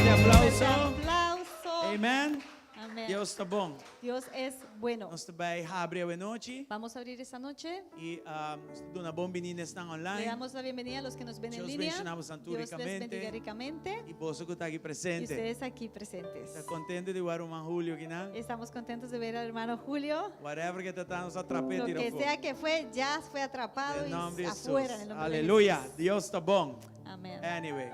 Fuerte aplauso. Aplauso. Amen. Amén. Dios ta bon. Dios es bueno. Nos ta bai habri awe nochi Vamos a abrir esta noche. i nos ta duna bon biní na esnan Le online damos la bienvenida a los que nos ven en Dios línea. bendiciona boso Dios les ricamente. bendiga ricamente. i boso ku ta aki Y presente. ustedes aquí presentes. Ta kontentu di wak ruman Julio akinan. Estamos contentos de ver al hermano Julio. Whatever ku ta ta nos a trap'é Lo tira que afó. sea que fue, ya fue atrapado Den y nomber di Jesús. afuera en el nombre de Aleluya. Jesús. Dios ta bon. Amén. Anyway,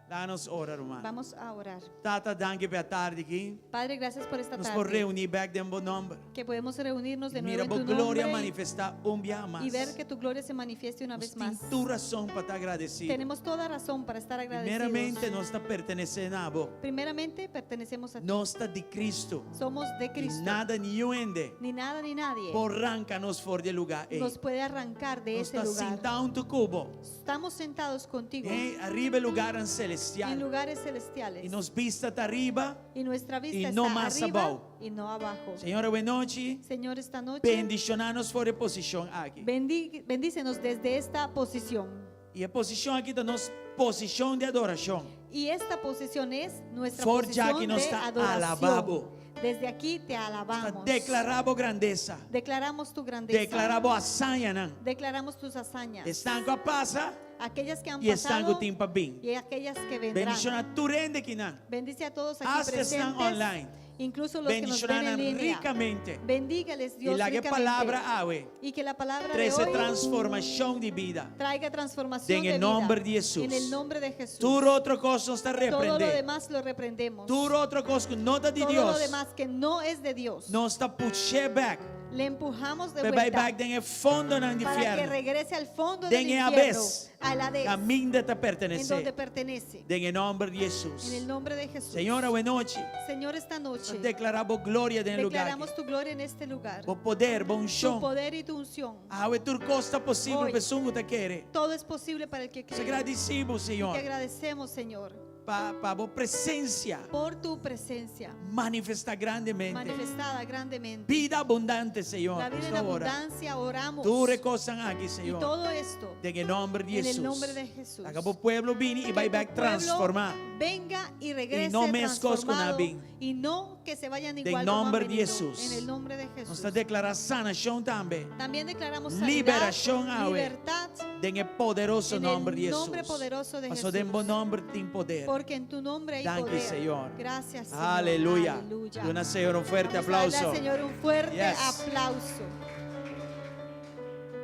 laga nos ora ruman. Vamos a orar. Tata, danki pa e atardi aki. Padre, gracias por esta Nos por tarde. reuní bèk den bo nòmber. Que podemos reunirnos de Mira nuevo bo en tu gloria nombre manifestá un biaha mas. y ver que tu gloria se manifieste una Nos vez tin más. tur rason pa ta agradesido. Tenemos toda razón para estar agradecidos. Primeramente nos ta pertenesé na bo. Primeramente pertenecemos a ti. Nos ta di Cristo. Somos de I Cristo. nada niun hende Ni nada ni nadie por ranka nos for di e lugá ei. nos puede arrancar de Nos ese ta lugar. sintá huntu ku bo. Estamos sentados contigo Den ariba e lugarnan en celestial. lugares celestiales. I nos bista ta ariba. Y nuestra vista Y está no mas arriba abou. y no abajo. Señor, awe nochi, Señor, esta noche bendishoná nos for e posishon aki. bendícenos desde esta posición. I e posishon aki ta nos posishon di adorashon. Y esta posición es nuestra For ya posición que nos de está adoración. alababo. Desde aquí te Ta alabamos. deklará bo grandesa. Declaramos tu grandeza. Deklará bo hazañanan. Declaramos tus hazañas. Esnan ku a pasa Aquellas que han i esnan ku pasado tin pa bin. y aquellas que vendrán. Bendishoná tur hende akinan. Bendice a todos aquí Hasta están presentes, online. incluso los que nos ven Bendishoná en nan línea. rikamente. Bendígales I Dios laga e ricamente. palabra awe Y que la palabra de trese hoy transformashon di bida. traiga transformación Den de e vida. nomber di Jesús. En el nombre de Jesús. Tur otro kos nos ta Todo lo reprendé. demás lo reprendemos. Tur otro kos ku no ta di Todo lo Dios, demás que no es de Dios. nos ta push'é bèk. Le empujamos de P'e bai vuelta bèk den e fondonan di para que fièrnu. regrese al fondo Den del e infierno, Hades, al Hades, kaminda ta en pertenesé. donde pertenece. Den e nòmber di Hesus. En el nombre de Jesús. Señor, awe nochi, Señor, esta nos noche deklará bo gloria den e lugá aki. declaramos tu gloria en este lugar. Bo poder, bo Tu unshon. poder y tu unción. Awe tur kos ta posibel Hoy. pa esun ku ta kere. Todo es posible para el que Nos cree. agradisí bo, Te Señor, agradecemos, Señor, pa pa bo presensia por tu presencia manifestá grandemente. manifestada grandemente. Bida abundante, Señor. La vida en Nos ta ora. abundancia oramos. Tur e kosnan aki, Y Señor. todo esto Den e nomber di en el Hesus. nombre de Jesús. Laga bo pueblo bini i bai Que tu bek pueblo transformá. Venga y regrese Y no meskos ku nan transformado bin. y no que se vayan Den igual como han nomber di venido. Hesus. En el nombre de Nos Jesús. ta deklará sanashon tambe. También declaramos sanidad, Liberashon awe. libertad, Den e poderoso En el nomber di Hesus. nombre poderoso de Paso den Jesús. bo nomber tin poder. porque en tu nombre hay Danki, poder. Señor. Gracias, Señor. Aleluya. Aleluya. Duna Señor un fuerte Vamos a darle al aplauso. Señor un fuerte Yes. aplauso.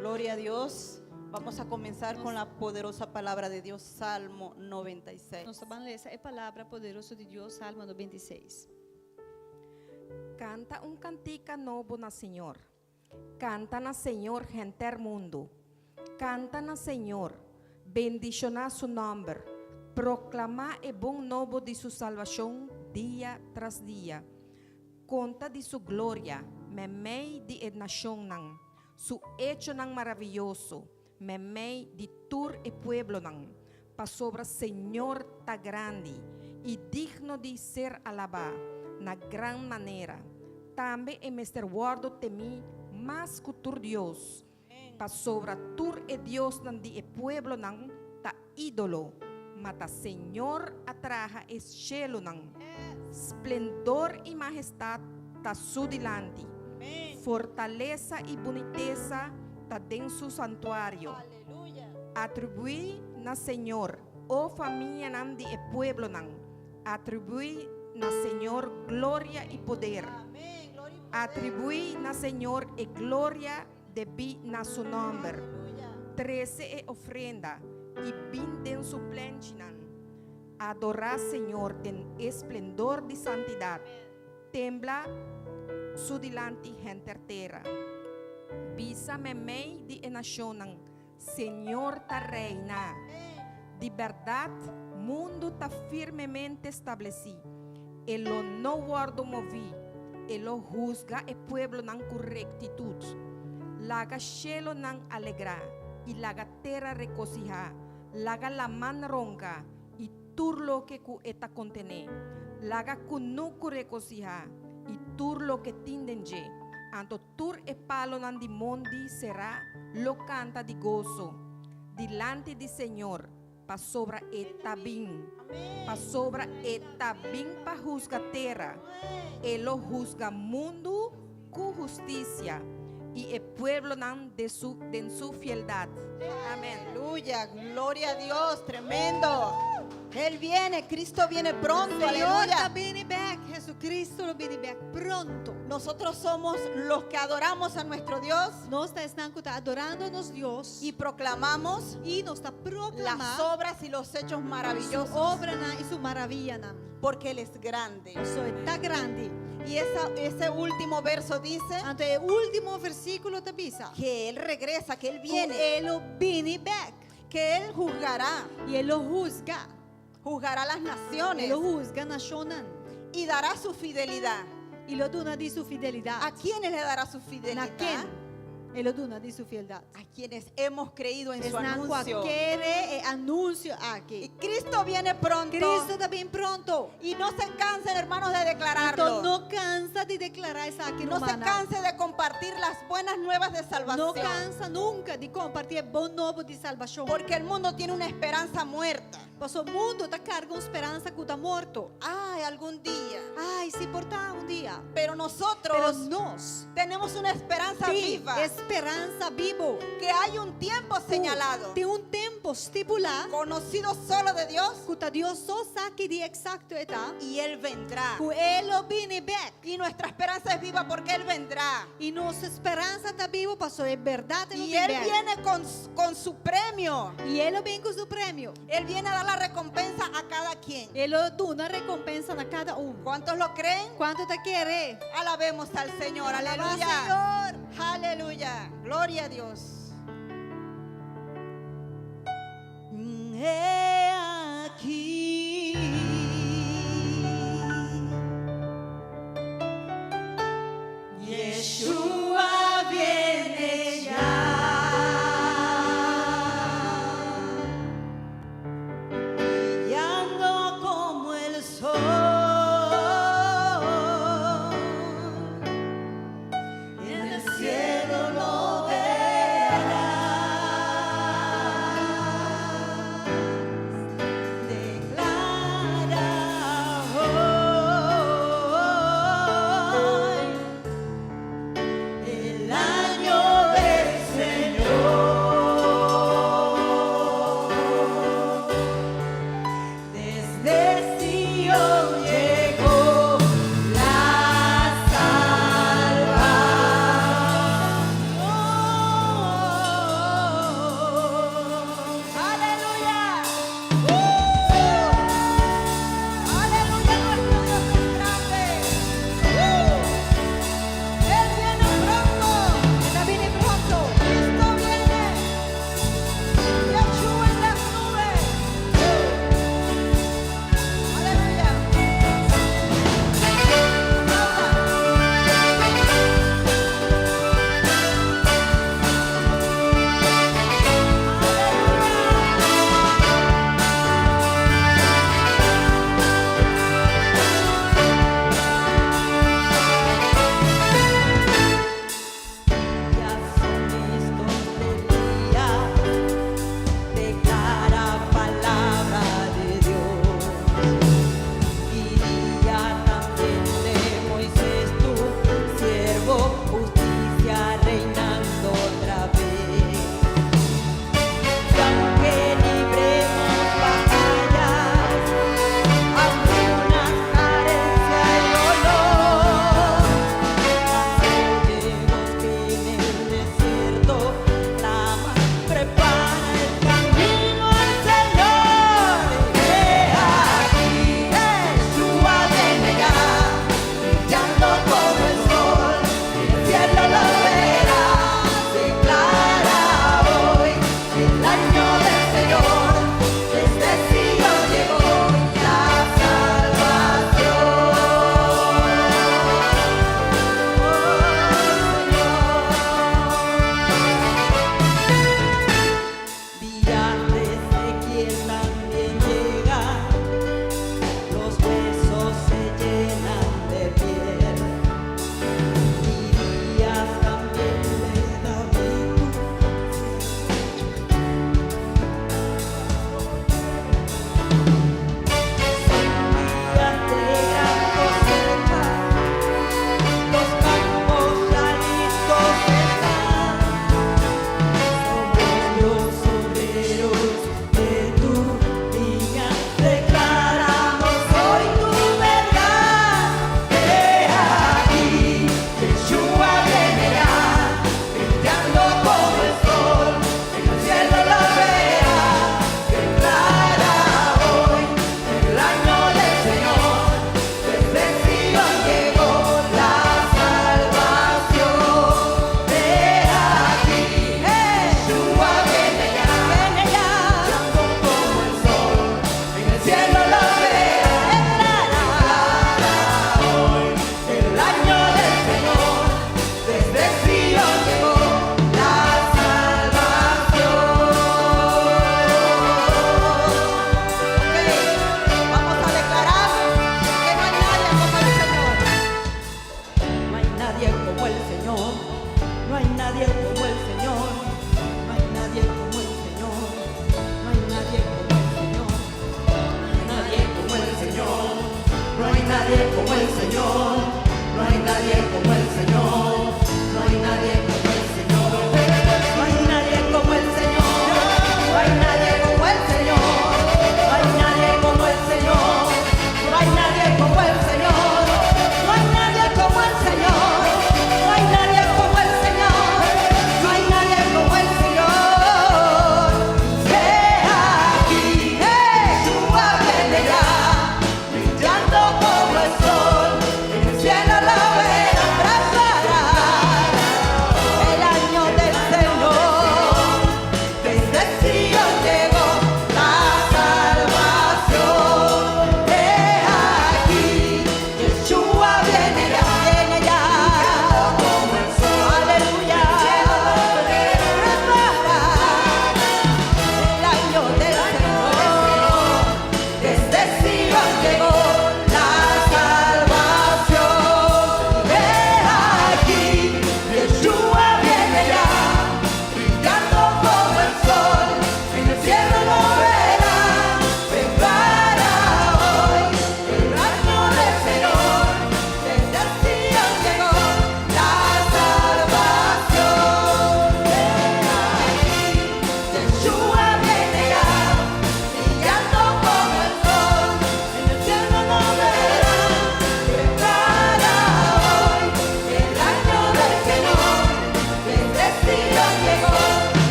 Gloria a Dios. Vamos a comenzar con la poderosa palabra de Dios, Salmo 96. Nos ta ban lesa e palabra poderoso di Dios, Salmo 96. Kanta un kantika nobo na Señor. Kanta na Señor henter mundu. Kanta na Señor, bendishoná su nòmber, proklamá e bon nobo di su salbashon dia tras dia. Konta di su gloria meimei di e nashonnan, su echonan maravioso meimei di tur e pueblonan. Pasobra Señor ta grandi i digno di ser alabá na gran manera. Tambe e mester wòrdu temí mas ku tur dios, pasobra tur e diosnan di e pueblonan ta ídolo, ma ta Señor a traha e shelunan. Splendor i mahestat ta su dilanti, fortalesa i bunitesa ta den su santuario. Atribuí na Señor, o famianan di e pueblonan, atribuí na Señor gloria i poder. Atribuí na Señor e gloria debí na su nòmber. Trese e ofrenda i bin den su plenchinan. Adorá Señor den e splendor di santidat. Tembla su dilanti henter tera. Bisa meimei di e nashonnan, Señor ta reina! Di bèrdat, mundu ta firmemente stablesí. E lo no wòrdu moví. E lo husga e pueblonan ku rektitut. Laga shelonan alegrá i laga tera rekosihá. Laga laman ronka i tur loke ku e ta kontené. Laga kunuku rekosihá i tur loke tin den dje. Anto tur e palonan di mondi será lo kanta di goso dilanti di Señor. Pasobra e ta bin. Pasobra e ta bin pa husga tera. E lo husga mundu ku hustisia, i e pueblonan de su, den su fieldat. Amèn. Aleluya, gloria a Dios, tremendo. Él viene, Cristo viene pronto, Señor aleluya. ta bini bèk. Jesucristo lo bini bèk pronto. Nosotros somos los que adoramos a nuestro Dios Nos ta esnan ku ta adorando nos Dios y proclamamos i nos ta las proklamá obras y los hechos su maravillosos obranan i su maravianan. porque Él es grande. Paso e ta grandi. Y ese último verso dice Anto e último versíkulo ta bisa. que Él regresa, que Él Ku viene, e lo bini bèk. que Él juzgará, I e lo husga. juzgará las naciones E lo husga nashonnan. y dará su fidelidad. I lo duna di su fidelidat. ¿A quiénes le dará su Na fidelidad? ken? E lo duna di su fieldat. A quienes hemos creído en su Esnan ku a anuncio. kere e anunsio aki. Y Cristo viene pronto. Cristo ta bin pronto. Y no se cansen, hermanos, de declararlo. Anto no kansa di deklará esaki, No se rumannan. canse de compartir las buenas nuevas de No salvación. kansa nunka di kompartí e bon nobo di salbashon. Porque el mundo tiene una esperanza muerta. Paso mundu ta karga un speransa ku ta morto. Ay, algún día. Ai, si por ta un dia. Pero nosotros Pero nos tenemos una esperanza tin viva. speransa bibu. Que hay un tiempo señalado, Tin un tempu stipulá. conocido solo de Dios, Ku ta Dios so sa ki dia eksakto e ta. y Él vendrá. Ku e lo bini bèk. Y nuestra esperanza es viva porque Él vendrá. I nos speransa ta bibu paso e bèrdat e lo Y bini Él bèk. viene con su premio. I e lo bin ku su premio. Él viene a dar la recompensa a cada quien. E lo duna rekompensa na kada un. ¿Cuántos lo creen? Kuantu ta kere? Alabemos al Señor. Alabá Aleluya. Señor. Aleluya. Gloria a Dios. He aquí. Yeshua viene ya. Brillando como el sol. En el cielo lo verás.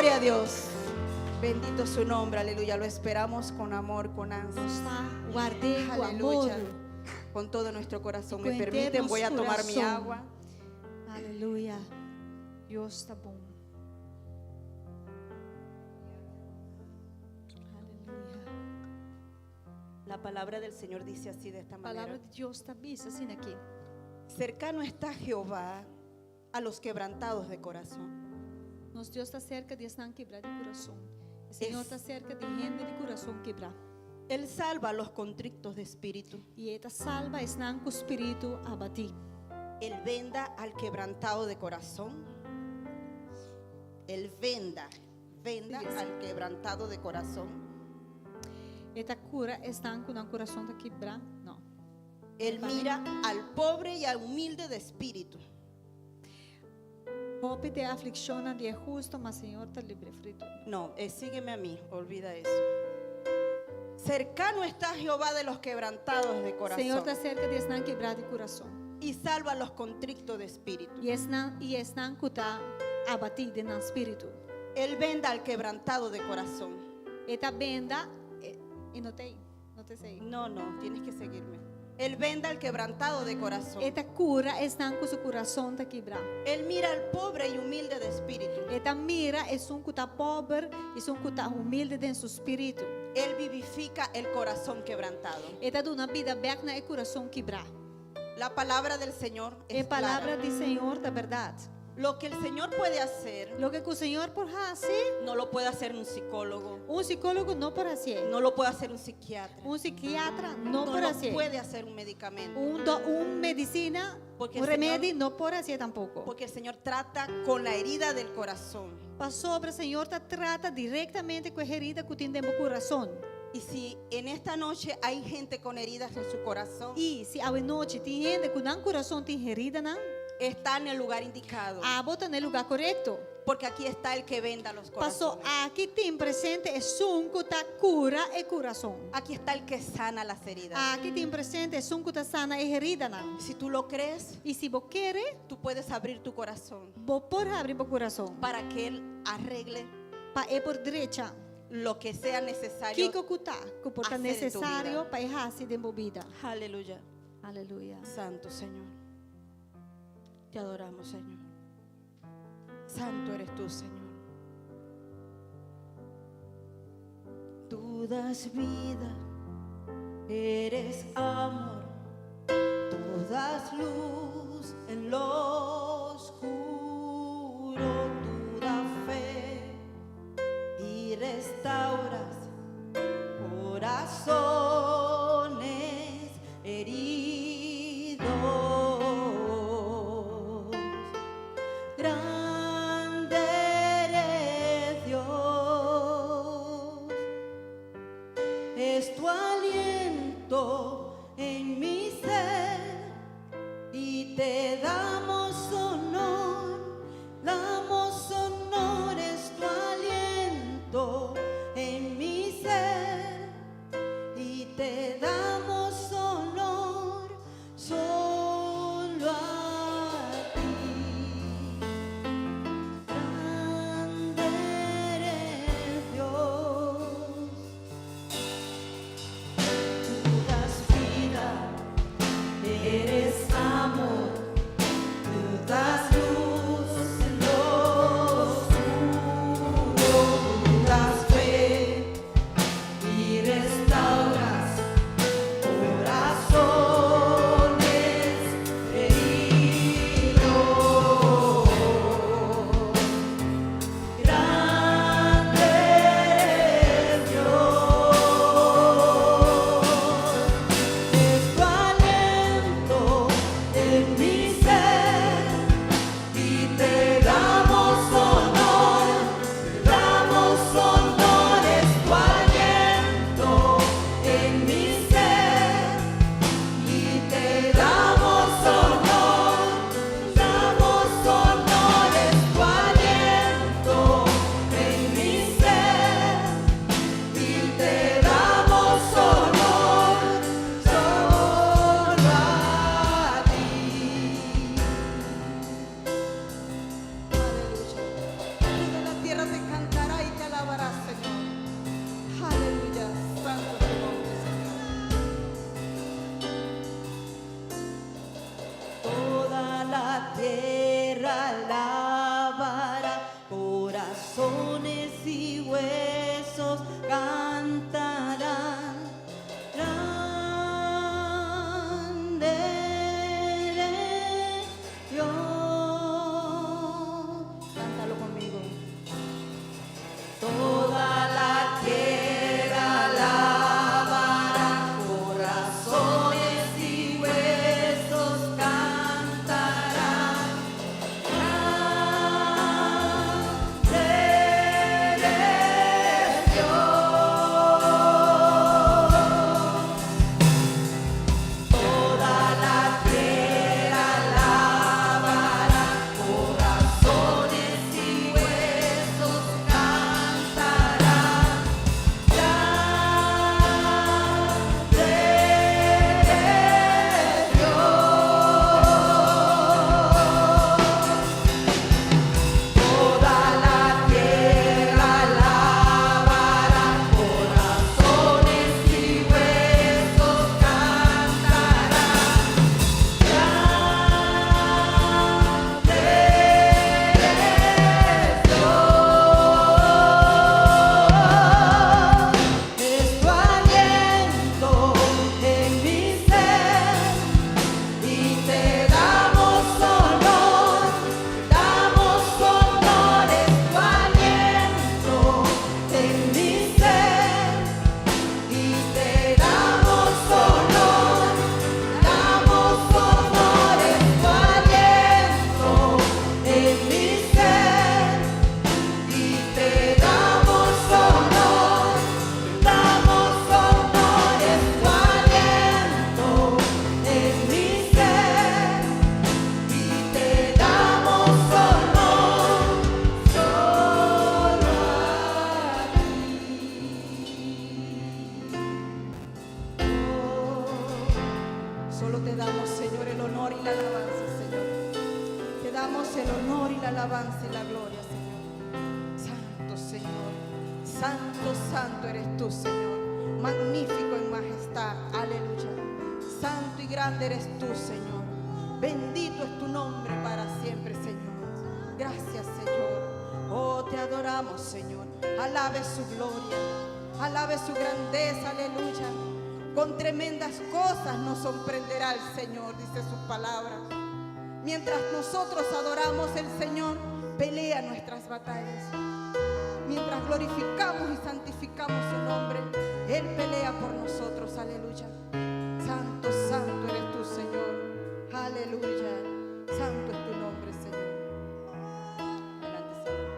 Gloria a Dios. Bendito su nombre, aleluya. Lo esperamos con amor, con ansia. Nos ta ward'é ku amor. Aleluya. Con todo nuestro corazón. Con Me permiten, entero voy a tomar mi corazón. agua. Aleluya. Dios ta bon. Aleluya. La palabra del Señor dice así de esta E palabra manera. di Dios ta bisa asina aki. Cercano está Jehová a los quebrantados de corazón. Nos Dios ta serka di esnan kibrá di kurason. Señor ta serka di hende di kurason kibrá. Él salva a los contritos de espíritu. I E ta salba esnan ku spiritu abatí. Él venda al quebrantado de corazón. Él venda, venda al quebrantado de corazón. E ta kura esnan ku nan kurason ta kibrá. No. Él mira al pobre y al humilde de espíritu. Hopi ta e aflikshon di e hustu, ma Señor ta libr'é for di tur. No, sígueme a mí, olvida eso. Cercano está Jehová de los quebrantados de corazón Señor ta serka di esnan kibrá di kurason. Y salva a los contritos de espíritu. I esnan ku ta abatí den nan spiritu. Él venda al quebrantado de corazón. E ta benda i no tin, no ta esei. No, no, tienes que seguirme. Él venda al quebrantado de corazón. E ta kura esnan ku su kurason ta kibrá. Él mira al pobre y humilde de espíritu. E ta mira esun ku ta pober, esun ku ta humilde den su spiritu. Él vivifica el corazón quebrantado. E ta duna bida bèk na e kurason kibrá. La palabra del Señor E es palabra clara. di Señor ta berdat. Lo que el Señor puede hacer, Loke ku Señor por hasi, no lo puede hacer un psicólogo, un sikólogo no por hasi. No lo puede hacer un psiquiatra, Un psikiatra no no por lo hasi. Puede hacer un medicamento. Un medisina, Porque un el Señor- remedi no por hasi tampoko. Porque el Señor trata con la herida del corazón. Pasobra Señor ta trata direktamente ku e herida ku tin den kurason. Y si en esta noche hay gente con heridas en su corazón, I si awe nochi tin hende ku nan kurason tin heridanan, está en el lugar indicado. Abo ta na e lugá korekto. Porque aquí está el que venda los Paso corazones. aki tin presente esun ku ta kura e kurason. Aquí está el que sana las heridas. Aki tin presente esun ku ta sana e heridanan. Si tú lo crees, I si bo kere, tú puedes abrir tu corazón bo por habri bo kurason. Para que Él arregle Pa e por drecha. Lo que sea necesario. Kiko ku ta, ku por ta Hacer en tu nesesario vida. pa e hasi den bo bida. Aleluya. Aleluya. Santo Señor. Te adoramos, Señor. Santo eres tú, Señor. Tú das vida, eres amor, tú das luz en lo oscuro, tú das fe y restauras corazones heridos. Grande eres Dios, es tu aliento en mi ser y te damos honor, es tu aliento en mi ser y te damos honor solo a ti. Grande eres Dios. Tú das vida. Te damos, Señor, el honor y la alabanza, Señor. Te damos el honor y la alabanza y la gloria, Señor. Santo, Señor. Santo, santo eres tú, Señor. Magnífico en majestad. Aleluya. Santo y grande eres tú, Señor. Bendito es tu nombre para siempre, Señor. Gracias, Señor. Oh, te adoramos, Señor. Alabe su gloria. Alabe su grandeza. Aleluya. Con tremendas cosas nos sorprenderá el Señor, dice su palabra. Mientras nosotros adoramos, el Señor pelea nuestras batallas. Mientras glorificamos y santificamos su nombre, Él pelea por nosotros. Aleluya. Santo, santo eres tú, Señor. Aleluya. Santo es tu nombre, Señor. Adelante, Señor.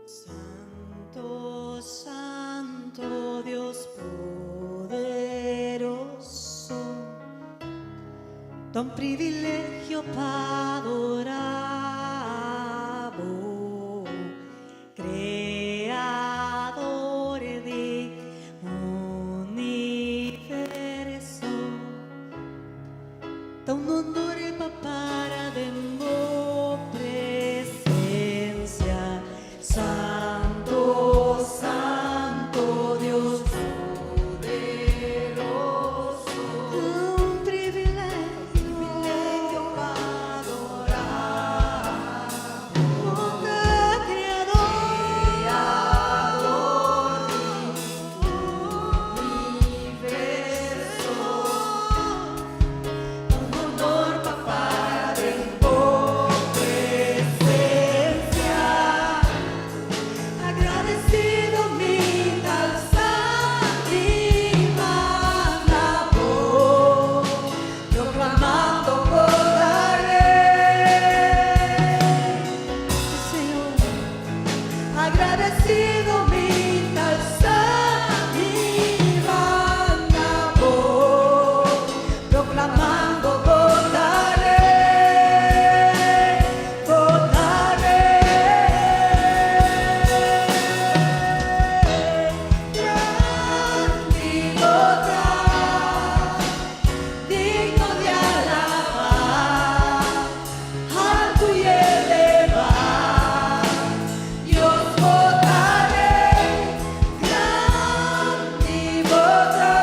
Santo, Santo Dios poderoso, ta un privilegio pa adora Bo, Creador di universo, ta un honor pa para den bo presencia, Santo, Santo Dios poderoso, un privilegio pa adorar, oh Creador, Creador universo, un honor pa para den bo presencia. Agradecido mi ta alsa mi man na Bo, proclamando Bo ta Rey. Señor, agradecido mi ta alsa mi man na Bo, proclamando Bo ta Rey, Bo ta Rey. Grandi Bo ta, digno di alabar, alto y elevar. Dios Bo ta Rey, grandi Bo ta,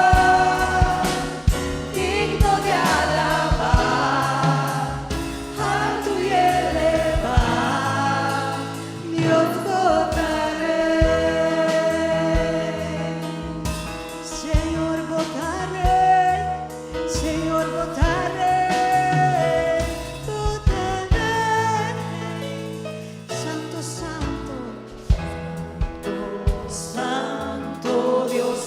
digno di alabar, alto y elevar. Dios Bo ta Rey. Señor Bo ta Rey, Señor Bo ta Rey, Bo ta Rey. Santo, Santo, Santo Dios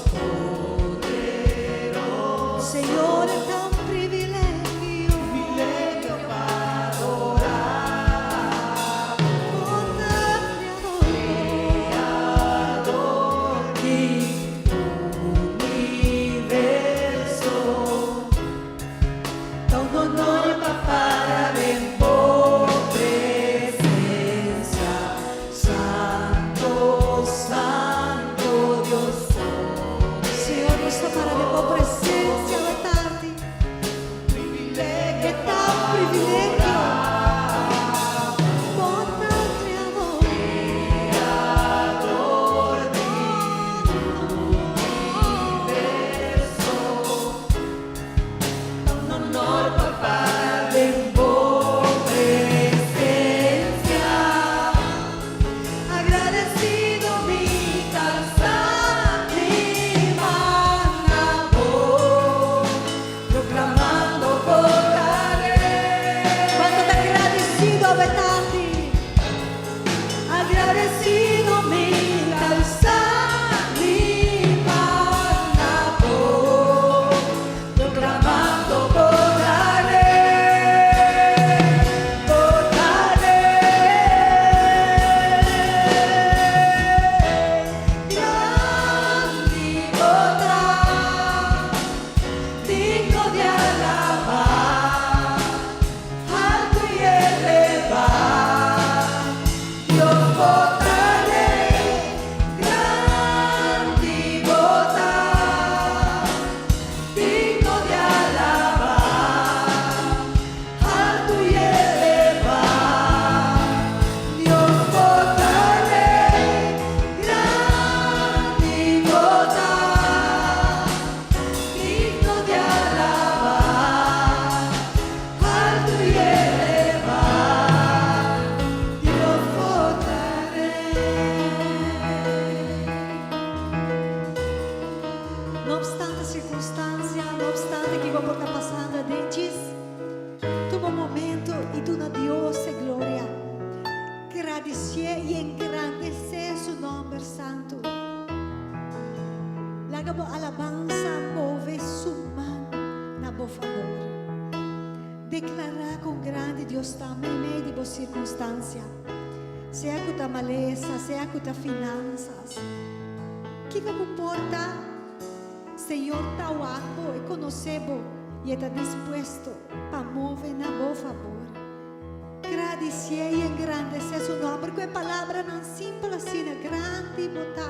poderoso. Señor, ta un privilegio, privilegio pa adorar. Creador, Creador di universo. Ta un honor pa para den bo presencia. Santo, Santo Dios. Señor, nos ta para den bo presencia awe tardi. Ta un privilegio. Bo ta Creador. Creador universo. Un honor pa para den bo presencia. Agradecido mi ta alsa mi man na Bo, proclamando Bo ta Rey. Cuanto ta agradecido, awe tardi. Agradecido mi ta alsa mi man na Bo, proclamando Bo ta Rey, Bo ta Rey. Grandi Bo ta, digno di alabar, alto y elevar. Dios. ki bo por ta pasando aden, djis tuma un momento i duna Dios e gloria. Gradisié i engrandesé su nòmber santu. Laga bo alabansa move su man na bo fabor. Deklará kon grandi Dios ta meimei di bo sirkunstansia, sea ku ta malesa, sea ku ta finansas. Kiko ku por ta, Señor ta wak bo, e konosé bo i e ta dispuesto pa move na bo fabor. Gradisié i engrandesé su nòmber ku e palabranan simpel asina, Grandi bo ta!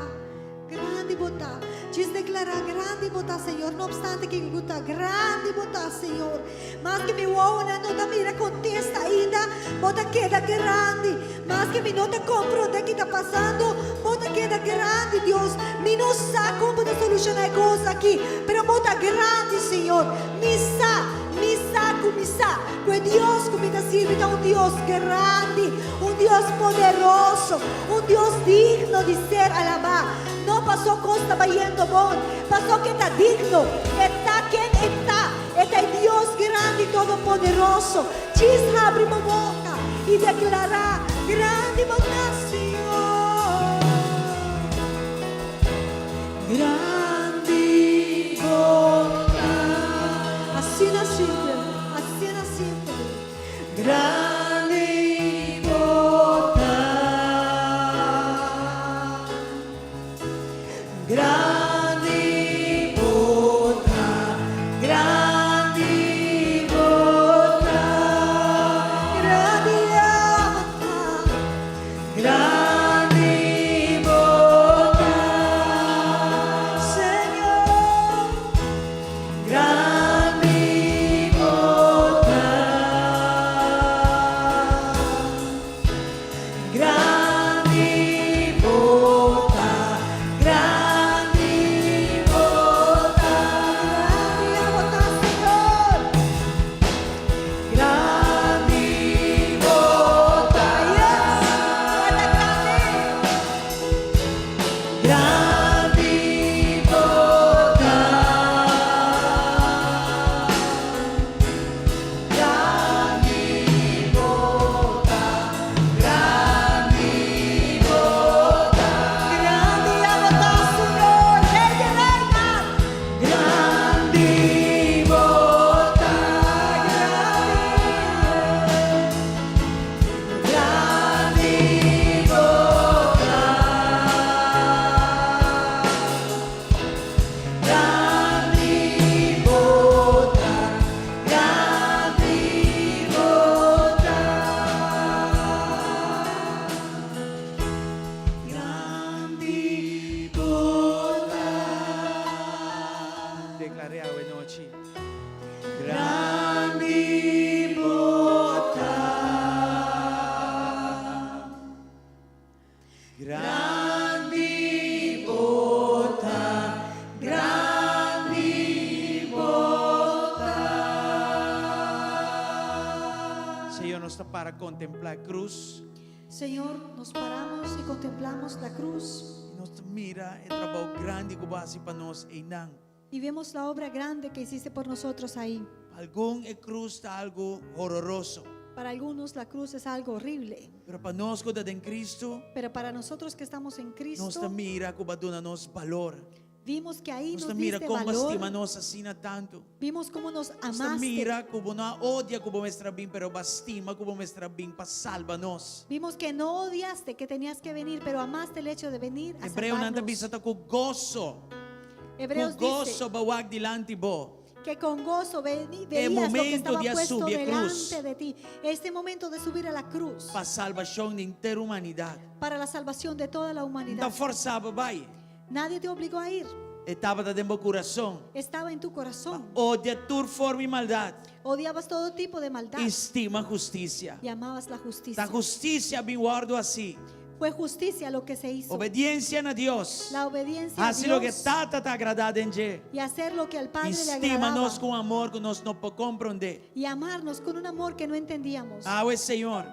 Grandi bo ta. Djis deklará, Grandi bo ta, Señor, no opstante kiko ku ta. Grandi bo ta, Señor. Maske mi wowonan no ta mira kontesta ainda, bo ta keda grandi. Maske mi no ta komprondé ki ta pasando, bo ta keda grandi, Dios. Mi no sa kon bo ta solushoná e kos aki, pero bo ta grandi, Señor. Mi sa, mi sa ku mi sa, ku e Dios ku mi ta sirbi ta un Dios grandi, un Dios poderoso. Un Dios digno di ser alabá, no pasó kos ta bayendo bon, pasó ku e ta digno. E ta ken e ta. E ta e Dios grandi todopoderoso. Djis habri bo boka i deklará, Grandi bo ta, Señor. Grandi bo ta. Asina simpel, asina simpel. Grandi bo ta, grandi bo ta, grandi bo ta, Grandi bo ta, grandi bo ta, Señor. Grandi bo ta, grandi bo ta, grandi bo ta, Grandi bo ta, Señor. Grandi bo ta, Yes, bo ta grandi. Grandi bo ta, grandi bo ta, grandi bo ta. Grandi abo ta, Señor, Rey di Reynan. Grandi bo ta, Grandi bo ta, grandi bo ta, grandi bo ta, grandi bo ta. Declaré awe nochi. Grandi bo ta, grandi bo ta, grandi bo ta. Señor, nos ta para contemplá e cruz. Señor, nos paramos y contemplamos la cruz. Y nos ta mira e trabou grandi cu bo a haci pa nos einan. Y vemos la obra grande que hiciste por nosotros ahí. Pa algun e cruz ta algo hororoso. Para algunos la cruz es algo horrible. Pero pa nos cu ta den Cristo, Pero para nosotros que estamos en Cristo, nos ta mira cu bo a duna nos balor. Vimos que ahí Nos nos ta mira diste con bo a valor. stima nos asina tanto. Vimos cómo nos Nos ta amaste. mira cu bo no a odia cu bo mester a bin, pero bo a stima cu bo mester a bin pa salba nos. Vimos que no odiaste que tenías que venir, pero amaste el hecho de venir a Hebreonan ta salvarnos. bisa ta cu goso. Hebreos Ku goso dice bo a wak dilanti bo. que con gozo E veías lo que momento estaba di a puesto subi e cruz. delante de ti. Este momento de subir a la cruz. Pa salbashon di henter humanidat. Para la salvación de toda la No humanidad. ta forsa bo bai. Nadie te obligó a ir. E tabata den bo kurason. Estaba en tu corazón. Odia tur forma di maldat. Odiabas todo tipo de maldad. I stima hustisia. Y amabas la justicia. Ta hustisia a bin wòrdu hasí. Fue justicia lo que se hizo. Obediensia na Dios. La obediencia a Hasi loke Dios. Tata ta agradá den dje. Y hacer lo que al Padre I le stima nos agradaba. ku un amor ku nos no por komprondé. Y amarnos con un amor que no entendíamos. Awe, Señor,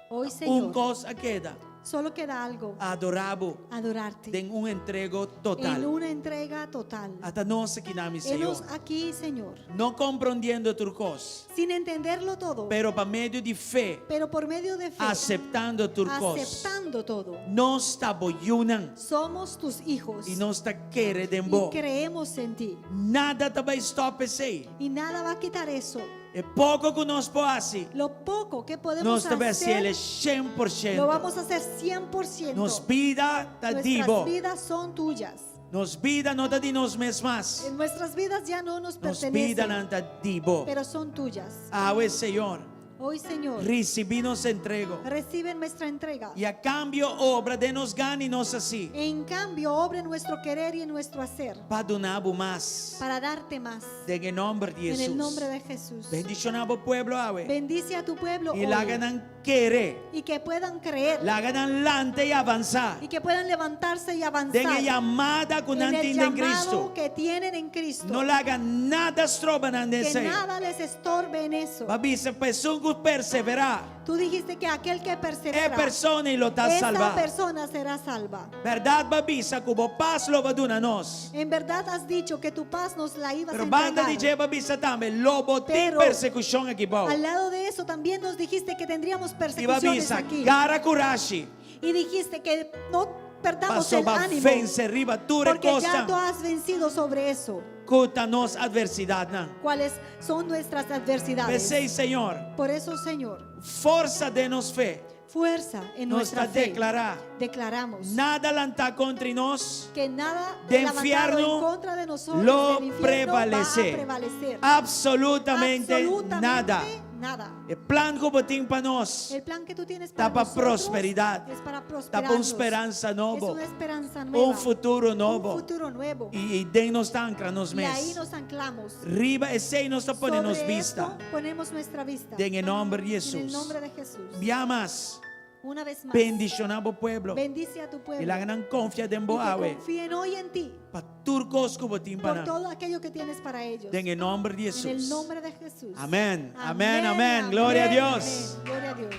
Hoy, un Señor, kos a keda. Solo queda algo, Adorá bo adorarte. den un entrego En total. una entrega total. Ata nos akinan, mi Señor. Henos aquí, Señor, No komprondiendo tur kos, sin entenderlo todo, pero pa medio di fe, pero por medio de fe, aseptando tur kos. aceptando todo. Nos ta bo yunan Somos tus hijos i nos ta kere den y bo. creemos en ti. Nada ta bai stòp esei. Y nada va a quitar eso. E poko ku nos por hasi, Lo poco que podemos nos ta bai hacer, hasié 100%. lo vamos a hacer 100%. Nos bida ta di bo. Nuestras vidas son tuyas. Nos bida no ta di nos mes mas. En nuestras vidas ya no nos Nos pertenecen, bidanan ta di bo. pero son tuyas. Awe, Señor, Hoy, Señor, risibí nos entrego. recibe nuestra entrega. I a kambio obra den nos gana i nos hasi. En cambio, obra en nuestro querer y en nuestro hacer Pa duna bo mas. para darte más. Den e nòmber di En el nombre Hesus. de Jesús. Bendishoná bo pueblo awe. Bendice a tu pueblo I hoy laga nan kere. y que puedan creer Laga nan lanta i avansá. y que puedan levantarse y Den avanzar e yamada ku en nan el tin den llamado Cristo. que tienen en Cristo. No laga nada stroba nan den Que esei. nada les estorbe en eso. Bo a bisa pa esun ku perseverá. Tú dijiste que aquel que E persevera, persona ei lo ta esa salvá. persona será salva. Bèrdat bo a bisa ku bo pas lo bo a duna nos. En verdad has dicho que tu paz nos la ibas a Pero banda di entregar. dje bo a bisa tambe, lo bo tin Pero persekushon aki bou. Al lado de eso también nos dijiste que tendríamos I bo a persecuciones bisa, aquí. gara kurashi. Y dijiste que no perdamos Paso el bo a ánimo. vense riba tur e Porque ya tú kosnan has vencido sobre eso. ku ta nos atversidatnan. ¿Cuáles son nuestras adversidades? P'esei, Señor, Por eso, Señor, forsa den nos fe. fuerza en Nos nuestra ta fe. deklará. Declaramos Nada lantá kontra nos que nada den levantado fièrnu en contra de nosotros lo del infierno va a prevalesé. prevalecer. Absolutamente Absolutamente nada. nada. E plan ku bo tin pa nos El plan que tú tienes ta para pa nosotros prosperidat. es para Ta pa un prosperarnos. speransa nobo. Es una esperanza nueva. Un futuro nobo. Un futuro nuevo. I eiden nos ta ankra nos Y ahí mes. nos anclamos. Riba esei nos ta pone nos Sobre bista. esto ponemos nuestra vista. Den e nòmber di En el Hesus. nombre de Jesús. Bia mas, Una vez más. bendishoná bo pueblo. Bendice a tu pueblo. I laga nan konfia den bo Y que awe. confíen hoy en ti. Pa tur kos ku bo tin pa Por nan. todo aquello que tienes para ellos. Den e nòmber di En el Hesus. nombre de Jesús. Amén, amén, amén. Gloria a Dios. Amén. Gloria a Dios.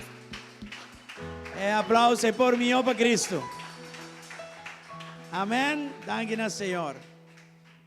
E aplauso e por mihó pa Cristo. Amén. Danki na Señor.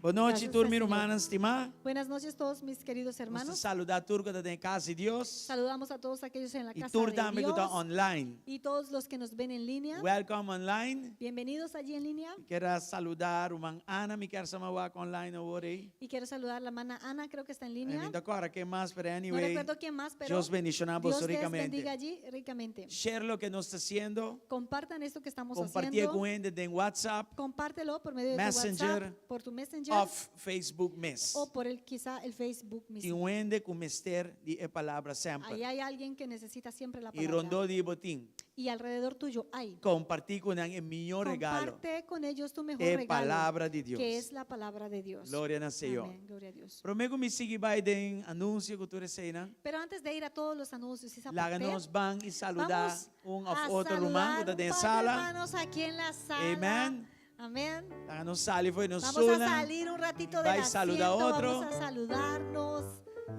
Bon nochi, Gracias tur al mi Señor. rumannan stimá. Buenas noches todos mis queridos Nos ta hermanos. saludá tur ku ta den kas di Dios. Saludamos a todos aquellos en la I casa tur de tambe ku ta Dios online. y todos los que nos ven en línea. Welcome online. Bienvenidos allí en línea. Mi ker a saludá ruman Ana, mi kier sa mi a wak online awor ei. Y quiero saludar a la hermana Ana, creo que está en Mi línea. no ta kòrda ken mas, pero No anyway. recuerdo quién más, pero Dios bendishoná Dios boso les rikamente. bendiga allí ricamente. Share loke nos ta hasiendo. Compartan esto que estamos Kompartié haciendo. ku hende den WhatsApp. Compártelo por medio de tu Messenger. WhatsApp, por tu Messenger Òf Facebook mes. o por el quizá el Facebook Tin mismo. un hende ku mester di e palabra semper. Ahí hay alguien que necesita siempre la I palabra. rondó di bo tin. Y alrededor tuyo hay. Kompartí ku nan e mihó regalo. Comparte con ellos tu mejor E regalo, palabra di Dios. que es la palabra de Dios. Gloria na Señor. Amén. Gloria a Dios. Promé ku mi sigui bai den anunsio ku tur eseinan. Pero antes de ir a todos los anuncios y esa Laga parte, nos ban i saludá vamos un a òf otro ruman ku saludar ta un den par de sala. hermanos aquí en la sala. Amén. Amén. Laga nos sali fo'i nos Vamos a stoelnan. salir un ratito del Bai saludá asiento, otro. vamos a saludarnos,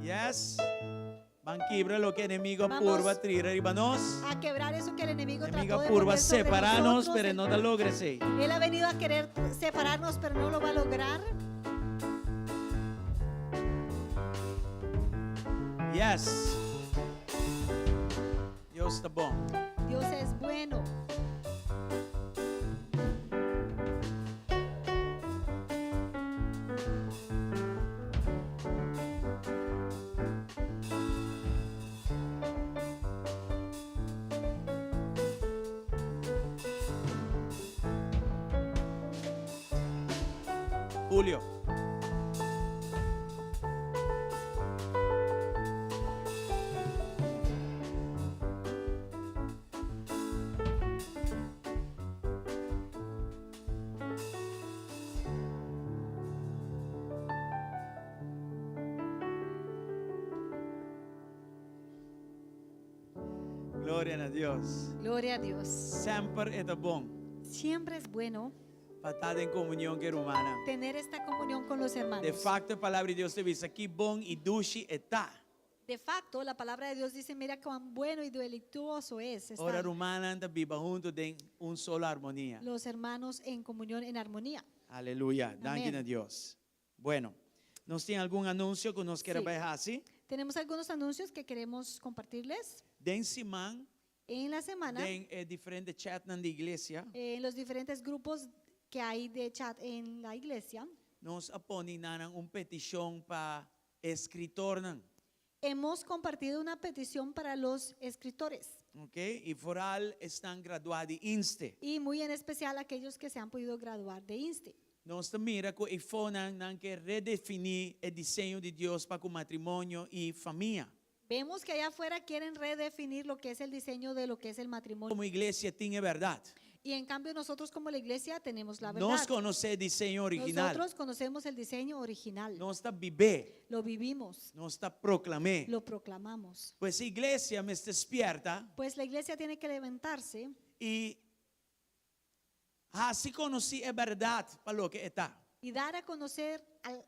Yes. Ban kibra loke enemigo a Vamos purba tira riba nos. a quebrar eso que el enemigo Enemigo trató de purba poner sobre separá nos, nosotros. pero no ta logra esei. Él ha venido a querer separarnos, pero no lo va a lograr. Yes. Dios ta bon. Dios es bueno. Julio. Gloria na Dios. Gloria a Dios. Semper e ta bon. Siempre es bueno Pa ta den komunion ku e rumannan. tener esta comunión con los hermanos. De fakto, e palabra di Dios ta bisa, ki bon i dushi e ta. De facto, la palabra de Dios dice, mira cuán bueno y delictuoso es Ora estar rumannan ta biba huntu den un solo armonia. Los hermanos en comunión, en armonía. Aleluya. Danki Amèn. Na Dios. Bueno, nos tin algun anunsio ku nos ke Sí. bai hasi. Tenemos algunos anuncios que queremos compartirles. Den siman, En la semana, den eh, diferente chatnan di iglesia, en los diferentes grupos que hay de chat en la iglesia, nos a pone nan un petishon pa eskritornan. Hemos compartido una petición para los escritores. Ok? I vooral esnan graduá di INSTE. Y muy en especial aquellos que se han podido graduar de INSTE. Nos ta mira ku eifonan nan ke redefiní e diseño di Dios pa ku matrimonio i famia. Vemos que allá afuera quieren redefinir lo que es el diseño de lo que es el matrimonio. Komo iglesia tin e bèrdat. Y en cambio nosotros como la iglesia tenemos la verdad. Nos konosé e diseño original. Nosotros conocemos el diseño original. Nos ta bib'é. Lo vivimos, Nos ta proklam'é. Lo proclamamos. Pues iglesia mester spièrta Pues la iglesia tiene que levantarse i hasi konosí e bèrdat pa loke e ta. Y dar a conocer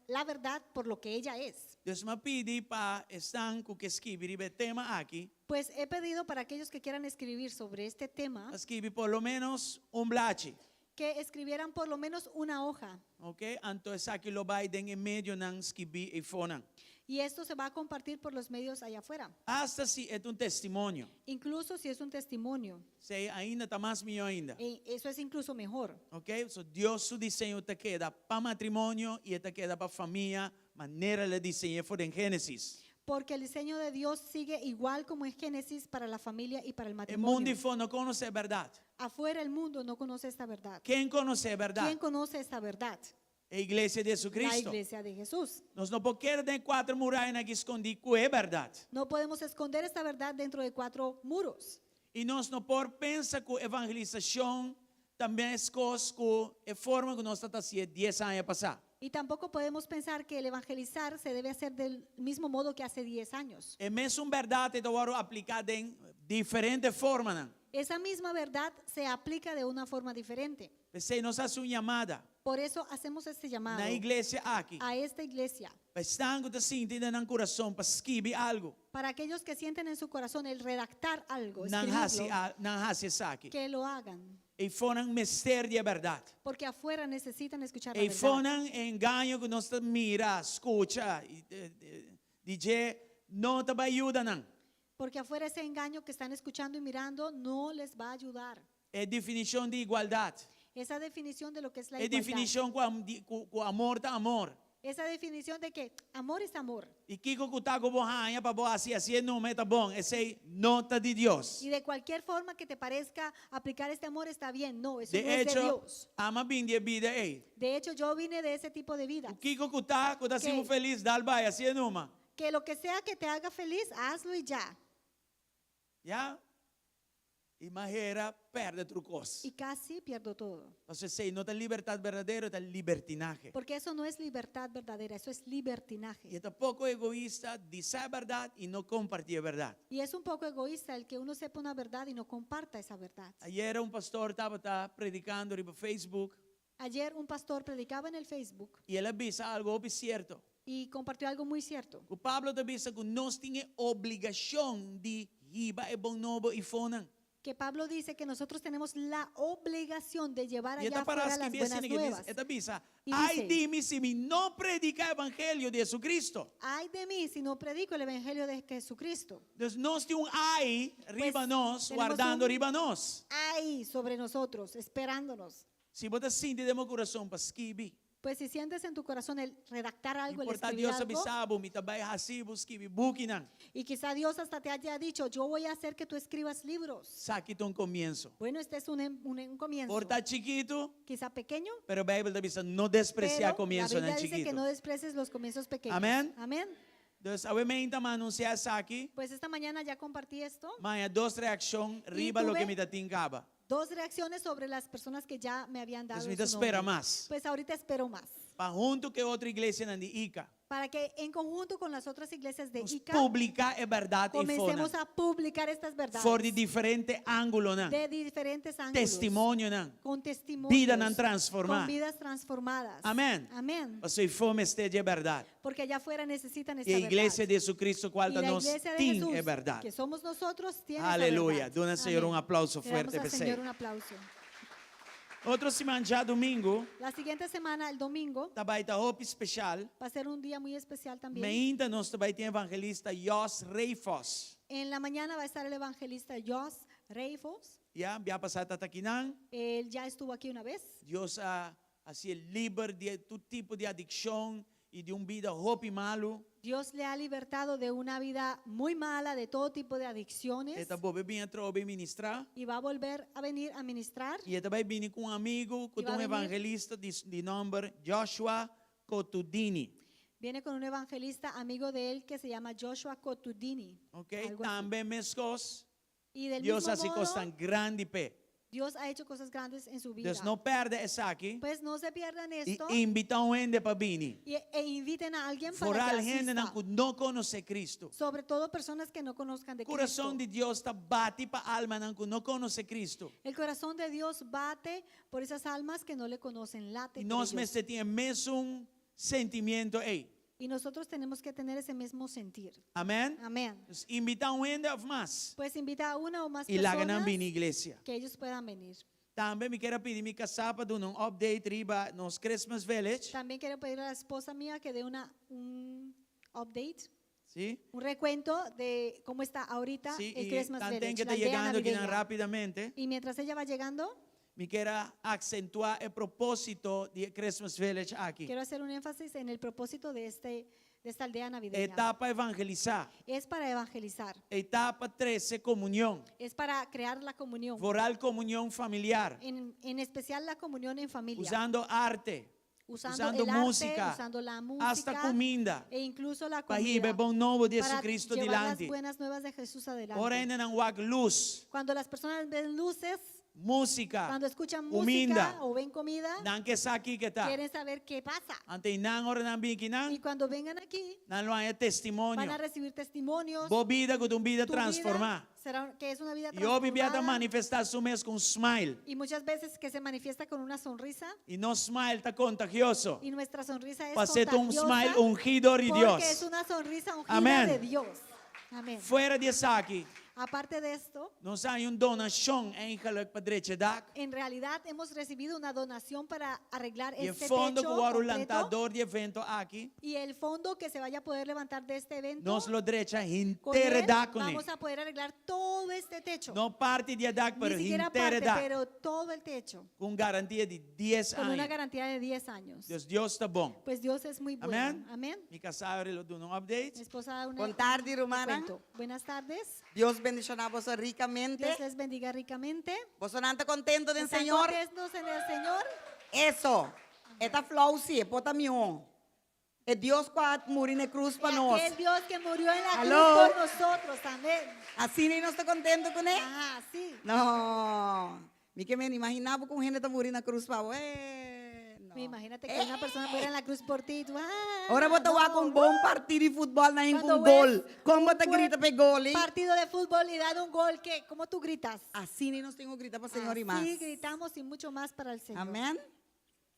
la verdad por lo que ella es. Dus m'a pidi pa esnan ku ke skirbi riba e tema aki, Pues he pedido para aquellos que quieran escribir sobre este tema skirbi por lo ménos un blachi. Que escribieran por lo menos una hoja. Ok? Anto esaki lo bai den e medionan skibí eifonan. Y esto se va a compartir por los medios allá afuera, Asta si e ta un testimonio. Incluso si es un testimonio. Esei ainda ta mas mihó ainda. Eso es incluso mejor. Ok? So Dios su diseño ta keda pa matrimonio i ta keda pa famia, manera el a diseñ'é for di Génesis. Porque el diseño de Dios sigue igual como en Génesis para la familia y para el E mundu matrimonio. eifó no konosé e bèrdat. Afuera el mundo no conoce esta verdad. Ken konosé e bèrdat? ¿Quién conoce esta verdad? E iglesia di La Jesucristo. Iglesia de Jesús. Nos no por keda den kuater muraya aki skondí ku e bèrdat. No podemos esconder esta verdad dentro de cuatro muros. I nos no por pensa ku evangelisashon ta meskos ku e forma ku nos tabata hasié 10 aña pasá. Y tampoco podemos pensar que el evangelizar se debe hacer del mismo modo que hace 10 años. E mesun bèrdat ta wòrdu apliká den diferente formanan. Esa misma verdad se aplica de una forma diferente. P'esei nos a hasi un yamada Por eso hacemos este llamado na iglesia aki. A esta iglesia. Pa esnan ku ta sinti den nan kurason pa skirbi algu. Para aquellos que sienten en su corazón el redactar algo, Nan hasi escribirlo, a- nan hasi esaki. Que lo hagan. Eifonan mester di e bèrdat. Porque afuera necesitan escuchar la E verdad. fonan engaño ku nos ta mira, skucha, i, eh, eh, di no ta bai yuda nan. Porque afuera ese engaño que están escuchando y mirando no les va a ayudar. E definishon di igualdat. Esa definición de lo que es la E igualdad. definishon ku, am- di- ku, ku amor ta amor. Esa definición de que amor es amor. I kiko ku ta ku bo haña pa bo hasi hasié numa ta bon. Esei no ta di Dios. Y de cualquier forma que te parezca aplicar este amor está bien. No, eso De no es de echo, Dios. ami a bin di e bida ei. De hecho, yo vine de ese tipo de vida. Kiko ku ta, ku ta hasi Que- felis, dal bai, hasié numa. Que lo que sea que te haga feliz, hazlo y ya. Ya? I m'a hera pèrdè tur kos. Y casi pierdo todo. Pasobra esei no ta libertat berdadero, ta libertinahe. Porque eso no es libertad verdadera, eso es libertinaje. I ta poko egoista di sa bèrdat i no kompartí e bèrdat. Y es un poco egoísta el que uno sepa una verdad y no comparta esa verdad. Ayera un pastor tabata predikando riba Facebook Ayer un pastor predicaba en el Facebook i el a bisa algu hopi sierto. Y compartió algo muy cierto. Ku Pablo ta bisa ku nos tin obligashon di hiba e bon nobo eifonan. Que Pablo dice que nosotros tenemos la obligación de llevar I allá e ta para afuera las skirbi buenas asina ku nuevas. e ta bisa, Y ai dice, di mi si mi no prediká evangelio di Jesucristo. Ay de mí si no predico el evangelio de Jesucristo. Dus nos tin un ai riba Pues, nos, tenemos wardando un riba nos. Ay sobre nosotros, esperándonos. Si bo ta sinti den bo kurason pa skirbi. Pues si sientes en tu corazón el redactar algo, el Por ta escribir Dios algo, a bisa bo, mi ta bai hasi bo skirbi bukinan. Y quizá Dios hasta te haya dicho, yo voy a hacer que tú escribas libros. Esaki ta un komienso. Bueno, este es un comienzo. Por ta chikitu, Quizá pequeño, pero Beibel ta bisa no despresiá pero la komienso Biblia nan dice que chikitu. no desprecies los comienzos pequeños. Amén. Amén. Dus awe mainta m'a anunsiá esaki, Pues esta mañana ya compartí esto. m'a haña dos reakshon riba tuve loke mi tatin kaba. Dos reacciones sobre las personas que ya me habían dado Pues mi ta su spera nombre. mas. Pues ahorita espero más. Pa huntu ku otro iglesianan di ICA. Para que en conjunto con las otras iglesias de nos Ica publiká e bèrdat ei comencemos fonan. a publicar estas verdades For di diferente ángulonan, de diferentes ángulos. testimonionan. Con testimonios. Bidanan transformá. Con vidas transformadas. Amèn. Amén. Pasobra eifó mester di e bèrdat. Porque allá afuera necesitan esta I e iglesia verdad. di Jesucristo kual Y ta la nos iglesia de tin Jesús, e bèrdat. que somos nosotros, tiene esa Aleluya. verdad. Duna Señor Amén. un aplauso Le damos fuerte al p'esei. Señor un aplauso. Otro siman djadumingu La siguiente semana, el domingo, ta bai ta hopi spesial. va a ser un día muy especial también. Mainta nos ta bai tin evangelista Jos Reifos. En la mañana va a estar el evangelista Jos Reifos. Ya, bia pasá tabata akinan. Él ya estuvo aquí una vez. Dios a hasié liber di tur tipo di adikshon i di un bida hopi malu. Dios le ha libertado de una vida muy mala, de todo tipo de adicciones. E ta bolbe bin atrobe ministrá. Y va a volver a venir a ministrar. I e ta bai bini ku un amigu ku I ta va un a venir. evangelista di di nòmber Joshua Kotudini. Viene con un evangelista amigo de él que se llama Joshua Kotudini. Ok, Algo así. Tambe meskos. Y del Dios mismo a hasi modo, kosnan grandi p'e. Dios ha hecho cosas grandes en su vida. Dus no pèrdè esaki. Pues no se pierdan I esto invitá un hende pa bini. y, e inviten a alguien para que Foral hendenan asista. ku no konosé Kristu. Sobre todo personas que no conozcan de Kurason Cristo. di Dios ta bati pa almanan ku no konosé Kristu. El corazón de Dios bate por esas almas que no le conocen, late I por nos ellos. mester tin e mesun sentimiento ei. Y nosotros tenemos que tener ese mismo sentir. Amèn? Amén. Dus invitá un hende òf mas. Pues invita a una o más I laga nan personas bini iglesia. que ellos puedan venir. Tambe mi kier a pidi mi kasá pa duna un update riba nos Christmas Village. También quiero pedir a la esposa mía que dé una, un update, Sí? un recuento de cómo está ahorita Sí, el i Christmas tanten Village, que la ta aldea yegando akinan navideña. rápidamente. Y mientras ella va llegando, Mi kier a aksentuá e propósito di e Christmas Village aki. quiero hacer un énfasis en el propósito de, este, de esta aldea navideña. E ta pa evangelisá. Es para evangelizar, E ta pa trese komunion. es para crear la comunión, Foral komunion familiar. en, en especial la comunión en familia, Usando arte. usando, usando el arte, músika, usando la música, Hasta kuminda. e incluso la Pa hiba comida, e bon nobo di para Jesucristo llevar las dilanti. buenas nuevas de Jesús adelante. Ora hendenan wak lus, Cuando las personas ven luces, músika, cuando escuchan kuminda, música o ven comida, nan ke sa kiko ta. quieren saber qué pasa. Anto einan ora nan bin akinan, Y cuando vengan aquí, nan lo haña testimonio. van a recibir testimonios. Bo bida ku ta un bida Tu vida transformá. será que es una vida I hopi bia ta transformada. manifestá su mes ku un smile. Y muchas veces que se manifiesta con una sonrisa. I nos smile ta kontagioso. Y nuestra sonrisa es Pasó ta un contagiosa smile ungido di porque Dios. es una sonrisa ungida Amén. de Dios. Amén. Fuera di esaki, Aparte de esto, nos a haña un donashon eigenlijk pa drecha dak. en realidad hemos recibido una donación para arreglar I e este fondo techo ku wòrdu completo. lantá dor di evento aki, Y el fondo que se vaya a poder levantar de este evento, nos lo drecha con henter él dak kuné. vamos a poder arreglar todo este techo. No parti di e dak, Ni pero siquiera henter parte, dak. pero todo el techo. Ku un garantia di 10 Con una aña. garantía de 10 años. Dus Dios ta bon. Pues Dios es muy bueno. Amén. Amén. Mi kasá lo duna un update. Mi esposa da una Bon tardi, rumannan. recuento. Buenas tardes. Dios bendishoná boso rikamente. Dios les bendiga ricamente. Boso ta kontentu den ¿Están Señor? contentos en el Señor? Eso. E ta flou si, e por ta mihó. E Dios ku a muri na krus pa nos. Aquel Dios que murió en la Aló. cruz por nosotros. Amén. Asina nos ta kontentu kuné? Ajá, sí. No. Mi ke men imaginá ku hende ta muri na krus pa eh, no. Imagínate que una persona muera en la cruz por ti. y tú, ah, Ora bo ta no. wak un bon partido di futbòl na Cuando un gol. ves Kon un bo ta buen grita p'e gol? Partido de fútbol y dan un gol, ¿qué? ¿Cómo tú gritas? Asina nos tin ku grita pa Señor i mas. Así gritamos y mucho más para el Señor. Amèn.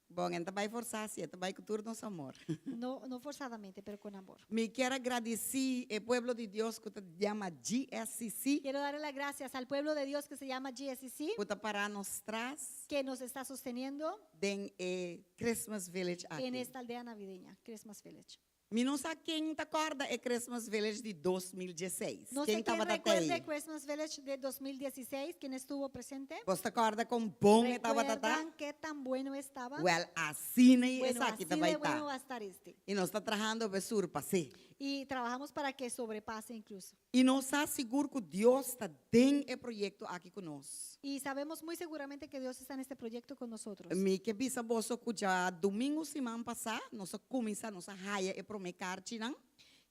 Bon, e n' ta bai fòrsá, si, e ta bai ku tur nos amor. No, no forzadamente, pero con amor. Mi ke gradisí e pueblo di Dios ku ta yama GSCC, Quiero darle las gracias al pueblo de Dios que se llama GSCC, ku ta pará nos tras que nos está sosteniendo den e Christmas Village en aki. esta aldea navideña, Christmas Village. Mi no sa ken ta kòrda e Christmas Village di 2016. No sé Ken quién tabata recuerde tei? Christmas Village de 2016, quién estuvo presente. Boso ta kòrda kon bon e tabata ta? ¿Recuerdan qué tan bueno estaba? Well, asina Bueno, esaki así tambe de bueno ta. va a estar este. I nos ta trahando pa surpas'é. Y trabajamos para que sobrepase incluso. I nos sa sigur ku Dios ta den e proyekto aki ku nos. Y sabemos muy seguramente que Dios está en este proyecto con nosotros. Mi ke bisa boso ku djadumingu siman pasá, nos a kuminsá, nos a haya e promé karchinan.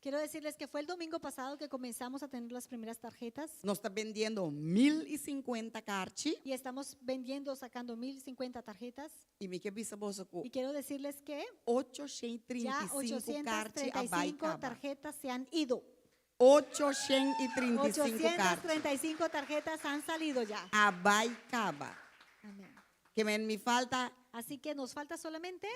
Quiero decirles que fue el domingo pasado que comenzamos a tener las primeras tarjetas Nos ta bendiendo 1050 karchi. Y estamos vendiendo, sacando 1050 tarjetas. I mi ke bisa boso ku Y quiero decirles que ya 835 karchi a bai 835 kaba. Tarjetas se han ido. 835 karchi. 835 tarjetas han salido ya. A bai kaba. Amén. Ke men mi falta Así que nos falta solamente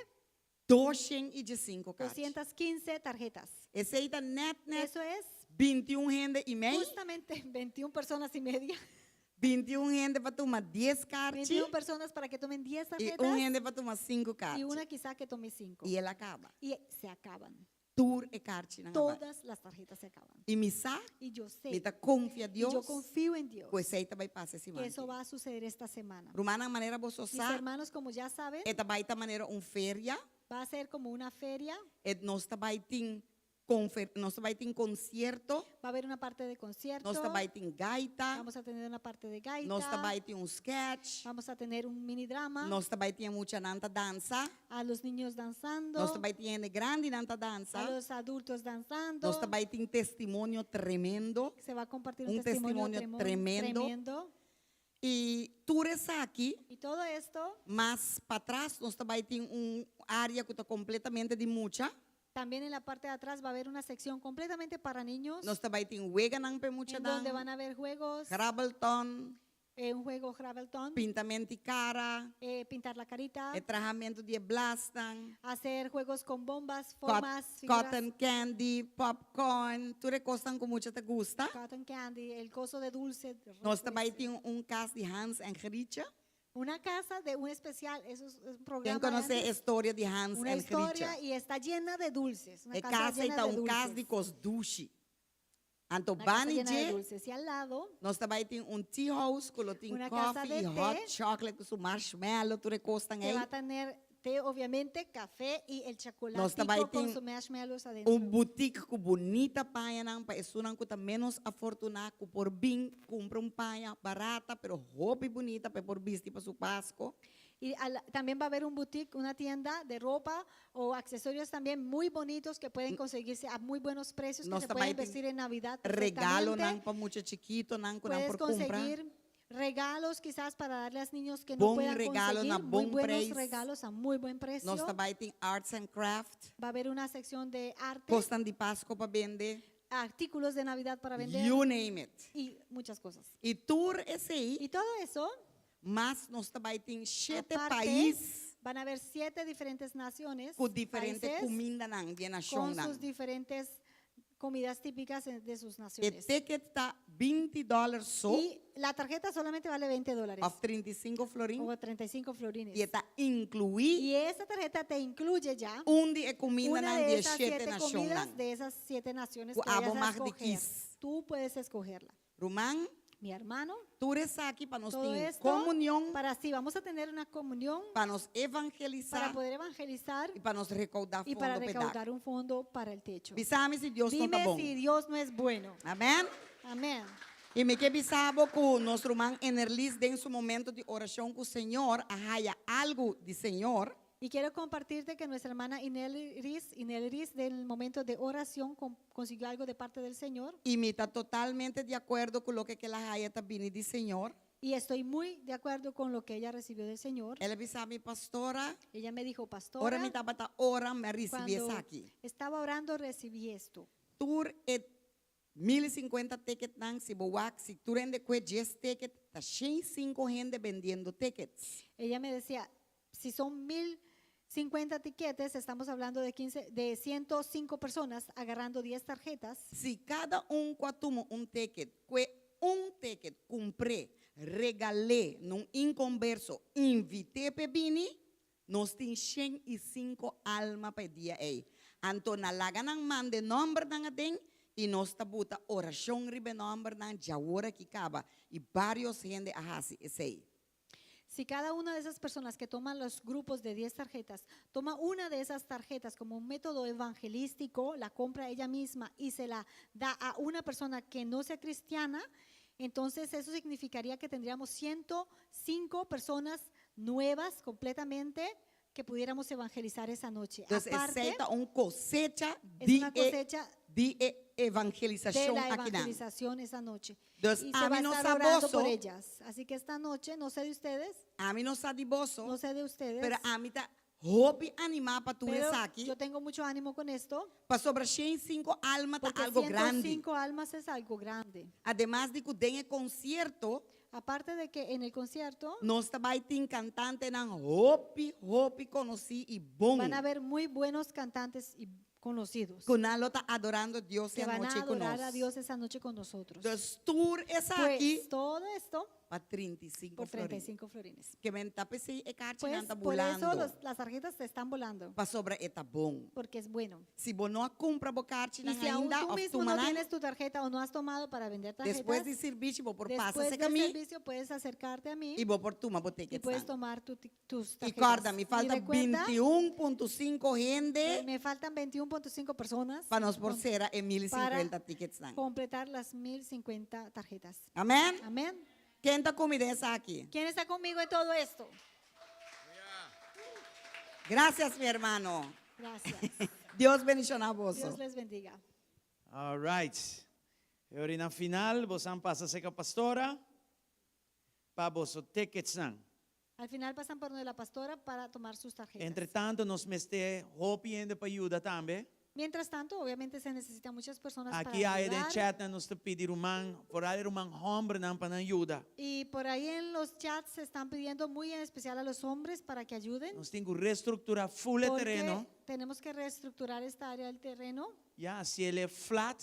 215 karchi. 215 tarjetas. Esei ta net net Eso es 21 hende i mei. Justamente 21 personas y media. 21 hende pa tuma 10 karchi. 21 personas para que tomen 10 I tarjetas un hende pa tuma 5 karchi. Y una quizá que tome 5. I el a kaba. Y se acaban. Tur e karchinan a bai. Todas las tarjetas se acaban. I mi sa, Y yo sé, mi ta konfia y Dios, yo confío en Dios, ku esei ta bai pasa e que siman. eso va a suceder esta semana. Rumannan, manera boso Mis sa, hermanos, como ya saben, e ta bai ta manera un feria. Va a ser como una feria. E nos ta bai tin konfer, nos ta bai tin konsierto. Va a haber una parte de concierto. Nos ta bai tin gaita. Vamos a tener una parte de gaita. Nos ta bai tin un sketch. Vamos a tener un mini drama. Nos ta bai tin muchanan ta dansa. A los niños danzando. Nos ta bai tin hende grandinan ta dansa. A los adultos danzando. Nos ta bai tin testimonio tremendo. Se va a compartir un Un testimonio, testimonio tremendo. Tremendo. I tur esaki, Y todo esto, mas patras nos ta bai tin un área ku ta kompletamente di mucha. También en la parte de atrás va a haber una sección completamente para niños. Nos ta bai tin weganan pa mucha En donde van a haber juegos. Grabbelton. Un juego Grabbelton. Pintamentu di kara. Pintar la carita. E trahamentu di blasnan. Hacer juegos con bombas, formas, figuras. Cotton candy, popcorn, tur kos ku mucha ta gusta. Cotton candy, el coso de dulce. Nos ta bai tin un kas di Hans en Grietje. Una casa de un especial, eso es un programa. Ken konosé de antes. historia di Hans Una en historia Grietje? y está llena de dulces. Una E casa kas llena ta de un kas dulces. di kos dushi. Anto Una casa bani llena de dje, dulces. Y al lado, nos ta bai tin un tea house ku lo tin una casa coffee de i hot té. chocolate ku su marshmallow, tur kos Que ei. va a tener té, obviamente, café y el chocolate Nos ta bai con tin su marshmallows adentro. un boutique ku bunita pañanan pa esunnan ku ta menos afortuná ku por bin kumpra un paña barata pero hopi bunita pa por bisti pa su Pasku. Y también va a haber un boutique, una tienda de ropa o accesorios también muy bonitos que pueden conseguirse a muy buenos precios, que Nos se ta pueden bai tin vestir en Navidad regalo perfectamente. nan pa mucha chikitu nan ku nan Puedes por kumpra. conseguir regalos quizás para darle a los niños que no Bon puedan regalo conseguir, na muy bon buenos prijs. regalos a muy buen precio. Nos ta bai tin arts and craft. Va a haber una sección de arte, Kosnan di Pasku pa bende. Artículos de Navidad para vender You name it. Y muchas cosas. I tur esei. Y todo eso, Mas nos ta bai tin shete aparte, pais van a haber siete diferentes naciones, ku diferente países, kumindanan di con nashonnan. sus diferentes comidas típicas de sus E naciones. ticket ta 20 dòler so. Y la tarjeta solamente vale 20 dólares. Òf 35 florin. O 35 florines. I ta inkluí Y esa tarjeta te incluye ya un di e kuminda una nan de di esas shete siete comidas nashonnan. de esas siete naciones Ku que vayas abo a mag di escoger. kis. Tú puedes escogerla. Ruman, Mi hermano, tur esaki pa nos todo tin esto komunion, para sí, vamos a tener una comunión pa nos para evangelisá poder evangelizar i pa nos rekoudá y para fondo pa dak. recaudar un fondo para el techo. Bisa mi si Dios no Dime ta bon. si Dios no es bueno. Amèn. Amén. I mi ke bisa bo ku nos ruman Enerlis den su momento di orashon ku Señor, a haya algu di Señor. Y quiero compartirte que nuestra hermana Inelis, Inelis del momento de oración consiguió algo de parte del Señor. I mi ta totalmente di akuerdo ku loke el a haya ta bini di Señor. Y estoy muy de acuerdo con lo que ella recibió del Señor. El a bisa mi pastora, Ella me dijo, pastora, ora mi tabata ora, mi a risibí cuando esaki. Estaba orando, recibí esto. Tur e 1050 ticketnan, si bo wak, si tur hende kue 10 ticket, ta 105 hende bendiendo tickets. Ella me decía, si son 1050 tiquetes, estamos hablando de 15, de 105 personas agarrando 10 tarjetas. Si kada un ku a tuma un ticket, kue un ticket, kumpr'é, regal'é na un inkonverso, invit'é p'e bini, nos tin 105 alma pa e dia ei. Anto na laga nan manda nòmbernan aden i nos ta buta orashon riba e nòmbernan djawor aki kaba i vários hende a hasi esei. Si cada una de esas personas que toman los grupos de 10 tarjetas, toma una de esas tarjetas como un método evangelístico, la compra ella misma y se la da a una persona que no sea cristiana, entonces eso significaría que tendríamos 105 personas nuevas completamente que que pudiéramos evangelizar esa noche. Entonces, Aparte, esei ta un kosecha es di una e, cosecha di e de evangelisashon la akinan. evangelización esa noche. Entonces, Y se a va mí a no estar sa orando boso. por ellas. Así que esta noche, no sé de ustedes, Ami no sa di boso, no sé de ustedes, pero ami ta hopi animá pa tur pero esaki. yo tengo mucho ánimo con esto, Pasobra 105 alma ta porque algo grandi. 105 almas es algo grande. Ademas di ku den e konsierto, Aparte de que en el concierto nos ta bai tin kantantenan hopi, hopi konosí i bon. van a haber muy buenos cantantes y conocidos Ku nan lo ta adorando Dios que e van a anochi ku adorar a nos. Dios esa noche con nosotros. Dus tur esaki Pues todo esto pa 35 por florin. 35 florines. Ke men ta p'esei e karchinan Pues ta por eso bulando. las tarjetas se están volando, Pasobra e ta bon. porque es bueno. Si bo no a kumpra bo Y karchinan si aún ainda tú òf mismo no tuma nan, tienes tu tarjeta o no has tomado para vender despues tarjetas, di sirbishi bo por pasa después serka del mi servicio puedes acercarte a mí i bo por tuma bo y tickets puedes nan. tomar tu ti- tus I tarjetas. kòrda, mi Y falta recuerda, 21.5 hende me faltan 21.5 personas pa nos por con- sera e mil para 50 tickets nan. completar las 1050 tarjetas. Amèn? Amén. Ken ta ku mi den esaki? ¿Quién está conmigo en todo esto? Gracias, mi hermano. Gracias. Dios bendishoná boso. Dios les bendiga. All right. I ora na final, boso pasa serka pastora pa boso ticketsnan. Al final pasan por donde la pastora para tomar sus tarjetas. Entre tanto, nos mester hopi hende pa yuda tambe. Mientras tanto, obviamente se necesitan muchas personas Aki para aya den ayudar. chatnan nos ta pidi ruman, vooral ruman hòmbernan pa nan yuda. Y por ahí en los chats se están pidiendo muy en especial a los hombres para que ayuden. Nos tin ku restrukturá full e Porque tereno. tenemos que reestructurar esta área del terreno, Ya, hasié flat.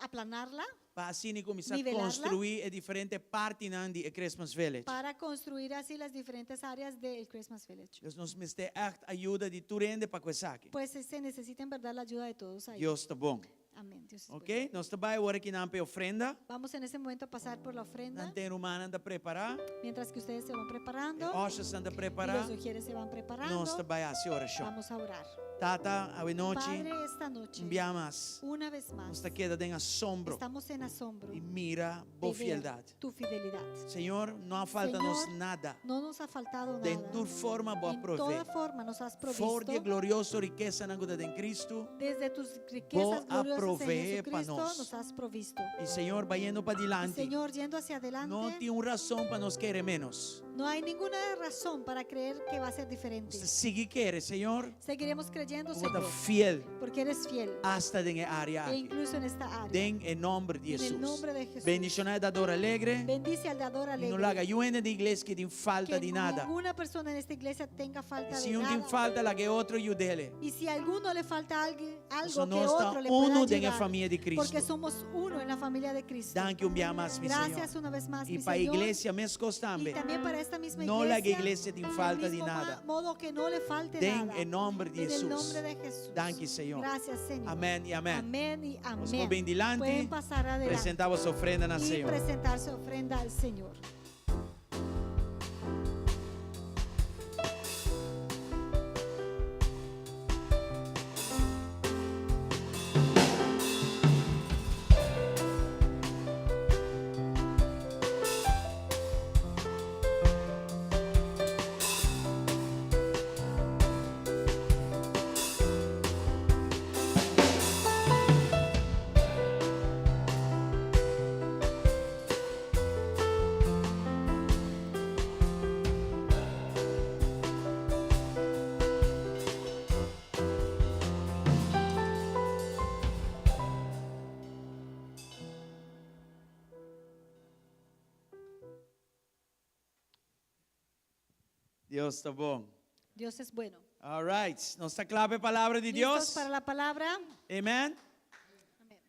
aplanarla. Pa asina kuminsá Nivelarla. konstruí e diferente partinan di e Christmas Village. Para construir así las diferentes áreas del Christmas Village. Dus nos mester ègt ayuda di tur hende pa ku esaki. Pues se necesita en verdad la ayuda de todos ahí. Dios ta bon. Amén. Dios es Ok? bueno. Nos ta bai awor akinan pa e ofrenda. Vamos en ese momento a pasar por la ofrenda. Nan tin rumannan ta prepará. Mientras que ustedes se van E preparando. ushers ta Y prepará. los ujieres se van preparando. Nos ta bai hasi orashon. Vamos a orar. Tata, awe nochi, Padre, esta noche, un bia mas, una vez más, nos ta keda den asombro estamos en asombro di mira bo de ver fieldat. tu fidelidad. Señor, no a falta nos Señor, nada. No nos ha faltado Den nada. tur forma bo a En provee. toda forma nos has For provisto. di e glorioso rikesanan ku ta den Cristo. Desde tus riquezas Bo a gloriosas en provee pa Jesucristo nos. nos has provisto. I Señor, bayendo pa Y dilanti, Señor, yendo hacia adelante, no tin un rason pa nos kere ménos. no hay ninguna razón para creer que va a ser diferente. Nos ta sigui kere, Señor, Seguiremos creyendo, ku bo ta Señor, fiel porque eres fiel, hasta den e área e aki. incluso en esta área. Den e nòmber di En el Hesus. nombre de Jesús. Bendishoná e dador alegre. Bendice al dador I no alegre. laga niun hende den iglesia aki tin falta Que di nada. ninguna persona en esta iglesia tenga falta I de si un tin nada. falta, laga e otro yud'é. Y si a alguno le falta alguien, algo Paso que nos ta otro le pueda uno den e ayudar, famia di Cristo. porque somos uno en la familia de Cristo. Danki un bia mas, mi Gracias Señor. una vez más, I mi pa Señor. iglesia meskos Y tambe. también para esta misma No laga iglesia, iglesia tin del falta di mismo nada. modo que no le falte Den nada. e nòmber di En el Hesus. nombre de Jesús. Danki, Señor. Gracias, Señor. Amèn i amèn. Amén y Nos amén. por bin dilanti, Pueden pasar adelante presentá boso ofrenda na y Señor. presentar su ofrenda al Señor. Dios ta bon. Dios es bueno. All right. Nos ta kla pa e palabra di ¿Listos Dios? para la palabra? Amen. Amén.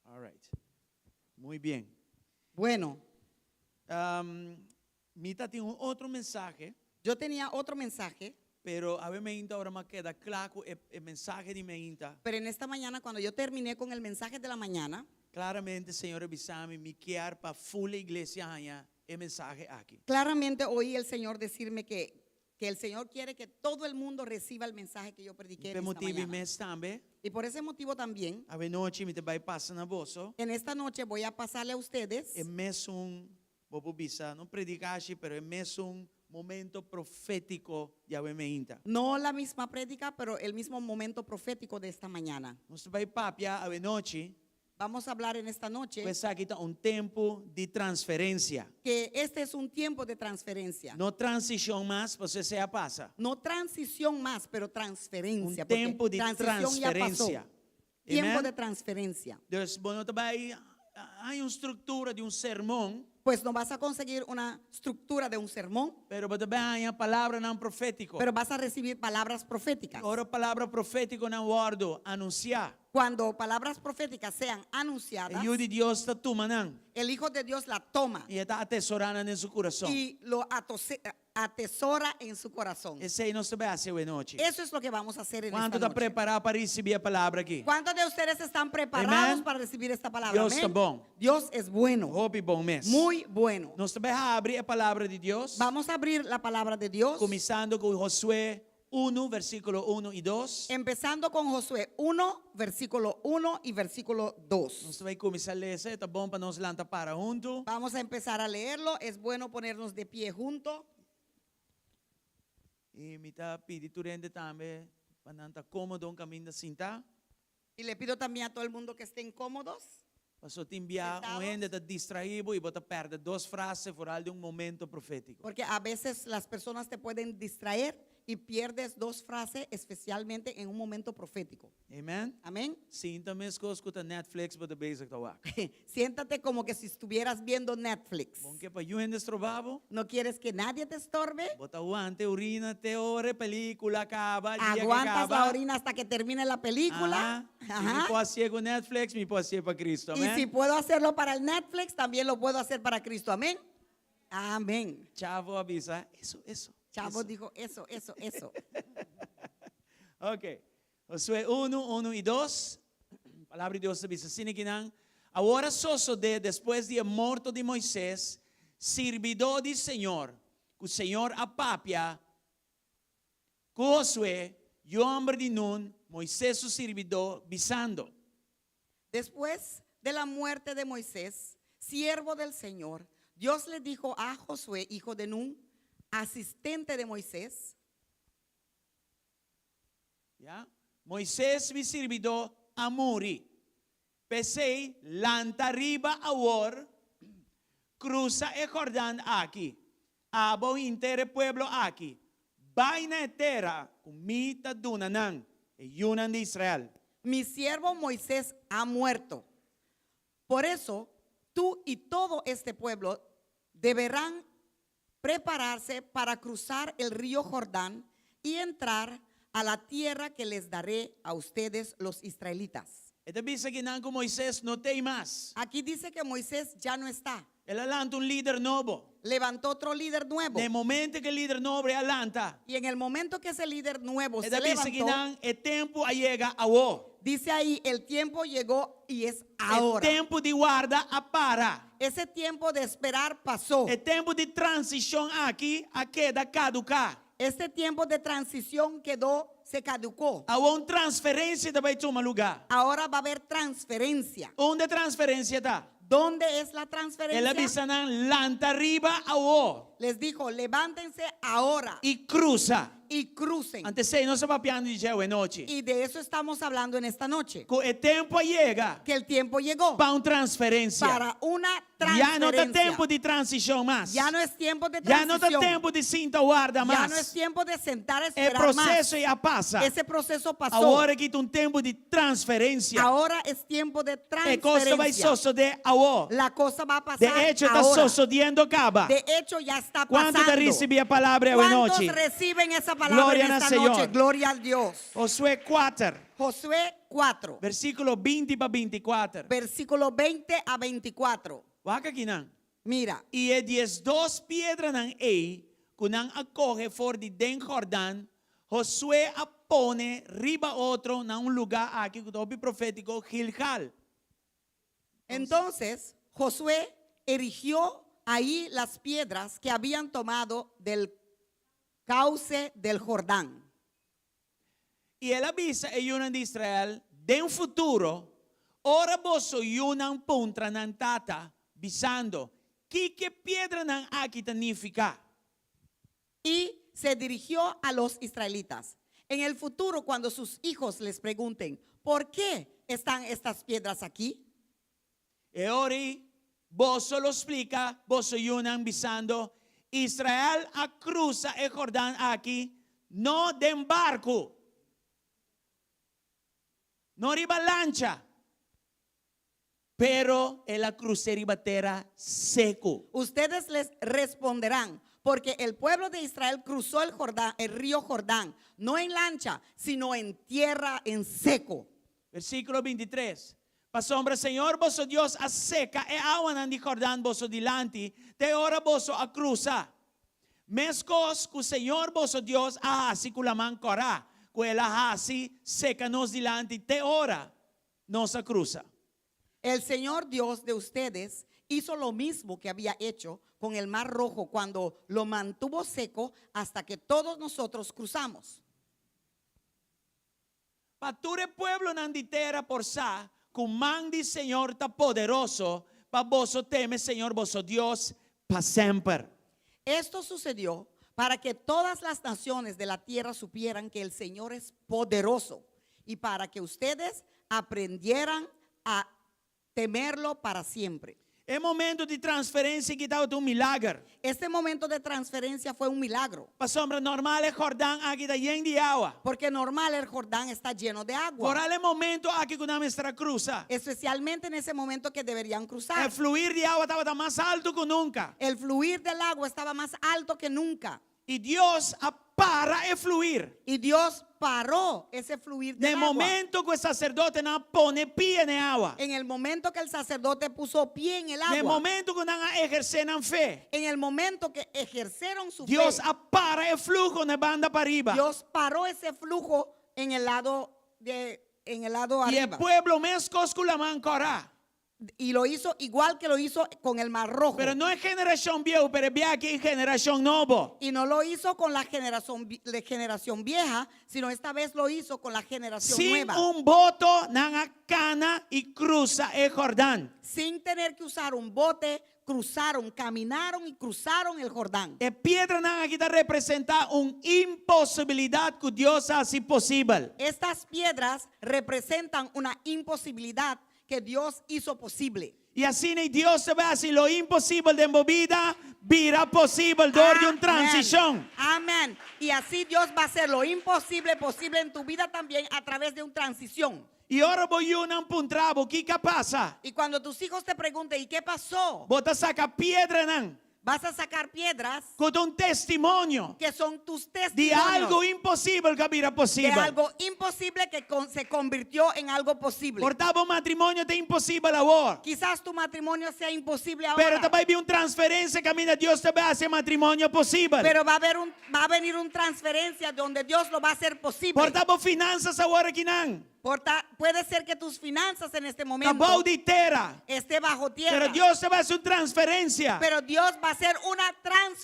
All right. Muy bien. Bueno. Mi tatin un otro mensahe. Yo tenía otro mensaje. Pero awe meinta ora m'a keda kla ku e, e mensahe di meinta. Pero en esta mañana, cuando yo terminé con el mensaje de la mañana, Claramente Señor a bisa mi, mi kier pa full iglesia haña e mensahe aki. Claramente oí el Señor decirme que, que el Señor quiere que todo el mundo reciba el mensaje que yo prediqué P'e en esta motibu mañana. mes tambe. Y por ese motivo también, Awe nochi mi ta bai pasa na boso. En esta noche voy a pasarle a ustedes E mesun. Bo por bisa, no predikashi, pero e mesun momento profétiko di awe meinta. No la misma prédica, pero el mismo momento profético de esta mañana. Nos ta bai papia awe nochi. Vamos a hablar en esta noche. Ku esaki ta un tempu di transferensia. Que este es un tiempo de transferencia. No transishon mas, pasobra esei a pasa. No transicion mas, pero transferencia. Un tempu di transicion ya pasó. transferensia. Tiempo Amen? de transferencia. Dus bo no ta bai haña un struktura di un sermon. Pues no vas a conseguir una estructura de un sermón. Pero bo ta bai haña palabranan profétiko. Pero vas a recibir palabras proféticas. Ora palabra profétikonan wòrdu anunsiá. Cuando palabras proféticas sean anunciadas. E Yu di Dios ta tuma nan. El Hijo de Dios la toma. I e ta atesorá nan den su kurason. Y lo atesora en su corazón. Esei nos ta bai hasi awe nochi. Eso es lo que vamos a hacer en Kuantu esta ta noche. prepará pa risibí e palabra aki? ¿Cuántos de ustedes están preparados Amen. para recibir esta palabra? Dios ta Amén. bon. Dios es bueno. Hopi bon mes. Muy bueno. Nos ta bai habri e palabra di Dios. Vamos a abrir la palabra de Dios. Kuminsando ku Josué 1, versíkulo 1 i 2. Empezando con Josué 1, versículo 1 y versículo 2. Nos ta bai kuminsá lesa, e ta bon pa nos lanta para huntu. Vamos a empezar a leerlo, es bueno ponernos de pie junto. I mi ta pidi tur hende tambe pa nan ta kómodo un kaminda sintá. Y le pido también a todo el mundo que estén cómodos. Pasobra tin bia un Sentados. hende ta distraí bo i bo ta pèrdè dos frase foral di un momento profétiko. Porque a veces las personas te pueden distraer y pierdes dos frases, especialmente en un momento profético. Amen? Amén. Sinta meskos ku ta Netflix bo ta bezig ta wak. Siéntate como que si estuvieras viendo Netflix. Bo no ke pa niun hende stroba bo. No quieres que nadie te estorbe. Bo ta wanta e orina te ora e película kaba, dia ke Aguantas kaba. la orina hasta que termine la película. Aha. Si mi por hasié ku Netflix, mi por hasié pa Cristo. Y Amén. si puedo hacerlo para el Netflix, también lo puedo hacer para Cristo. Amén. Amén. Chavo a bisa, eso, eso. Chavo eso. dijo eso, eso, eso. Ok. Josué 1, 1 i 2. Palabra di Dios ta bisa asina kinan. Awor a sosodé despues di e morto di Moisés, sirbidó di Señor, ku Señor a papia ku Josué, yu hòmber di Nun, Moisés su sirbidó, bisando. Despues de la muerte de Moisés, siervo del Señor, Dios le dijo a Josué, hijo de Nun, asistente de Moisés. Ya, Moisés, mi sirbidó, a muri. P'esei, lanta riba awor, krusa e Jordan aki, abo henter e pueblo aki, bai na e tera ku mi ta duna nan, e yunan di Israel. Mi siervo Moisés ha muerto. Por eso, tú y todo este pueblo deberán prepararse para cruzar el río Jordán y entrar a la tierra que les daré a ustedes los israelitas. E ta bisa kinan ku Moisés no t'ei mas. Aquí dice que Moisés ya no está. El a lanta un lider nobo. Levantó otro líder nuevo. Na e momento ku e lider nobo a lanta, Y en el momento que ese líder nuevo e se ta bisa levantó, kinan e tempu a yega awo. dice ahí, el tiempo llegó y es E ahora. tempu di warda a para. Ese tiempo de esperar pasó. E tempu di transishon aki a keda kaduká. Este tiempo de transición quedó, se caducó. Awor un transferensia ta bai tuma lugá. Ahora va a haber transferencia. Unda e transferensia ta? ¿Dónde es la El a transferencia? bisa nan, Lanta riba awor Les dijo, levántense ahora i krusa. y crucen. Anto esei nos ta papiando di dje awe nochi. Y de eso estamos hablando en esta noche. Ku e tempu a yega Que el tiempo llegó pa un transferensia. para una Ya no ta transferencia. tempu di transishon mas. Ya no es tiempo de Ya no ta transición. tempu di sinta warda Ya mas. no es tiempo de sentar a E esperar más. proseso ya a pasa. Ese proceso pasó. Awor aki ta un tempu di transferensia. Ahora es tiempo de E kos ta bai transferencia. sosodé awor. La cosa va a pasar De echo, ta ahora. sosodiendo kaba. De hecho, ya está Kuantu ta pasando. risibí e palabra awe ¿Cuántos nochi? reciben esa palabra Gloria en na esta Señor. noche? Gloria al Dios. Josué 4, Josué 4, versíkulo 20 pa 24. versículo 20 a 24. Wak akinan. Mira. I e diesdos piedranan ei ku nan a kohe for di den Jordan, Josué a pone riba otro na un lugá aki ku ta hopi profétiko, Gilgal. Entonces Josué erigió ahí las piedras que habían tomado del cauce del Jordán. I el a bisa e yunan di Israel, Den futuro, ora boso yunan puntra nan tata, bisando, Kiko e piedranan aki ta nifiká? Y se dirigió a los israelitas. En el futuro, cuando sus hijos les pregunten, ¿por qué están estas piedras aquí? E ora ei, boso lo splika boso yunan bisando, Israel a krusa e Jordan aki, no den barku, no riba lancha, pero el a krus'é riba tera seku. Ustedes les responderán, Porque el pueblo de Israel cruzó el Jordán, el río Jordán, no en lancha, sino en tierra en seco. Versíkulo 23, Pasobra señor boso Dios a seka e awanan di Jordan boso dilanti te ora boso a krusa, meskos ku señor boso Dios a hasi ku laman Kòrá, ku el a hasi seka nos dilanti te ora nos a krusa. El Señor Dios de ustedes hizo lo mismo que había hecho con el Mar Rojo cuando lo mantuvo seco hasta que todos nosotros cruzamos. Pa tur e pueblonan di tera por sa ku man di Señor ta poderoso, pa boso teme Señor boso Dios pa semper. Esto sucedió para que todas las naciones de la tierra supieran que el Señor es poderoso y para que ustedes aprendieran a temerlo para siempre. E momento di transferensia aki tabata un milager. Este momento de transferencia fue un milagro. Pasobra normal e Jordán aki ta yen di awa. Porque normal el Jordán está lleno de agua. Foral e momento aki ku nan mester a krusa. Especialmente en ese momento que deberían cruzar. E fluir di awa tabata mas altu ku nunka. El fluir del agua estaba más alto que nunca. I Dios a para e fluir. Y Dios paró ese fluir Na del e agua. momento ku e saserdotenan a pone pia na e awa. En el momento que el sacerdote puso pie en el Na e agua. momento ku nan a ehersé nan fe. En el momento que ejercieron su Dios fe. a para e fluho na e banda pariba. Dios paró ese flujo en el lado de en el lado I e arriba. pueblo meskos ku laman kòrá. Y lo hizo igual que lo hizo con el Mar Rojo. Pero no e generashon bieu, pero e bia aki e generashon nobo. Y no lo hizo con la generación, la generación vieja, sino esta vez lo hizo con la generación Sin nueva. un boto nan a kana i krusa e Jordán. Sin tener que usar un bote, cruzaron, caminaron y cruzaron el Jordán. E piedranan aki ta representá un imposibilidat ku Dios a hasi posibel. Estas piedras representan una imposibilidad que Dios hizo posible. I asina ei Dios ta bai hasi lo imposibel den bo bida bira posibel dor di un transishon. Amén. Y así Dios va a hacer lo imposible posible en tu vida también a través de un transición. I ora bo yunan puntra bo kiko a pasa, Y cuando tus hijos te pregunten, ¿y qué pasó? bo ta saca piedranan Vas a sacar piedras ku ta un testimonio que son tus di testimonios algo imposibel ku a bira de posibel. algo imposible que se convirtió en algo posible. Por ta bo matrimonio ta imposibel awor. Quizás tu matrimonio sea imposible Pero ahora. ta bai bin un transferencia kaminda Dios ta bai hasi e matrimonio posibel. Pero va a haber un, va a venir una transferencia donde Dios lo va a hacer posible. Por ta bo finanzas awor akinan. Por puede ser que tus finanzas en este Ta momento bou di tera. esté bajo tierra. Pero Dios ta bai hasi un transferencia. Pero Dios va a hacer una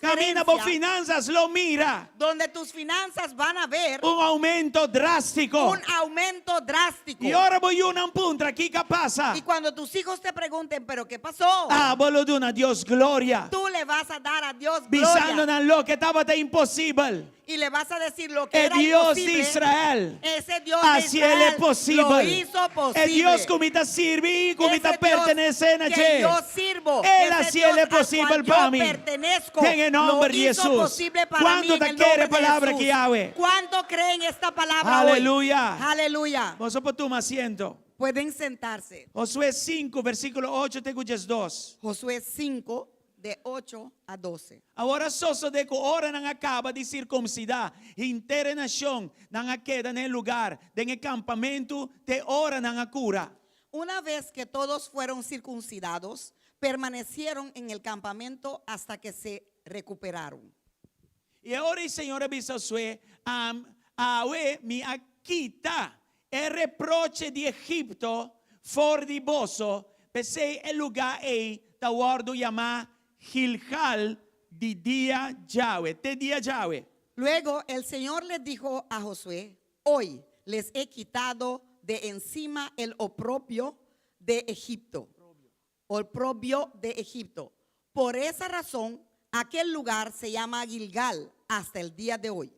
Kaminda bo transferencia finanzas lo mira donde tus finanzas van a ver un aumento drástico. un aumento drástico. I ora bo yunan puntra, kiko a pasa? Y cuando tus hijos te pregunten, ¿pero qué pasó? Abo lo duna Dios gloria. Tú le vas a dar a Dios Bisando gloria. nan loke tabata imposibel. Y le vas a decir lo que E era Dios di imposible. Israel. Ese Dios de Hasi el Israel e posibel. lo hizo posible. E Dios ku mi ta sirbi i ku mi ta Ese Dios pertenesé na que dje. yo sirvo, El ese hasi Dios el e al cual posibel yo pa mi. pertenezco, Den e lo nomber di hizo Hesus. posible para Kuantu mí en ta el kere nombre de palabra Jesús. aki awe? ¿Cuánto creen esta palabra hoy? Aleluya. Aleluya. Boso por tuma asiento. Pueden sentarse. Josué 5, versíkulo 8 te ku 12. Josué 5, de 8 a 12. Awor a sosodé ku ora nan a kaba di sirkumsidá henter e nashon, nan a keda na e lugar den e kampamentu te ora nan a kura. Una vez que todos fueron circuncidados, permanecieron en el campamento hasta que se recuperaron. I e ora ei Señor a bisa Josué, Am, awe mi a kita e reproche di Egipto for di boso, p'esei e lugá ei ta wòrdu yamá Gilgal di dia djawe, te dia djawe. Luego el Señor les dijo a Josué, Hoy les he quitado de encima el oprobio de Egipto, oprobio de Egipto. Por esa razón, aquel lugar se llama Gilgal hasta el día de hoy.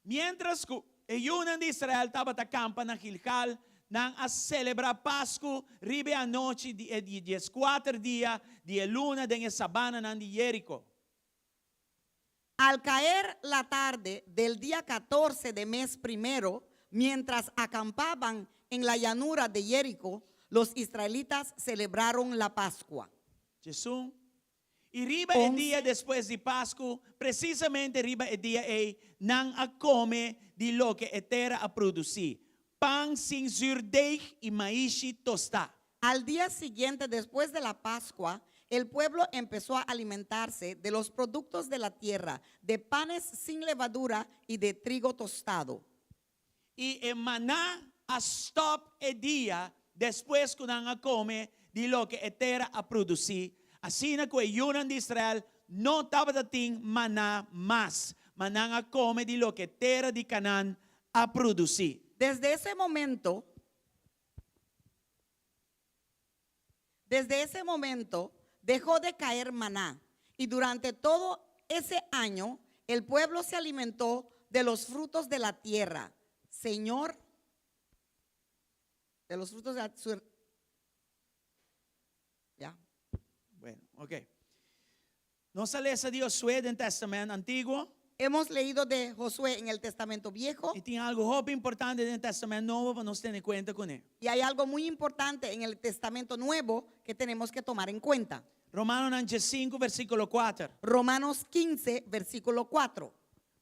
Miéntras ku e yunan di Israel tabata kampa na Gilgal, nan a selebrá Pasku riba e anochi di e di dieskuater dia di e luna den e sabananan di Jeriko. Al caer la tarde del dia catorce de mes primero, mientras acampaban en la llanura de Jeriko, los israelitas celebraron la Pascua. 11. I riba e dia despues di Pasku, presisamente riba e dia ei, nan a kome di loke e tera a produsí, pan sin zürdeig i maishi tostá. Al día siguiente después de la Pascua, el pueblo empezó a alimentarse de los productos de la tierra, de panes sin levadura y de trigo tostado. I e maná a stòp e dia despues ku nan a kome di loke e tera a produsí, asina ku e yunan di Israel no tabata tin maná mas, ma nan a kome di loke tera di Kanaan a produsí. Desde ese momento, Desde ese momento dejó de caer maná y durante todo ese año el pueblo se alimentó de los frutos de la tierra. Señor, de los frutos de la Ya. Bueno, ok. Nos a lesa di Josué den Testament Antiguo. Hemos leído de Josué en el Testamento Viejo. I tin algu hopi importante den Testament Nobo pa nos tene kuenta kuné. Y hay algo muy importante en el Testamento Nuevo que tenemos que tomar en cuenta. Romanonan diesinku versíkulo kuater. Romanos 15, versículo 4.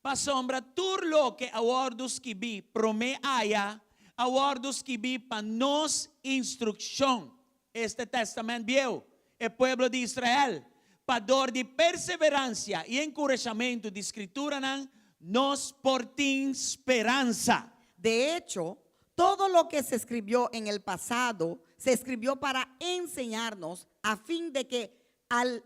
Pasobra tur loke a wòrdu skibí promé aya a wòrdu skibí pa nos instrukshon, esta Tèstamènt Bieu, e pueblo di Israel, pa dor di perseveransia i enkurashamentu di Skrituranan nos por tin speransa. De echo, todo loke se escribió en el pasado se escribió para enseñarnos a fin de que al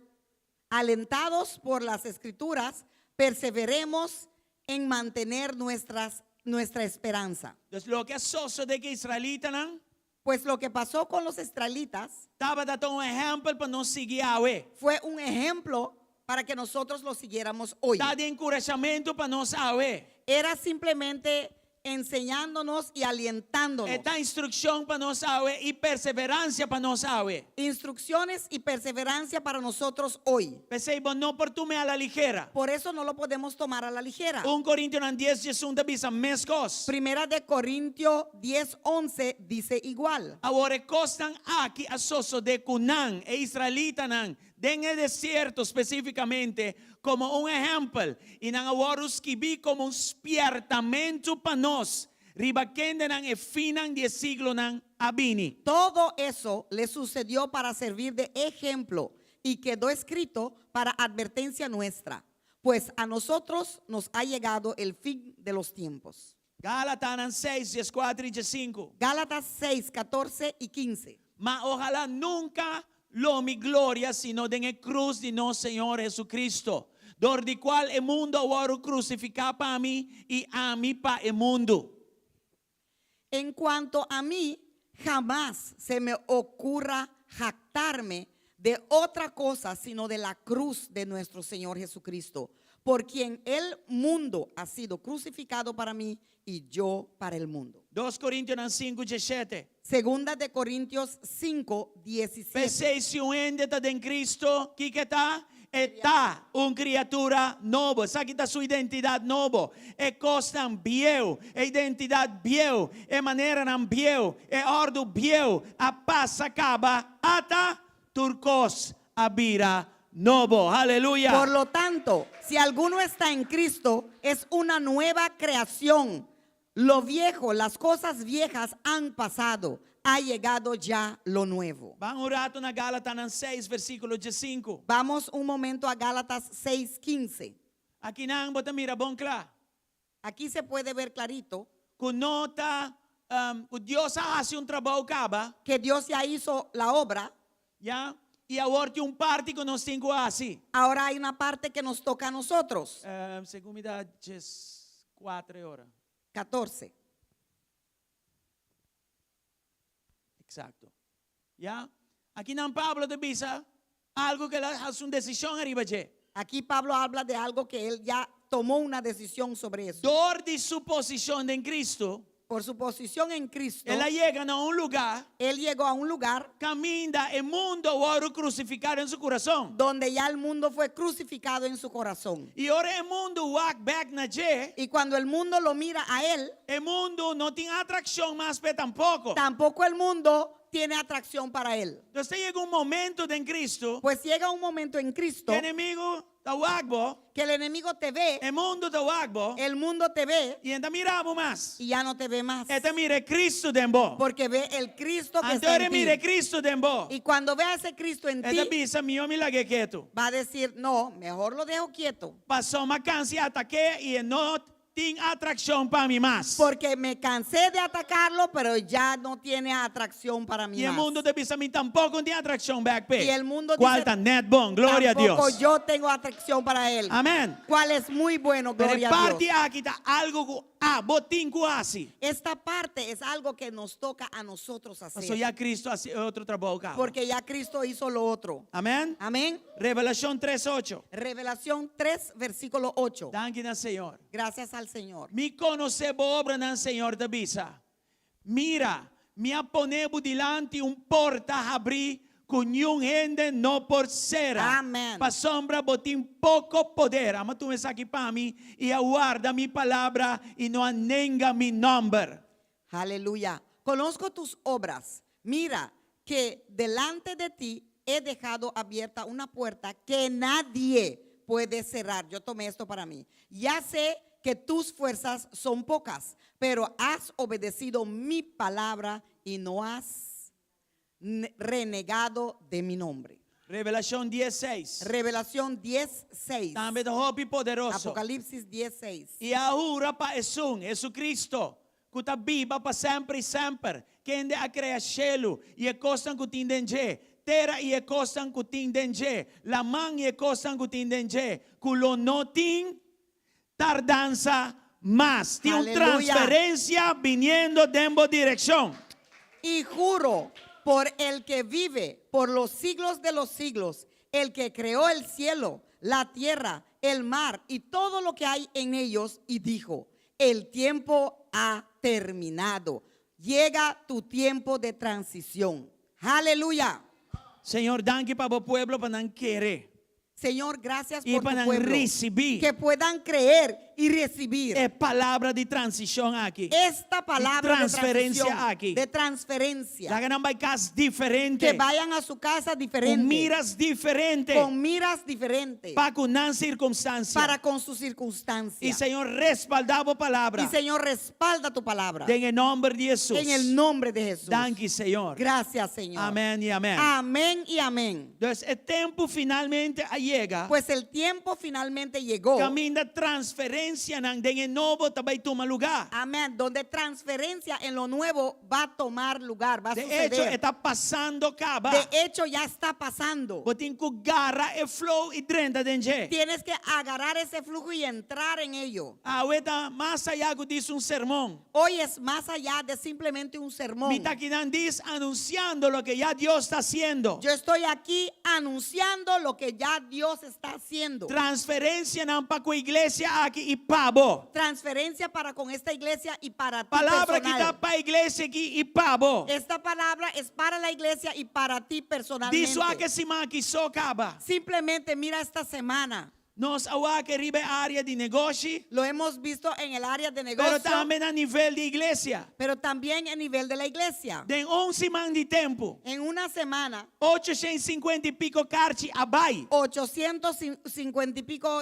alentados por las escrituras perseveremos en mantener nuestras, nuestra esperanza. Dus loke a sosodé ku e israelitanan. Pues lo que pasó con los israelitas. Tabata ta un ehèmpel pa nos sigui awe. Fue un ejemplo para que nosotros lo siguiéramos hoy. Ta di enkurashamentu pa nos awe. Era simplemente enseñándonos y alientándonos. E ta instrukshon pa nos awe i perseveransia pa nos awe. Instrucciones y perseverancia para nosotros hoy. P'esei bo no por tum'é a la ligera. Por eso no lo podemos tomar a la ligera. Un Korintionan dies diesun ta bisa meskos. Primera de Corintio 10, 11 dice igual. Awor e kosnan aki a sosodé ku nan, e israelitanan, den e desierto spesífikamente, komo un ehèmpel, i nan a wòrdu skibí komo un spièrtamentu pa nos, riba kendenan e finnan di e siglonan a bini. Todo eso le sucedió para servir de ejemplo y quedó escrito para advertencia nuestra, pues a nosotros nos ha llegado el fin de los tiempos. Galatanan seis, dieskuater i diesinku. Gálatas 6, 14 y 15. Ma ojalá nunka lo mi gloria sino den e krus di nos Señor Jesucristo, dor di kual e mundu a wòrdu krusifiká pa mi i ami pa e mundu. En cuanto a mí, jamás se me ocurra jactarme de otra cosa sino de la cruz de nuestro Señor Jesucristo, por quien el mundo ha sido crucificado para mí y yo para el mundo. Dos Korintionan sinku diesshete. Segunda de Corintios 5, 17. P'esei si un hende ta den Cristo, kiko e ta? E ta un kriatura nobo. Esaki ta su identidat nobo. E kosnan bieu, e identidat bieu, e maneranan bieu, e òrdu bieu a pasa kaba ata tur kos a bira nobo. Aleluya! Por lo tanto, si alguno está en Cristo, es una nueva creación. Lo viejo, las cosas viejas han pasado, ha llegado ya lo nuevo. Ban un ratu na Galatanan seis, versíkulo diesinku. Vamos un momento a Gálatas 6, 15. Akinan bo ta mira bon kla. Aquí se puede ver clarito. Ku no ta, ku Dios a hasi un trabou kaba. Que Dios ya hizo la obra. Ya, i awor tin un parti ku nos tin ku hasi. Ahora hay una parte que nos toca a nosotros. Segun mi ta dieskuater e ora. 14. Exacto. Ya, akinan Pablo ta bisa. Algu ku el a hasi un desishon ariba dje. Aquí Pablo habla de algo que él ya tomó una decisión sobre eso. Dor di su posishon den Kristu. Por su posición en Cristo. El a yega na un lugá. Él llegó a un lugar. Kaminda e mundu a wòrdu krusifiká den su kurason. Donde ya el mundo fue crucificado en su corazón. I ora e mundu wak bèk na dje. Y cuando el mundo lo mira a él. E mundu no tin atrakshon mas p'e tampoko. Tampoco el mundo tiene atracción para él. Entonces ta yega un momento den Cristo. Pues llega un momento en Cristo. Ku enemigu ta wak bo. Que el enemigo te ve. E mundu ta wak bo. El mundo te ve. I e n' ta mira bo mas. Y ya no te ve mas. E ta mira e Cristo den bo. Porque ve el Cristo que Anto está ora en e mira ti. e Cristo den bo. Y cuando ve a ese Cristo en E ta ti. bisa mihó mi lag'é ketu. Va a decir, no, mejor lo dejo quieto. Paso m'a kansa di atak'é i e no Tin atraccion pa mi mas. Porque me cansé de atacarlo, pero ya no tiene atracción para mí Y e más. mundo ta bisa mi tampoco no tin atraccion bek p'e. Y el mundo Cual dice, ta net bon, gloria a Tampoco Dios. yo tengo atracción para él. Amén. Cual es muy bueno, Pero e gloria a Dios. parti aki ta algo cu abo tin cu haci. Esta parte es algo que nos toca a nosotros hacer. Paso ya Cristo a haci e otro trabou caba. Porque ya Cristo hizo lo otro. Amén. Amén. Revelacion tres ocho. Revelación 3, versículo 8. Danki na Señor. Gracias al Señor. Mi konosé bo obranan, Señor ta bisa. Mira, mi a pone bo dilanti un porta habrí ku niun hende no por sera. Amén. Pasobra bo tin poko poder. Ama tuma esaki pa mi i a warda mi palabra i no a nenga mi nòmber. Aleluya. Conozco tus obras. Mira que delante de ti he dejado abierta una puerta que nadie puede cerrar. Yo tomé esto para mí. Ya sé que tus fuerzas son pocas, pero has obedecido mi palabra y no has renegado de mi nombre. Revelashon dies seis. Revelación 10, 6. Tambe ta hopi poderoso. Apocalipsis 10, 6. I a hura pa esun, Jesucristo, ku ta biba pa semper i semper, kende a krea shelu i e kosnan ku tin den dje, tera i e kosnan ku tin den dje, laman i e kosnan ku tin den dje, ku lo no tin tardansa mas. Tin un Aleluya. transferensia biniendo den bo direkshon. Y juro por el que vive por los siglos de los siglos, el que creó el cielo, la tierra, el mar y todo lo que hay en ellos, y dijo, el tiempo ha terminado. Llega tu tiempo de transición. Aleluya. Señor, danki pa bo pueblo pa nan kere. Señor, gracias Y por pa tu nan pueblo. risibí. Que puedan creer y recibir. E palabra di transishon aki. Esta palabra Di transferencia de transición, aki. de transferencia. Laga nan bai kas diferente. Que vayan a su casa diferente. Ku miras diferente. Con miras diferentes. Pa ku nan sirkunstansia. Para con su circunstancia. Y Señor respaldá bo palabra. Y Señor respalda tu palabra. Den e nomber di Hesus. En el nombre de Jesús. Danki Señor. Gracias Señor. Amén y amén. Amén y amén. Dus e tempu finalmente a yega. Pues el tiempo finalmente llegó. Kaminda transferencianan den e nobo ta bai tuma lugá. Amén. Donde transferencia en lo nuevo va a tomar lugar, va a De suceder. echo, e ta pasando kaba. De hecho, ya está pasando. Bo tin ku gara e flow i drenta den dje. Tienes que agarrar ese flujo y entrar en ello. Awe ta mas ayá ku djis un sermon. Hoy es más allá de simplemente un sermón. Mi ta akinan djis anunsiando loke ya Dios ta hasiendo. Yo estoy aquí anunciando lo que ya Dios está haciendo. Transferencianan pa ku iglesia aki i pa bo. Transferencia para con esta iglesia y para ti Palabra aki personal. ta pa iglesia aki i pa bo. Esta palabra es para la iglesia y para ti personalmente. Djis wak e siman aki so kaba. Simplemente mira esta semana. Nos a wak riba e área di negoshi. Lo hemos visto en el área de Pero negocio. tambe na nivel di iglesia. Pero también en nivel de la iglesia. Den un siman di tempu. En una semana. 850 i piko karchi a bai. 850 y pico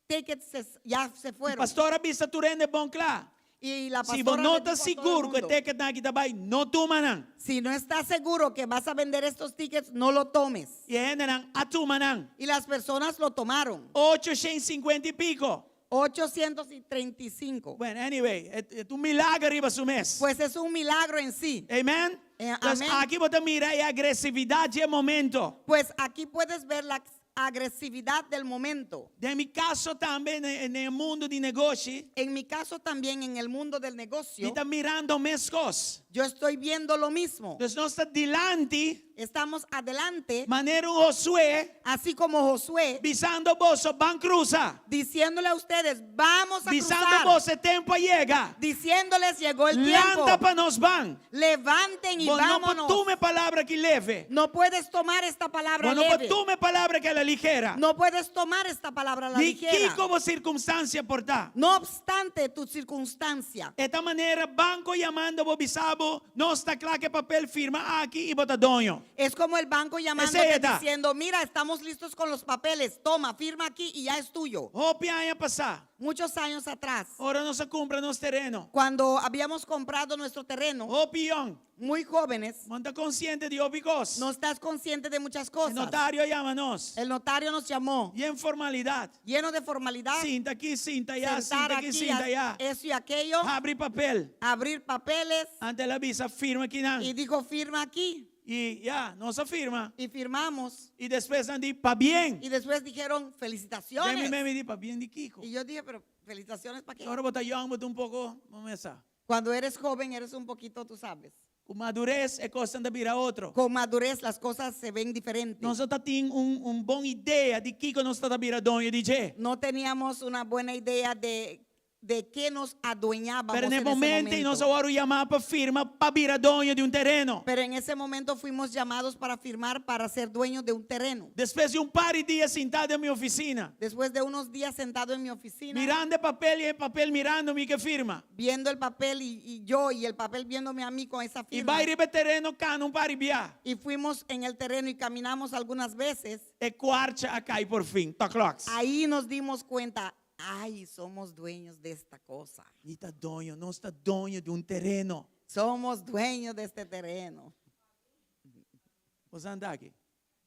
tickets ya se fueron. Pastor a bisa tur hende bon kla. Y la Si bo pastora no le ta dijo a todo el sigur ku e mundo, ticketnan aki ta bai, no tuma nan. Si no estás seguro que vas a vender estos tickets, no lo tomes. I e hendenan a tuma nan. Y las personas lo tomaron. 850 i piko. 835. Bueno, anyway, e ta un milager riba su mes. Pues es un milagro en sí. Amen? Eh, Entonces, amén. aki bo ta mira e agresividat di e momento. Pues aquí puedes ver la agresividad del momento. Den mi kaso tambe den e mundu di negoshi. En mi caso también en el mundo del Mi negocio, ta mirando meskos. yo estoy viendo lo mismo. Dus nos ta dilanti Estamos adelante, manera un Josué así como Josué, bisando boso ban krusa. diciéndole a ustedes, vamos a Bisando cruzar. boso e tempu a yega. Diciéndoles, llegó el tiempo. Lanta pa nos ban. Levanten y Bo no por vámonos. tuma e palabra aki leve. No puedes tomar esta palabra Bo no por leve. tuma e palabra aki a la ligera. No puedes tomar esta palabra a la Ni ligera. kiko bo sirkunstansia por ta. No obstante tu circunstancia. E ta manera banko yamando bo bisa bo, nos ta kla ku e papel firma aki i bo ta doño. Es como el banco llamándote Esei ta. diciendo, mira, estamos listos con los papeles, toma, firma aquí y ya es tuyo. Hopi aña pasá, Muchos años atrás, ora nos a kumpra nos tereno. cuando habíamos comprado nuestro terreno, Hopi yòn, muy jóvenes, bo no ta konsiente di hopi kos. no estás consciente de muchas E cosas. notario a yama nos. El notario nos llamó, Yen formalidat. lleno de formalidad, Sinta aki, sinta ayá, sentar sinta aki, aquí, sinta ayá. eso y aquello, Habri papel. abrir papeles Anto el a bisa firma akinan. y dijo, firma aquí. I ya, nos a firma. Y firmamos. I despues nan di, pabien. Y después dijeron, Den mi felicitaciones. mes mi di, pabien di kiko. Y yo dije, pero felicitaciones para qué. Ora bo ta yòn, bo ta un poko, mesa. Cuando eres joven, eres un poquito, tú sabes. Ku madures e kosnan ta bira otro. Con madurez las cosas se ven diferentes. Nos no tatin un, un bon idea di kiko nos tabata bira doño di dje. No teníamos una buena idea de, de qué nos adueñábamos Pero en na e ese momento ei nos momento. a wòrdu yamá pa firma pa bira doño di un tereno. Pero en ese momento fuimos llamados para firmar para ser dueños de un terreno. Despues di un par di dia sintá den mi ofisina, Después de unos días sentado en mi oficina, mirando e papel i e papel mirando mi ku e firma. viendo el papel y, y yo y el papel viéndome a mí con esa I firma. bai riba e tereno kana un par di bia. Y fuimos en el terreno y caminamos algunas veces. E kwarcha a kai por fin, ta kloks. Ahí nos dimos cuenta, ay, somos dueños de esta cosa. Mi ta doño, nos ta doño di un tereno. Somos dueños de este terreno. Bo sa anda aki.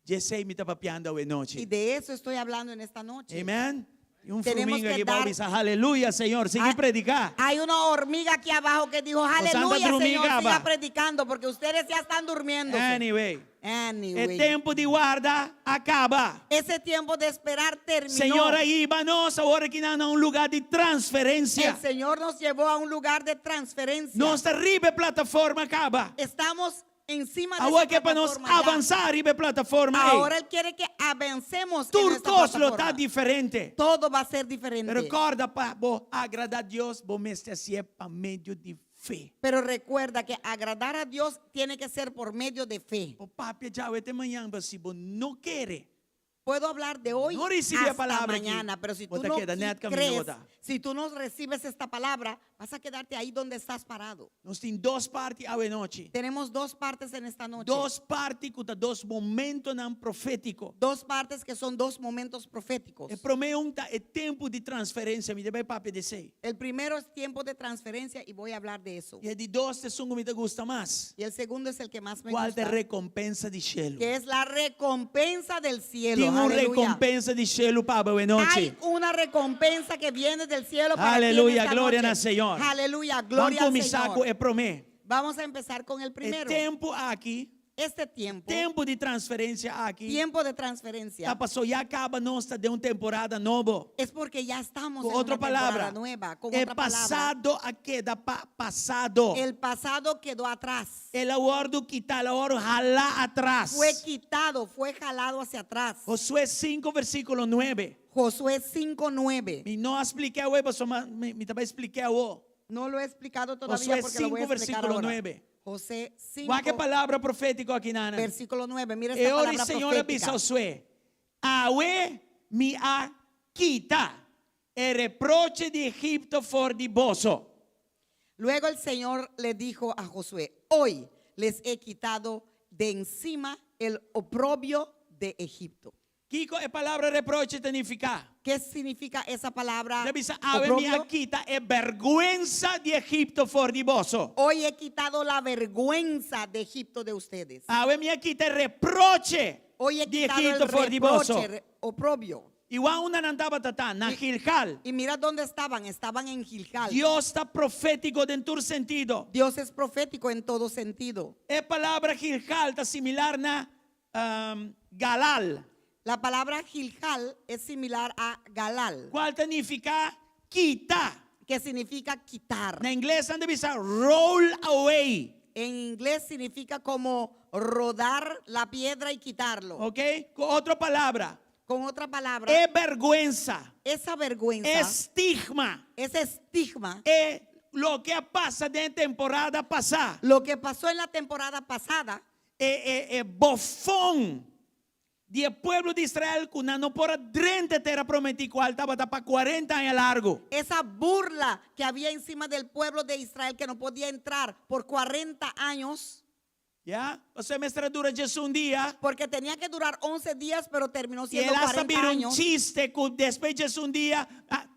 Di esei mi ta papiando awe Y nochi. de eso estoy hablando en esta noche. Amen. I un Tenemos fruminga que aki bou dar- bisa, aleluya, Señor, sigui Ah, prediká. Hay una hormiga aquí abajo que dijo, anda aleluya, drumiga, Señor, siga va. predicando porque ustedes ya están durmiendo. Anyway, e Anyway. tempu di warda a kaba. Ese tiempo de esperar terminó. Señor a hiba nos awor aki na un lugá di transferensia. El Señor nos llevó a un lugar de transferencia. Nos ta riba e plataforma kaba. Estamos encima de Awor esa e ke pa nos plataforma ya. avansá riba e plataforma ei. Ahora Él quiere que avancemos en Tur esta kos lo ta plataforma. diferente. Todo va a ser diferente. Pero kòrda pa bo agradá Dios, bo mester hasié pa medio di fe. Pero recuerda que agradar a Dios tiene que ser por medio de fe. Por papia djawe te mañan, pero si bo no kere, Puedo hablar de hoy No recibí la hasta palabra aquí. mañana, pero si tú Bota no queda net camino crees, bota. si tú no recibes esta palabra, vas a quedarte ahí donde estás parado. Nos tin dos parti awe nochi. Tenemos dos partes en esta noche. Dos parti ku ta dos momentonan profétiko. Dos partes que son dos momentos proféticos. E promé un ta e tempu di transferensia, mi ta bai papia di esei. El primero es tiempo de transferencia y voy a hablar de eso. I e di dos ta esun ku mi ta gusta mas. Y el segundo es el que más me Kual ta gusta, rekompensa di shelu. que es la recompensa del cielo. Tin un Aleluya. rekompensa di shelu pa bo awe nochi. Hay una recompensa que viene del cielo para ti en Aleluya, esta gloria noche. na Señor. Aleluya, Ban gloria al kuminsá Señor. ku e promé. Vamos a empezar con el E primero. tempu aki, Este tiempo, tempu di transferensia aki, tiempo de transferencia, ta pasó ya kaba nos ta den un temporada nobo. es porque ya estamos Ku en otro una temporada palabra, nueva. Con e otra palabra, pasado a keda pa pasado. el pasado quedó atrás. El a wòrdu kitá, el a wòrdu halá atras. Fue quitado, fue jalado hacia atrás. Josué 5, versíkulo 9. Josué 5:9. Mi no a splik'é awe, pasobra mi ta bai splik'é awo. No lo he explicado todavía Josué porque lo voy a 5, explicar versículo ahora. 9. José 5, Wak e palabra profétiko aki nan. versículo 9. Mira esta E ora palabra Señor a bisa profética. Josué, Awe mi a kita e reproche di Egipto for di boso. Luego el Señor le dijo a Josué, hoy les he quitado de encima el oprobio de Egipto. Kiko e palabra reproche ta nifiká? ¿Qué significa esa palabra? El a bisa awe mi a oprobio? kita e bèrgwensa di Egipto for di boso. Hoy he quitado la vergüenza de Egipto de ustedes. Awe mi a kita e reproche Hoy he di quitado Egipto el for di boso. reproche, oprobio. I wak unda nan tabata ta, na Gilgal. Y mira dónde estaban, estaban en Gilgal. Dios ta profétiko den tur sentido. Dios es profético en todo sentido. E palabra Gilgal ta similar na um, Galal. La palabra Gilgal es similar a Galal, Kual ta nifiká kita. que significa quitar. Na ingles nan ta bisa roll away. En inglés significa como rodar la piedra y quitarlo. Ok? Ku otro palabra, Con otra palabra, e bèrgwensa, esa vergüenza, e stigma, ese estigma, e loke a pasa den temporada pasá, lo que pasó en la temporada pasada, e e e bofon di e pueblo di Israel ku nan no por a drenta e tera prometí kual tabata pa kuarenta aña largu. Esa burla que había encima del pueblo de Israel que no podía entrar por 40 años. Ya, pasobra e mester a dura djesun dia. Porque tenía que durar 11 días, pero terminó I siendo el hasta 40 bira un años. chiste ku despues djesun dia,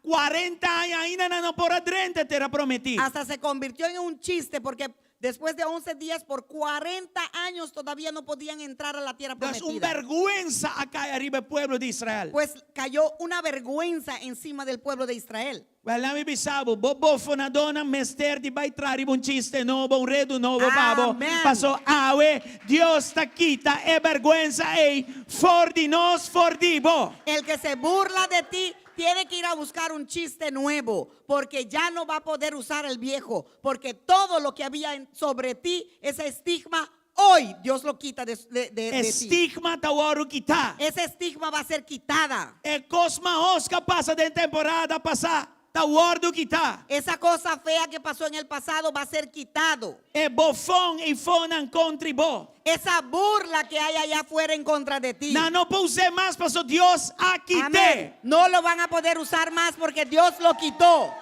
40 aña ainda nan no por a drenta e tera prometí. Hasta se convirtió en un chiste porque después de 11 días, por 40 años todavía no podían entrar a la tierra Dus un prometida. bèrgwensa a kai ariba e pueblo di Israel. Pues cayó una vergüenza encima del pueblo de Israel. Wèl, laga mi bisa bo, bo bofonadónan mester di bai traha riba un chiste nobo, un redu nobo pa bo. Amèn. Paso awe Dios ta kita e bèrgwensa ei for di nos, for di bo. El que se burla de ti tiene que ir a buscar un chiste nuevo, porque ya no va a poder usar el viejo, porque todo lo que había sobre ti, ese estigma, hoy Dios lo quita de, de, de, E de ti. stigma ta wòrdu kitá. Ese estigma va a ser quitada. E kos mahos ku a pasa den temporada pasá ta wòrdu kitá. Esa cosa fea que pasó en el pasado va a ser quitado. E bofon eifonan kontra bo. Esa burla que hay allá afuera en contra de ti. Nan no por us'é mas paso Dios a kit'é. Amén. No lo van a poder usar más porque Dios lo quitó.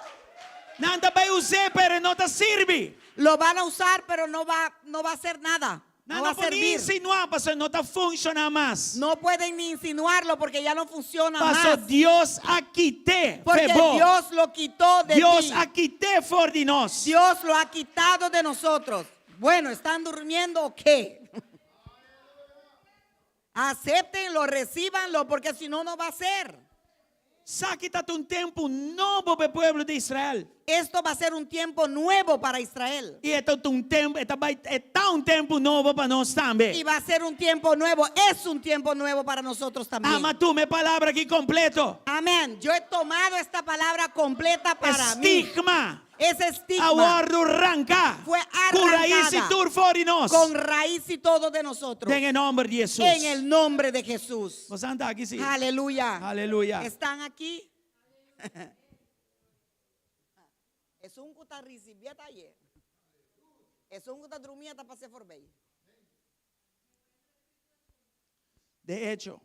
Nan ta bai us'é pero e no ta sirbi. Lo van a usar pero no va, no va a hacer nada. Nan No va no a por ni servir. insinuá paso e no ta funshoná mas. No pueden ni insinuarlo porque ya no funciona Paso más. Dios a kit'é Porque fe bo. Dios lo quitó de Dios ti. a kit'é for di nos. Dios lo ha quitado de nosotros. Bueno, ¿están durmiendo o qué? Acéptenlo, recíbanlo, porque si no, no va a ser. Esaki ta un tempu nobo pa e pueblo di Israel. Esto va a ser un tiempo nuevo para Israel. I e ta un tempu, e ta bai, e ta un tempu nobo pa nos tambe. Y va a ser un tiempo nuevo. Es un tiempo nuevo para nosotros también. Ami a tuma e palabra aki kompleto. Amén. Yo he tomado esta palabra completa para mí. Estigma Ese estigma a wòrdu ranká. fue Ku rais i arrancada tur for di nos. con raíz y todo de nosotros. Den e nòmber di Hesus. En el nombre de Jesús. Boso ta aki si. Aleluya. Aleluya. ¿Están aquí? Esun ku ta risibié ta aye. Esun ku ta drumia ta pas'é forbei. De echo,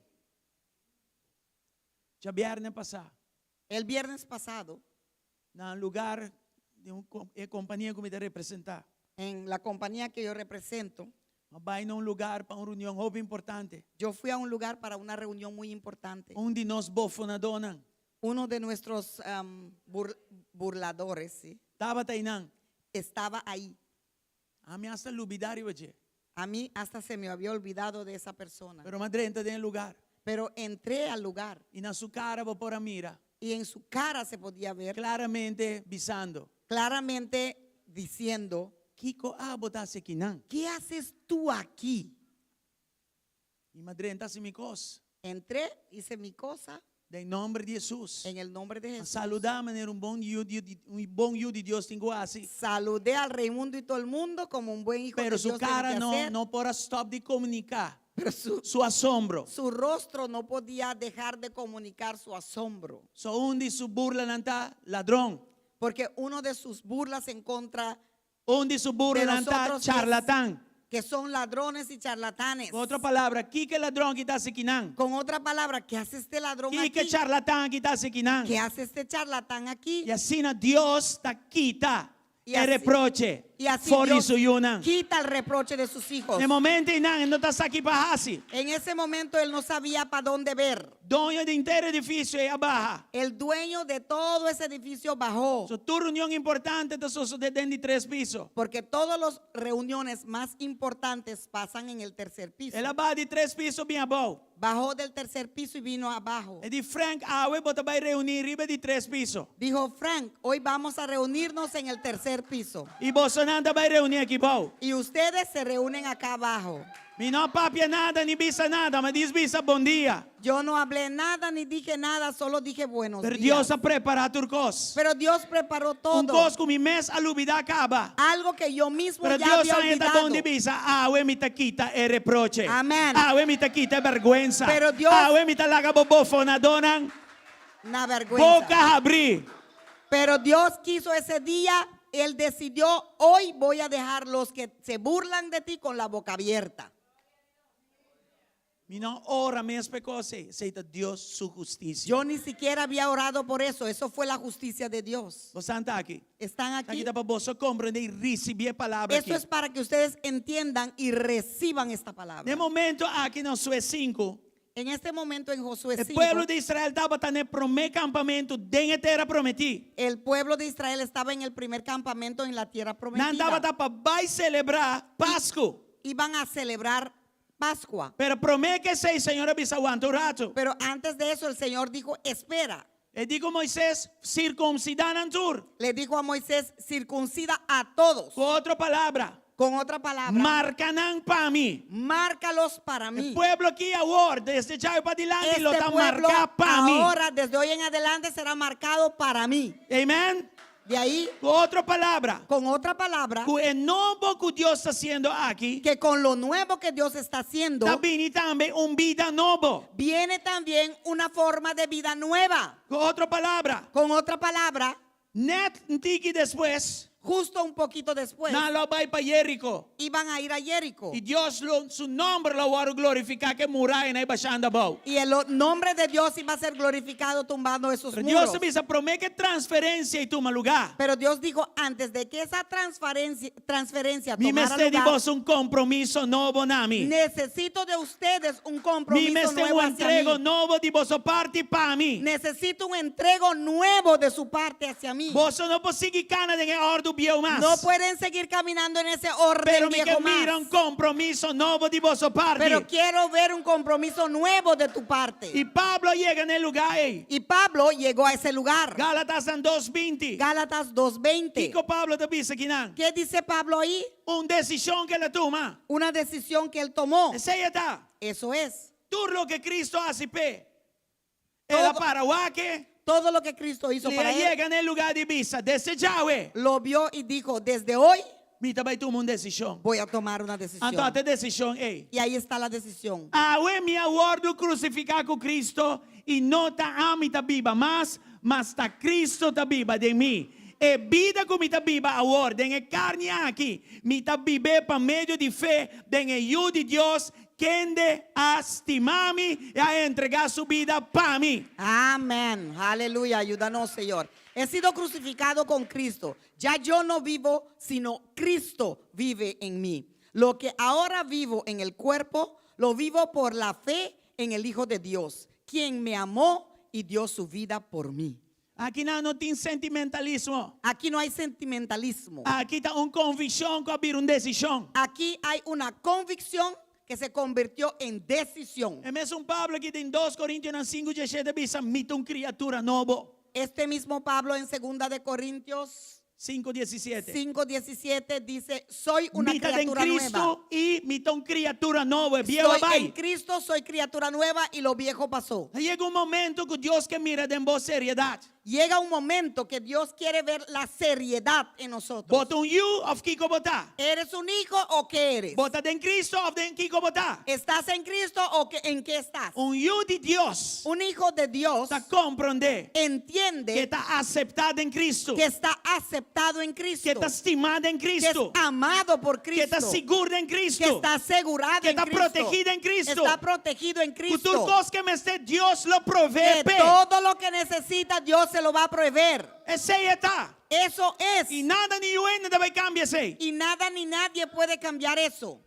djabièrnè pasá. El viernes pasado. Na un lugar di un e kompania ku mi ta representá. En la compañía que yo represento. Mi a bai na un lugar pa un reunion hopi importante. Yo fui a un lugar para una reunión muy importante. Un di nos bofonadónan. Uno de nuestros burladores, sí. Tabata einan. Estaba ahí. Ami hasta lubidá riba dje. A mí hasta se me había olvidado de esa persona. Pero mi a drenta den e lugar. Pero entré al lugar. I na su kara bo por a mira. Y en su cara se podía ver. Klaramente bisando. Claramente diciendo. Kiko abo ta hasi akinan? ¿Qué haces tú aquí? I mi a drenta hasi mi kos. Entré, hice mi cosa. Den nomber di Hesus. En el nombre de A Jesús. saludá manera un bon yu di un bon yu di Dios tin ku hasi. Saludé al Raimundo y todo el mundo como un buen hijo Pero de su Dios tiene cara que no hacer. no por a stop di komuniká Pero su, su asombro. su rostro no podía dejar de comunicar su asombro. So un di su burlanan ta ladron. Porque uno de sus burlas en contra Un di su burlanan de ta nosotros es charlatán. que son ladrones y charlatanes. Ku otro palabra, kiko e ladron aki ta hasi kinan? Con otra palabra, ¿qué hace este ladrón Kiko e aquí? charlatán aki ta hasi kinan? ¿Qué hace este charlatán aquí? I asina Dios ta kita Y e así, reproche y así for di Dios su yunan. quita el reproche de sus hijos. Na e momento einan, e no ta sa ki pa hasi. En ese momento él no sabía pa dónde ver. Doño di henter edifisio ei a baha. El dueño de todo ese edificio bajó. So tur reunion importante ta sosodé den di tres piso. Porque todas las reuniones más importantes pasan en el tercer piso. El a baha di tres piso bin abou. Bajó del tercer piso y vino abajo. E di Frank, awe bo ta bai reuní riba di tres piso. Dijo Frank, hoy vamos a reunirnos en el tercer piso. I bosonan ta bai reuní aki bou. Y ustedes se reúnen acá abajo. Mi no a papia nada ni bisa nada, m'a djis bisa bon dia. Yo no hablé nada ni dije nada, solo dije buenos Pero días. Dios a prepará tur kos. Pero Dios preparó Un todo. kos ku mi mes a lubidá kaba. Algo que yo mismo Pero ya Dios había a haña ta bon olvidado. di bisa, awe mi ta kita e reproche. Amén. Awe mi ta kita e bèrgwensa. Pero Dios- Awe mi ta laga bo bofonadónan Una vergüenza. boka habrí. Pero Dios quiso ese día, Él decidió, hoy voy a dejar los que se burlan de ti con la boca abierta. Mi no a ora mes p'e kos ei. Esei ta Dios su hustisia. Yo ni siquiera había orado por eso, eso fue la justicia de Dios. Boso ta aki. Están Aki aquí. ta pa boso komprendé i risibí e palabra Eso aki. es para que ustedes entiendan y reciban esta palabra. Na e momento aki na Josué 5, En este momento en Josué e 5, pueblo di Israel tabata na e promé kampamentu den e tera prometí. el pueblo de Israel estaba en el primer campamento en la tierra Nan prometida. tabata pa bai selebrá Pasku. Iban a celebrar Pascua. Pero promé ku esei, Señor a bisa wanta un ratu. Pero antes de eso el Señor dijo, espera. E di ku Moisés, sirkunsidá nan tur. Le dijo a Moisés, circuncida a todos. Ku otro palabra, Con otra palabra, marka nan pa mi. márcalos para E mí. pueblo aki awor, desde djawe padilanti, lo Este ta pueblo marká pa mi. ahora, desde hoy en adelante, será marcado para mí. Amen? De ahí, Ku otro palabra, con otra palabra, ku e nobo ku Dios ta hasiendo aki, que con lo nuevo que Dios está haciendo, ta bini tambe un bida nobo. viene también una forma de vida nueva. Ku otro palabra, Con otra palabra, nèt un tiki despues, justo un poquito después, nan lo bai pa Jerico. iban a ir a Jerico. I Dios lo, su nòmber lo wòrdu glorifiká ku e murayanan ei bashando abou. Y el nombre de Dios iba a ser glorificado tumbando esos Pero muros. Dios a bisa promé ku e transferensia ei tuma lugá. Pero Dios dijo, antes de que esa transferencia, transferencia Mi tomara mester di lugar, boso un kompromiso nobo na mi. necesito de ustedes un Mi compromiso mester nuevo un hacia entrego mí. nobo di boso parti pa mi. Necesito un entrego nuevo de su parte hacia mí. Boso no por sigui kana den e òrdu bieu mas. No pueden seguir caminando en ese orden Pero mi ke viejo mira un más. kompromiso nobo di boso parti. Pero quiero ver un compromiso nuevo de tu parte. I Pablo a yega na e lugá ei. Y Pablo llegó a ese lugar. Gálatasnan 2:20. Gálatas 2.20. Kiko Pablo ta bisa akinan? ¿Qué dice Pablo ahí? Un desishon ku el a tuma. Una decisión que él tomó. Esei e ta. Eso es. Tur loke Cristo a hasi p'e. El a Todo- para wak e. Todo lo que Cristo hizo para El a él, yega na e lugá di bisa. Desde djawe. lo vio y dijo, desde hoy Mi ta bai tuma un desishon. voy a tomar una decisión. Anto ata e desishon ei. Y ahí está la decisión. Awe mi a wòrdu krusifiká ku Cristo i no ta ami ta biba mas, mas ta Cristo ta biba den mi. E bida ku mi ta biba awor den e karni aki, mi ta bib'é pa medio di fe den e Yu di Dios, kende a stima mi i a entregá su bida pa mi. Amén. Aleluya. Ayúdanos, Señor. He sido crucificado con Cristo. Ya yo no vivo, sino Cristo vive en mí. Lo que ahora vivo en el cuerpo, lo vivo por la fe en el Hijo de Dios, quien me amó y dio su vida por mí. Akinan no tin sentimentalismo. Aquí no hay sentimentalismo. Aki ta un konvikshon ku a bira un desishon. Aquí hay una convicción que se convirtió en decisión. E mesun Pablo aki den 2 Korintionan 5, 17 ta bisa, mi ta un kriatura nobo. Este mismo Pablo en segunda de Corintios 5, 17. 5:17 dice, soy una Mi ta den criatura nueva. Cristo i mi ta un kriatura nobo. E bieu a Soy en bai. Cristo, soy criatura nueva y lo viejo pasó. Yega un momento ku Dios ke mira den bo seriedat. Llega un momento que Dios quiere ver la seriedad en nosotros. Bo ta un yu òf kiko bo ta? ¿Eres un hijo o qué eres? Bo ta den Cristo òf den kiko bo ta? ¿Estás en Cristo o qué, en qué estás? Un yu di Dios Un hijo de Dios ta komprondé ku entiende e ta aseptá den Cristo, que está aceptado en Cristo, ku e ta stimá den que es Cristo, amado por ku e ta Cristo, sigur den que Cristo, está asegurado que en está Cristo, protegido en Cristo. está protegido en Ku tur Cristo. kos ku e mester Dios lo proveé Que p'e. todo lo que necesita Dios se lo va a proveer. Esei e ta. Eso es. I nada ni niun hende ta bai kambia esei. Y nada ni nadie puede cambiar eso.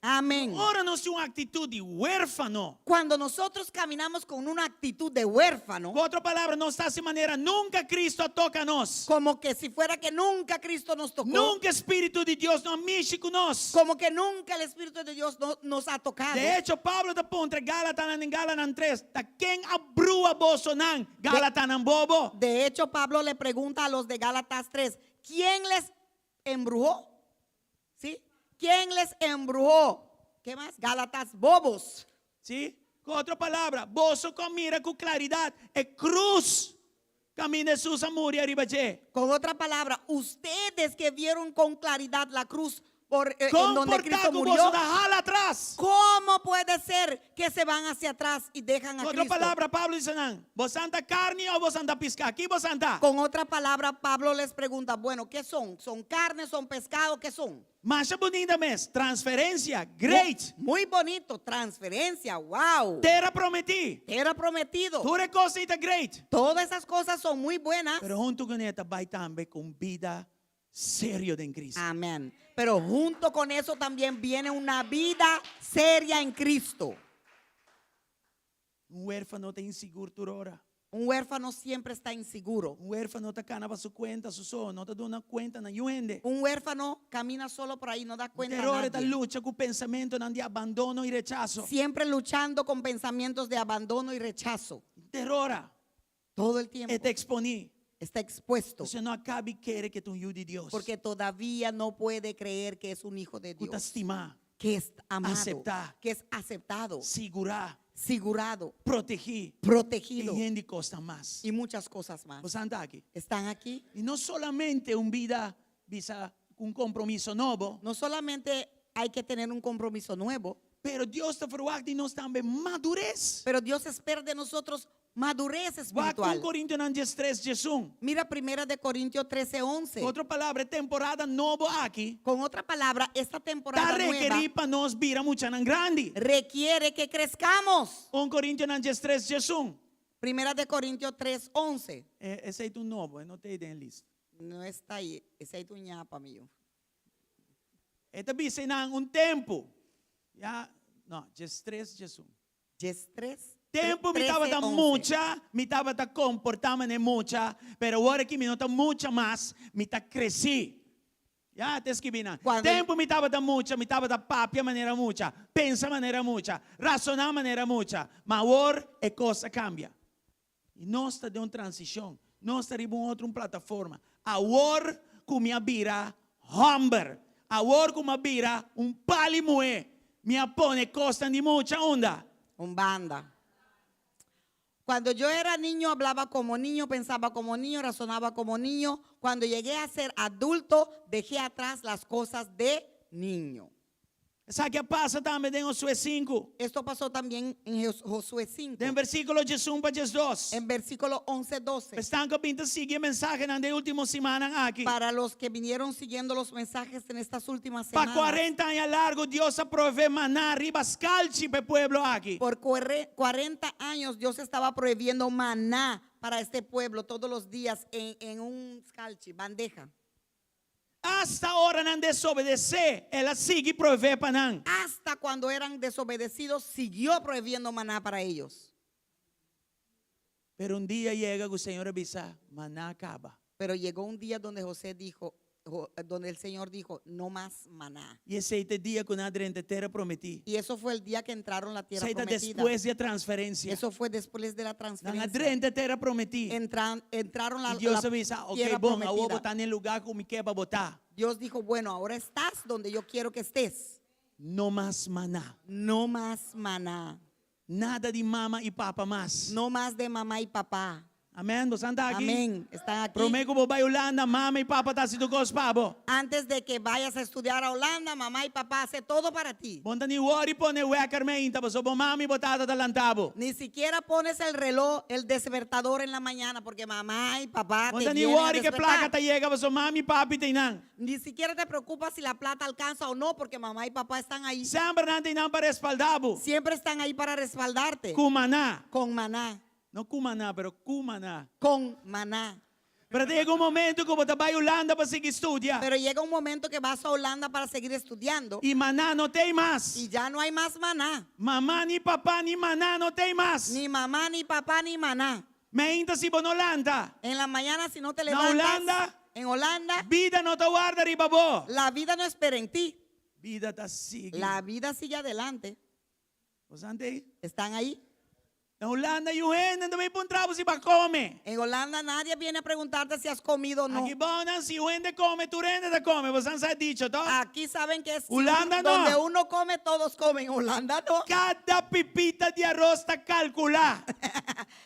Amén. Ora nos tin un aktitut di huérfano. Cuando nosotros caminamos con una actitud de huérfano, Ku otro palabra, nos ta hasi manera nunka Cristo a toka nos. como que si fuera que nunca Cristo nos tocó, Nunka Spiritu di Dios no a mishi ku nos. como que nunca el Espíritu de Dios no- nos ha tocado. De echo, Pablo ta puntra Galatanan den Galatanan 3, ta ken a brua bosonan, Galatanan bobo. De hecho, Pablo le pregunta a los de Gálatas 3, ¿quién les embrujó? ¿Sí? ¿Quién les embrujó? ¿Qué más? Gálatas bobos. Si? Ku otro palabra, boso ku a mira ku klaridat e krus kaminda Hesus a muri ariba dje. Con otra palabra, ustedes que vieron con claridad la cruz por, eh, en Kon donde por ta Cristo ku murió, boso ta hala atras? ¿cómo puede ser que se van hacia atrás y dejan a Ku otro Cristo? palabra, Pablo a bisa nan, boso ta karni òf boso ta piská? Ki boso ta? Con otra palabra, Pablo les pregunta, bueno, ¿qué son? ¿Son carne? ¿Son pescado? ¿Qué son? Masha bunita mes, transferensia, great. Muy bonito, transferencia, wow. Tera prometí. Era prometido. Tur e kos ei ta great. Todas esas cosas son muy buenas. Pero huntu kuné ta bai tambe ku un bida serio den Cristo. Amén. Pero junto con eso también viene una vida seria en Cristo. Un huérfano ta insigur tur ora. Un huérfano siempre está inseguro. Un huérfano ta kana pa su kuenta, su so, no ta duna kuenta na niun hende. Un huérfano camina solo por ahí, no da cuenta Tur a ora ta nadie. lucha ku pensamentunan di abandono i rechaso. Siempre luchando con pensamientos de abandono y rechazo. Tur ora Todo el tiempo e ta eksponí. está expuesto. E no a kaba di kere ku e ta un yu di Dios. Porque todavía no puede creer que es un hijo de Ku ta Dios. stimá, Que es amado. Aseptá. Que es aceptado. Sigurá, Sigurado. protegí. Protegido. I yen di kos mas. Y muchas cosas más. Boso ta aki. ¿Están aquí? I no solamente un bida, bisa, un kompromiso nobo, No solamente hay que tener un compromiso nuevo, pero Dios ta verwacht di nos tambe madures. pero Dios espera de nosotros madurez Wak 1 espiritual. Korintionan 13, 11. Mira Primera de Corintios 13, 11. Otro palabra, temporada nobo aki. Con otra palabra, esta Ta temporada nueva rekerí pa nos bira muchanan grandi. requiere que crezcamos. 1 Korintionan 13, 11. Primera de Corintios 3, 11. Eh, esei ta un nobo, no tin den lista. No está ahí, esei ta un ñapa mío. E ta bisa nan un tempu. Ya, no, 13, 11. 3, Tempu mi tabata mucha, mi tabata komportá manera mucha, pero awor ku mi no ta mucha mas, mi ta kresé. Ya, ta skirbí nan. Cuando- Tempu mi tabata mucha, mi tabata papia manera mucha, pensa manera mucha, rasoná manera mucha, ma awor e kos a kambia. I nos ta den un transishon, nos ta riba un otro un plataforma. Awor ku mi a bira hòmber, awor ku mi a bira un pal'i muhé, mi a pone kosnan di mucha unda. Un banda. Cuando yo era niño hablaba como niño, pensaba como niño, razonaba como niño. Cuando llegué a ser adulto, dejé atrás las cosas de niño. Esaki a pasa tambe den Josué 5, Esto pasó también en Jos- Josué 5, den versíkulo 11 pa 12. en versículo 11, 12. Esnan ku a bin ta sigui e mensahenan den último simannan aki. Para los que vinieron siguiendo los mensajes en estas últimas Pa semanas. 40 aña largu Dios a proveé maná riba skalchi pa e pueblo aki. Por 40 años Dios estaba prohibiendo maná para este pueblo todos los días en, en un scalchi, bandeja. Asta ora nan desobedesé, el a sigui proveé pa nan. Hasta cuando eran desobedecidos, siguió prohibiendo maná para ellos. Pero un dia a yega ku Señor a bisa, maná a kaba. Pero llegó un día donde José dijo, jo- donde el Señor dijo, no más maná. I esei ta e dia ku nan a drenta tera prometí. Y eso fue el día que entraron la tierra Esei ta prometida. despues di e transferensia. Eso fue después de la Nan a transferencia. drenta tera prometí. Entran- entraron la, I Dios la a bisa, ok, tierra bon, awor prometida. bo ta na e lugá ku mi ke pa bo ta. Dios dijo, bueno, ahora estás donde yo quiero que estés. No mas maná. No más maná. Nada di mama i papa mas. No más de mamá y papá. Amèn? Bo ta aki? Amén. Están aquí. Promé ku bo bai Hulanda, mama i papa ta hasi tur kos pa bo. Antes de que vayas a estudiar a Holanda, mamá y papá hace todo para ti. Bo n' ta ni wòri pone wèker mainta, paso bo mama i bo tata ta lanta bo. Ni siquiera pones el reloj, el despertador en la mañana, porque mamá y papá Bo te n' ta ni vienen a wòri ku despertar. plaka ta yega, paso mama i papi t'einan. Ni siquiera te preocupas si la plata alcanza o no, porque mamá y papá están ahí. Semper nan t'einan pa respaldá bo. Siempre están ahí para respaldarte. Ku maná. Con maná. No ku maná, pero ku maná. Con maná. Pero yega un momento ku bo ta bai Hulanda pa sigui studia. Pero llega un momento que vas a Holanda para seguir estudiando I maná no tin mas. y ya no hay más maná. Mama ni papa ni maná no tin mas. Ni mamá, ni papá, ni maná. Mainta si bo no lanta. En la mañana si no te Na levantas. Holanda. En Holanda, Bida no ta warda riba bo. la vida no espera en ti. Bida ta sigui. La vida sigue adelante. Bo ta ei? ¿Están ahí? Na Hulanda niun hende no ta bin puntra bo si bo a kome. En Holanda nadie viene a preguntarte si has comido o no. Aki bou nan si un hende kome tur hende ta kome, boso sa e dicho to? Aquí saben que si Hulanda no. donde uno come todos comen, Holanda no. Kada pipita di aros ta kalkulá.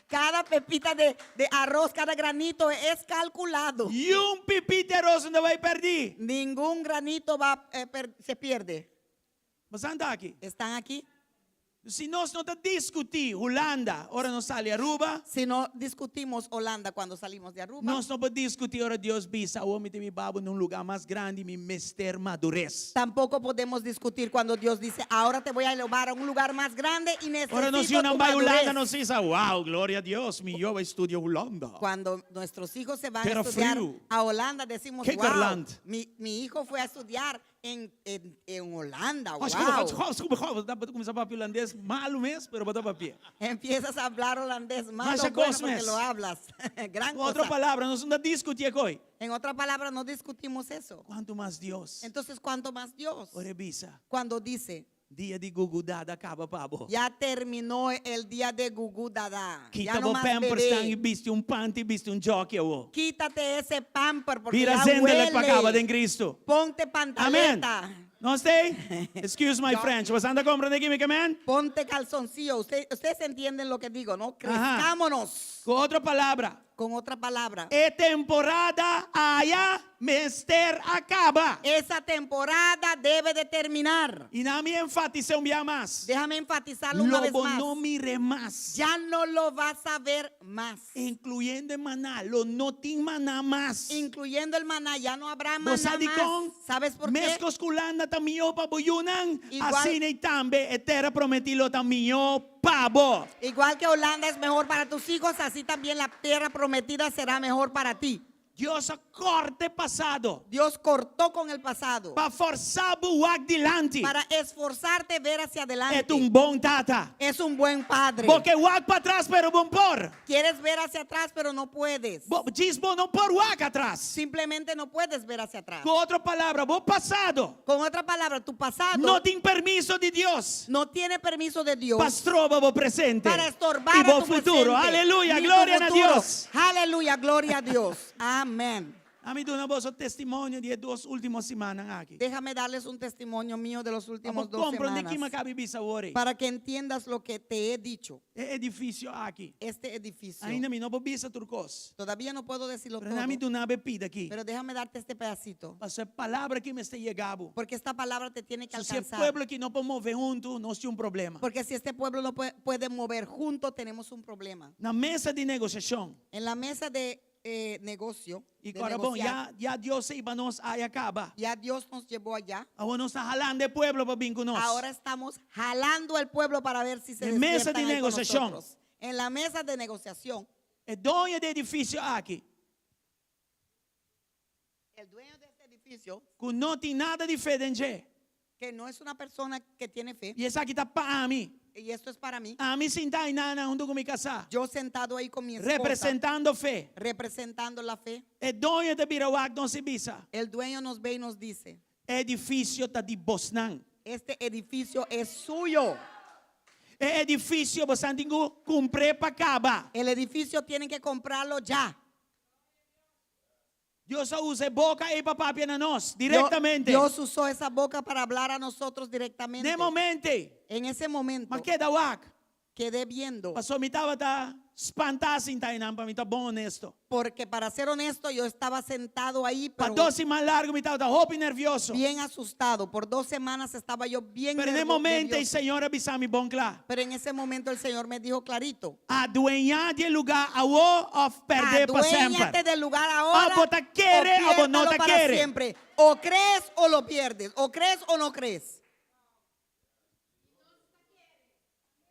Cada pepita de, de arroz, cada granito es calculado. Niun pipita di aros no ta bai pèrdí. Ningún granito va, eh, per- se pierde. Boso ta aki? ¿Están aquí? Si nos no ta diskutí Hulanda ora nos sali Aruba, Si no discutimos Holanda cuando salimos de Aruba, nos no por diskutí ora Dios bisa, Awor mi ta hiba bo na un lugá mas grandi, mi mester madures. tampoco podemos discutir cuando Dios dice, ahora te voy a elevar a un lugar más grande y Ora nos necesito yunan tu bai Hulanda, madurez. nos bisa, wow, gloria a Dios, mi yu a bai studia Hulanda. Cuando nuestros hijos se van a Tera estudiar friu. a Holanda, decimos, wow, Kikkerland. mi, mi hijo fue a estudiar en, en, en Holanda, wow. Bo ta kuminsá papia hulandes malu mes, pero bo ta papia. Empiezas a hablar holandés malo Masha bueno kos porque mes. lo hablas. Gran Ku otro cosa. palabra, nos no ta diskutí e koi. En otra palabra, no discutimos eso. Kuantu mas Dios. Entonces, ¿cuánto más Dios? Ora e bisa, Cuando dice, dia di gugudada a kaba pa bo. ya terminó el día de gugú dada. Kita Ya no bo más pampersnan i bebé. bisti un panty i bisti un jockey awo. Quítate ese pamper porque Bira ya zendelijk pa kaba huele. den Cristo. Ponte Amen. pantaleta. Nos t'ei? Excuse my French. Bo ta komprendé kiko mi ke men? Ponte calzoncillo. Usted- ustedes entienden lo que digo, ¿no? Ajá. Crezcámonos. Ku otro palabra, Con otra palabra. e temporada aya mester a kaba. Esa temporada debe de terminar. I laga mi enfatisá un bia mas. Déjame enfatizarlo una Lo vez bo más. no mir'é mas. Ya no lo vas a ver más. Inkluyendo e maná, lo no tin maná mas. Incluyendo el maná, ya no habrá maná Bo sa más. dikon? ¿Sabes por qué? Meskos ku Hulanda ta mihó pa bo yunan, Igual- asina ei tambe e tera prometí lo ta mihó pa bo. Igual que Holanda es mejor para tus hijos, así también la tierra prometida será mejor para ti. Dios a korta e pasado Dios cortó con el pasado pa fòrsa bo wak dilanti. para esforzarte a ver hacia adelante. E ta un bon tata. Es un buen padre. Bo ke wak patras pero bo n' por. Quieres ver hacia atrás, pero no puedes. Bo, djis bo no por wak atras. Simplemente no puedes ver hacia atrás. Ku otro palabra, bo pasado Con otra palabra, tu pasado no tin permiso di Dios no tiene permiso de Dios pa stroba bo presente para estorbar i a bo tu futuro. presente, Aleluya, ni tu gloria na futuro. Dios. Aleluya, gloria a Dios. Amén. Ami duna boso testimonio di e dos último simannan aki. Déjame darles un testimonio mío de los últimos Pa dos komprondé kiko semanas m'a kaba di bisa awor. para que entiendas lo que te he dicho. E edifisio aki. Este edificio. Ainda mi no por bisa tur kos. Todavía no puedo decirlo Pero todo, laga mi duna bo e pida aki. pero déjame darte este pedacito, Paso e palabra aki mester yega bo. porque esta palabra te tiene que Si e alcanzar. pueblo aki no por move huntu, nos tin un problema. Porque si este pueblo no puede, puede mover junto, tenemos un problema. Na mesa di negosiashon. En la mesa de eh, negocio, I de kòrda bon, negociar, ya, ya Dios a hiba nos aya kaba. ya Dios nos llevó allá. Awor nos ta halando e pueblo pa bin ku nos. Ahora estamos jalando al pueblo para ver si se En mesa despiertan de ahí con negociación. nosotros. En la mesa de negociación, E doño di e edifisio aki, el dueño de este edificio, ku no tin nada di fe den dje. que no es una persona que tiene fe, I esaki ta pa mi. y esto es para mí, Ami sintá einan huntu ku mi kasá. yo sentado ahí con mi esposa, Representando fe. representando la fe, E doño ta bira wak nos i bisa. el dueño nos ve y nos dice, E edifisio ta di bosnan. este edificio es suyo. E edifisio boso tin ku kumpr'é pa kaba. El edificio tienen que comprarlo ya. Dios a usa e boka ei pa papia na nos, direktamente. Dios usó esa boca para hablar a nosotros directamente. Na e momento ei, En ese momento m'a keda wak. quedé viendo, Paso mi tabata spantá sintá einan pa mi ta bon honesto. porque para ser honesto, yo estaba sentado ahí, Pa pero dos siman largu mi tabata hopi nervioso. bien asustado. Por dos semanas estaba yo bien Pero na e nervo- momento ei nervioso. Señor a bisa mi bon kla. Pero en ese momento el Señor me dijo clarito, Adueñá di e lugá awor òf pèrd'é pa aduéñate semper. del lugar ahora Òf bo ta kere, o òf bo no piérdalo ta para kere. siempre. O crees o lo pierdes, o crees o no crees.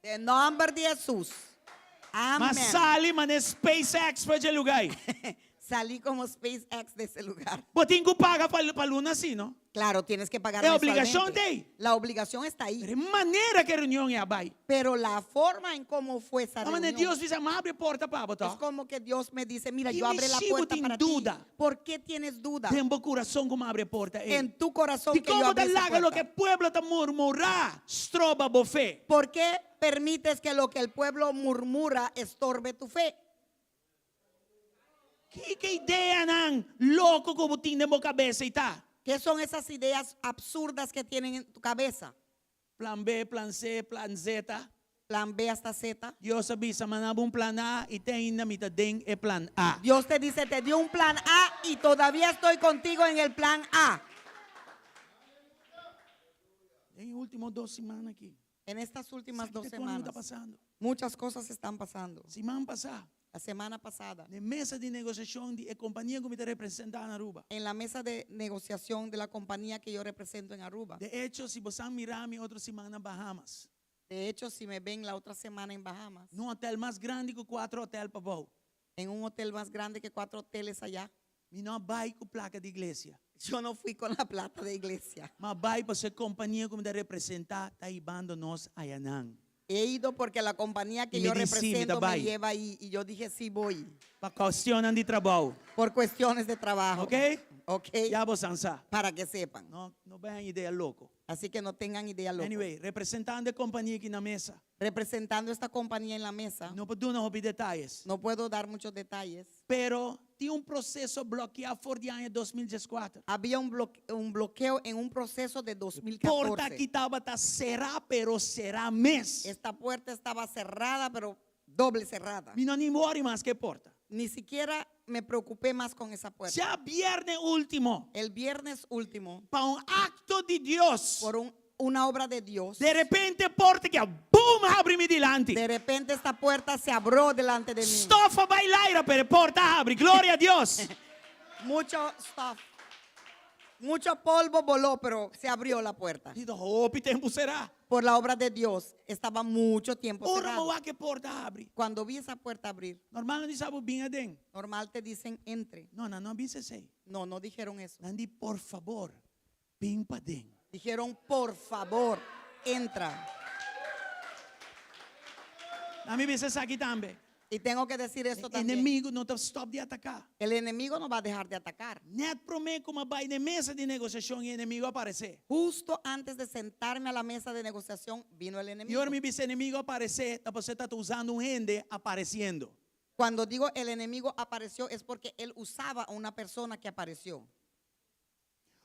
En nombre de Jesús. M'a Amén. sali manera SpaceX for di e lugá ei. Salí como SpaceX de ese lugar. Bo tin ku paga pa pa luna sí, no? Claro, tienes que pagar E obligashon mensualmente. t'ei. La obligación está ahí. Pero e manera ku e reunion a bai. Pero la forma en cómo fue esa A manera reunión Dios bisa, m'a habri e porta pa bo, es ta? como que Dios me dice, mira, I yo mi abre la si bo puerta tin para ti. duda. ¿Por qué tienes duda? Den bo kurason ku m'a habri e porta ei. En tu corazón Di que yo kon abrí ta esa laga loke puerta. pueblo ta murmurá, stroba bo fe? ¿Por qué permites que lo que el pueblo murmura estorbe tu fe? Kiko e ideanan loko ku bo tin den bo kabes ei ta? ¿Qué son esas ideas absurdas que tienen en tu cabeza? Plan B, plan C, plan Z. Plan B hasta Z. Dios a bisa, m'a duna bo un plan A i te ainda mi ta den e plan A. Dios te dice, te dio un plan A y todavía estoy contigo en el plan A. Den último dos siman aki. En estas últimas Sabe dos ku ta semanas, pasando? muchas cosas están pasando. Siman pasá, La semana pasada, na mesa di negoshashon di e kompania ku mi ta representá na Aruba. en la mesa de negociación de la compañía que yo represento en Aruba. De echo, si bo mira mi otro siman na Bahamas, De hecho, si me ven la otra semana en Bahamas, na un hotel mas grandi ku kuater hotel pabou. En un hotel más grande que cuatro hoteles allá, Mi no a bai ku plaka di iglesia. Yo no fui con la plata de iglesia. M'a bai pasobra e kompania ku mi ta representá ta hibando nos ayanan. He ido porque la compañía que Y me yo di, sí, mi represento me ta bai. lleva ahí. Y yo dije, sí voy. Pa kuestionnan di trabou. Por cuestiones de trabajo. Ok? Ok. Ya bo sa. Para que sepan. No, no bin idea loko. Así que no tengan idea loca. Anyway, representando e kompania aki na mesa. Representando esta compañía en la mesa. No por duna hopi detaye. No puedo dar muchos detalles. Pero tin un proseso blokiá for di aña 2014. Había un bloqueo en un proceso de 2014. Porta aki tabata será, pero será mes. Esta puerta estaba cerrada, pero doble cerrada. Mi no ni worry mas ku e porta. Ni siquiera me preocupé más con esa puerta. Djabièrnè último, El viernes último, pa un akto di Dios, por una obra de Dios, di repente e porta aki, boom, habri mi dilanti. De repente esta puerta se abrió delante de mí. Stof a bai laira, pero e porta a habri. Gloria na Dios. Mucho stuff. Mucho polvo voló, pero se abrió la puerta. I hopi tempu será. Por la obra de Dios, estaba mucho tiempo Ora cerrado. m'a wak e porta habri. Cuando vi esa puerta abrir, Normal nan bisa bo bin aden. Normal te dicen entre. No, nan no a bisa esei. No, no dijeron eso. Nan di, por fabor, bin paden. Dijeron, por favor, entra. Laga mi bisa esaki tambe. Y tengo que decir esto E también. enemigu no ta stòp di ataká. El enemigo no va a dejar de atacar. Nèt promé ku m'a bai na mesa di negoshashon e enemigu a aparesé. Justo antes de sentarme a la mesa de negociación, vino el I enemigo. ora mi bisa enemigu a aparesé, ta pasobra e ta usando un hende aparesiendo. Cuando digo el enemigo apareció es porque él usaba a una persona que apareció.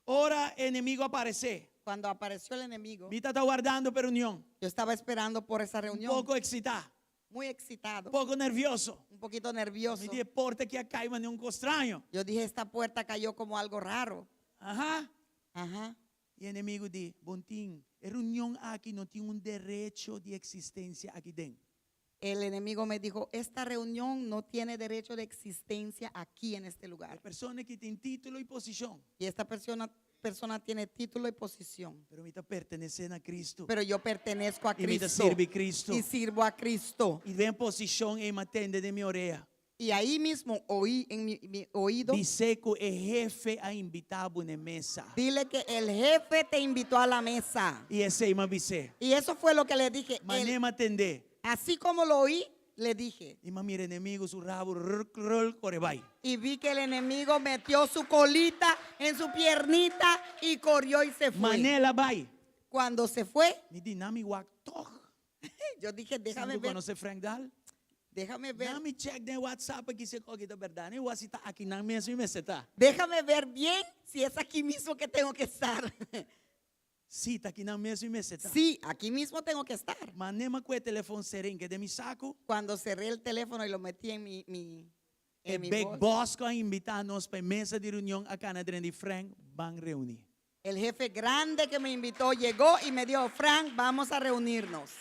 Ora enemigu a aparesé. Cuando apareció el enemigo, Mi tabata wardando pa e reunion. yo estaba esperando por esa Un reunión. poko eksitá, Muy excitado, un poko nervioso. un poquito nervioso. Mi di e porta aki a kai manera un kos straño. Yo dije, esta puerta cayó como algo raro. Aham. Ajá. E enemigu di, bo n' tin, e reunion aki no tin un derecho di eksistensia aki den. El enemigo me dijo, esta reunión no tiene derecho de existencia aquí en este E lugar. persona aki tin título i posishon, Y esta persona tiene título y posición. pero mi ta pertenesé na Kristu. Pero yo pertenezco a I mi ta Cristo. sirbi Kristu. Y sirvo a Cristo. I den posishon ei m'a tende den mi orea. Y ahí mismo oí en mi oído, Bis'é ku e hefe a invitá bo na mesa. Dile que el jefe te invitó a la mesa. I esei m'a bis'é. Y eso fue lo que le dije. Manera m'a tende. Así como lo oí, le dije. I m'a mira enemigu su rabu rul, rul, kore bai. Y vi que el enemigo metió su colita en su piernita y corrió y se fue. Manera el a bai. Cuando se fue, Mi di laga mi wak toch. yo dije, déjame Sabe ver. konosé Frank Dahl? Déjame ver. Laga mi check den WhatsApp aki si esaki ta berdat. Mi wak si ta aki nan mes mi mester ta. Déjame ver bien si es aquí mismo que tengo que estar. Si, ta aki nan mes mi mester ta. Sí, aquí mismo tengo que estar. Manera m'a kue telefòn sera hinka den mi saku. Cuando cerré el teléfono y lo metí en E mi Big bolsa, Boss ku a invitá nos pa mesa di reunion a kana drenta di Frank ban reuní. El jefe grande que me invitó llegó y me dijo, Frank, vamos a reunirnos.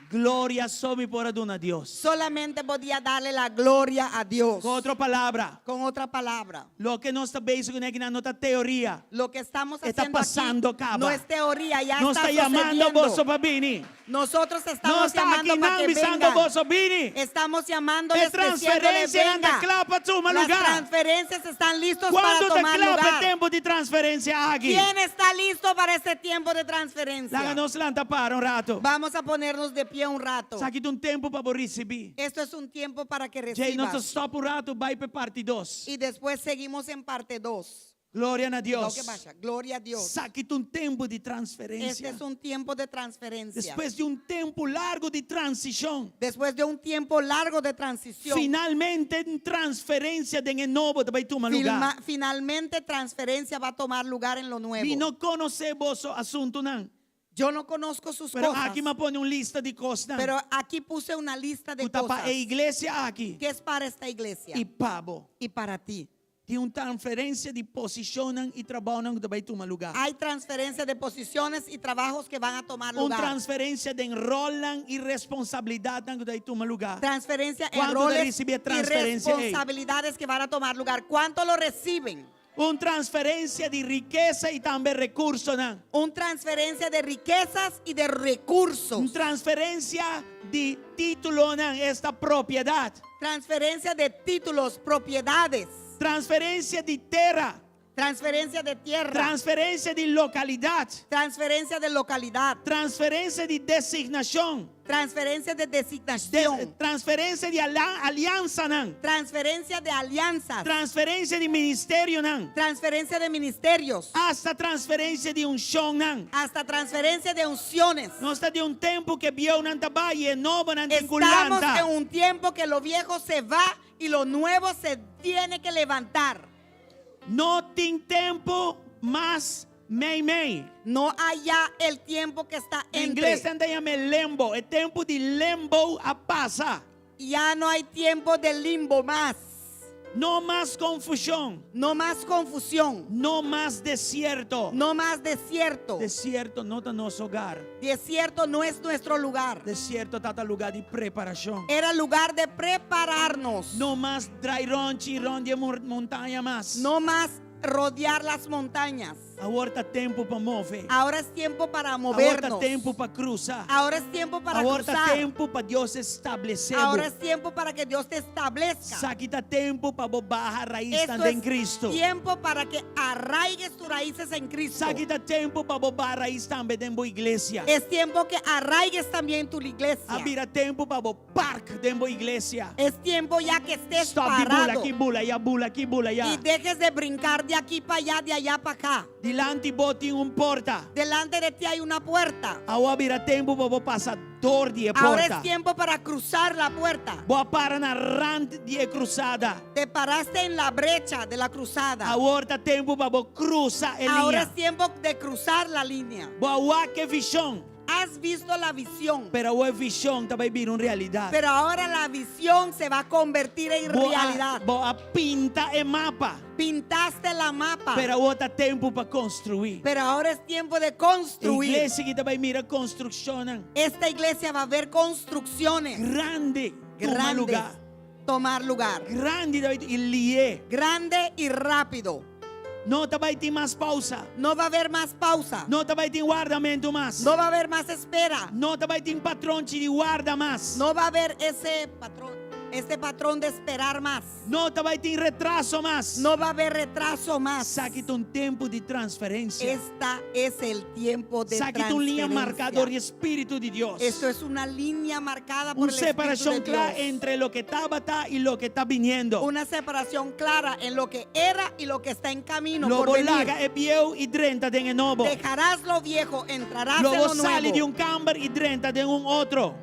Gloria so mi por a duna Dios. Solamente podía darle la gloria a Dios. Ku otro palabra, Con otra palabra. loke nos ta bezig kuné aki no ta teoria. Lo que estamos Está haciendo pasando aquí kaba. no es teoría, ya Nos está ta yamando sucediendo. boso pa bini. Nosotros estamos Nos ta llamando aki para nan que bisando vengan. boso bini. Estamos llamándoles E transferensia diciéndoles, ta venga. kla pa tuma Las lugá. transferencias están listos para Kuantu ta tomar kla pa lugar. tempu di transferensia aki? ¿Quién está listo para este tiempo de transferencia? Laga nos lanta para un ratu. Vamos a ponernos de pie un rato. Esaki ta un tempu pa risibí. Esto es un tiempo para que Djei, nos recibas. stòp un ratu, bai pa parti 2. Y después seguimos en parte 2. Gloria na No Dios. ke basha. Gloria a Dios. Esaki ta un tempu di Este transferensia. es un tiempo de transferencia. Despues di un tempu largu di transishon. Después de un tiempo largo de transición. Finalmente, transferensia den e nobo ta bai tuma lugá. Finalmente transferencia va a tomar lugar en lo nuevo. Mi no konosé boso asuntunan. Yo no conozco sus Pero cosas. aki m'a pone un lista di kosnan. Pero aquí puse una lista de Ku ta pa cosas e iglesia aki. que es para esta iglesia I pa bo. y para ti. Tin un transferensia di posishonnan i trabounan ku ta bai tuma lugá. Hay transferencia de posiciones y trabajos que van a tomar Un lugar. transferensia di rolnan i responsabilidatnan ku ta bai tuma lugá. Transferencia en ¿Cuánto roles recibe y transferencia, ey? responsabilidades que van a tomar lugar. ¿Cuánto lo reciben? Un transferensia di rikesa i tambe rekursonan. Un transferencia de riquezas y de recursos. Un transferensia di títulonan, esta propiedat. Transferencia de títulos, propiedades. Transferensia di tera. Transferencia de tierra. Transferensia di lokalidat. Transferencia de localidad. Transferensia di designashon. Transferencia de designación. Transferensia di aliansanan. Transferencia de alianzas. Transferensia di ministerionan. Transferencia de ministerios. Hasta transferensia di unshonnan. Hasta transferencia de unciones. Nos ta den un tempu ku bieunan ta bai i nobonan tin Estamos ku lanta. en un tiempo que lo viejo se va y lo nuevo se tiene que levantar. No tin tempu mas mei mei. No hay ya el tiempo que está En entre. ingles nan ta yam'é limbo. E tempu di limbo a pasa. Ya no hay tiempo de limbo más. No mas konfushon. No más confusión. No mas desierto. No más desierto. Desierto no ta nos hogar. Desierto no es nuestro lugar. Desierto tabata lugá di preparashon. Era lugar de prepararnos. No mas drai rònchi rònt di montaña mas. No más rodear las montañas. Awor ta tempu pa move. Ahora es tiempo para Awor ta movernos. tempu pa krusa. Ahora es tiempo para Awor ta cruzar. tempu pa Dios establesé. Ahora es tiempo para que Dios te establezca. Esaki ta tempu pa bo baha rais Esto den es Kristu. tiempo para que arraigues tus raíces en Cristo. Esaki ta tempu pa bo baha rais tambe den bo iglesia. Es tiempo que arraigues también tu iglesia. A bira tempu pa bo park den bo iglesia. Es tiempo ya que estés Stop di bula parado aki bula aya bula aki bula aya. y dejes de brincar de aquí para allá, de allá para acá. Dilanti bo tin un porta. Delante de ti hay una puerta. Awor a bira tempu pa bo pasa dor di e Ahora porta. es tiempo para cruzar la puerta. Bo a para na rant di e krusada. Te paraste en la brecha de la cruzada. Awor ta tempu pa bo krusa e Ahora liña. es tiempo de cruzar la línea. Bo a wak e vishon. Has visto la visión, Pero awor e vishon ta bai bira un realidat. pero ahora la visión se va a convertir en Bo a, realidad. bo a pinta e mapa. Pintaste la mapa, Pero awor ta tempu pa konstruí. pero ahora es tiempo de construir. Iglesia aki ta bai mira konstrukshonnan. Esta iglesia va a ver construcciones Grandi. Tuma grandes lugá. tomar lugar. Grandi i lihé. Grande y rápido. No ta bai tin mas pousa. No va a haber más pausa. No ta bai tin wardamentu mas. No va a haber más espera. No ta bai tin patronchi di warda mas. No va a haber ese patrón, este patrón de esperar más. No ta bai tin retraso mas. No va a haber retraso más. Esaki ta un tempu di transferensia. Esta es el tiempo de Esaki ta un liña marká dor di transferencia. Spiritu di Dios. Esto es una línea marcada por Una el Espíritu de separashon kla Dios. entre loke tabata i loke ta biniendo. Una separación clara en lo que era y lo que está en camino Lo por bo venir. laga e bieu i drenta den e nobo. Dejarás lo viejo, entrarás Lo en bo lo sali nuevo. di un kamber i drenta den un otro.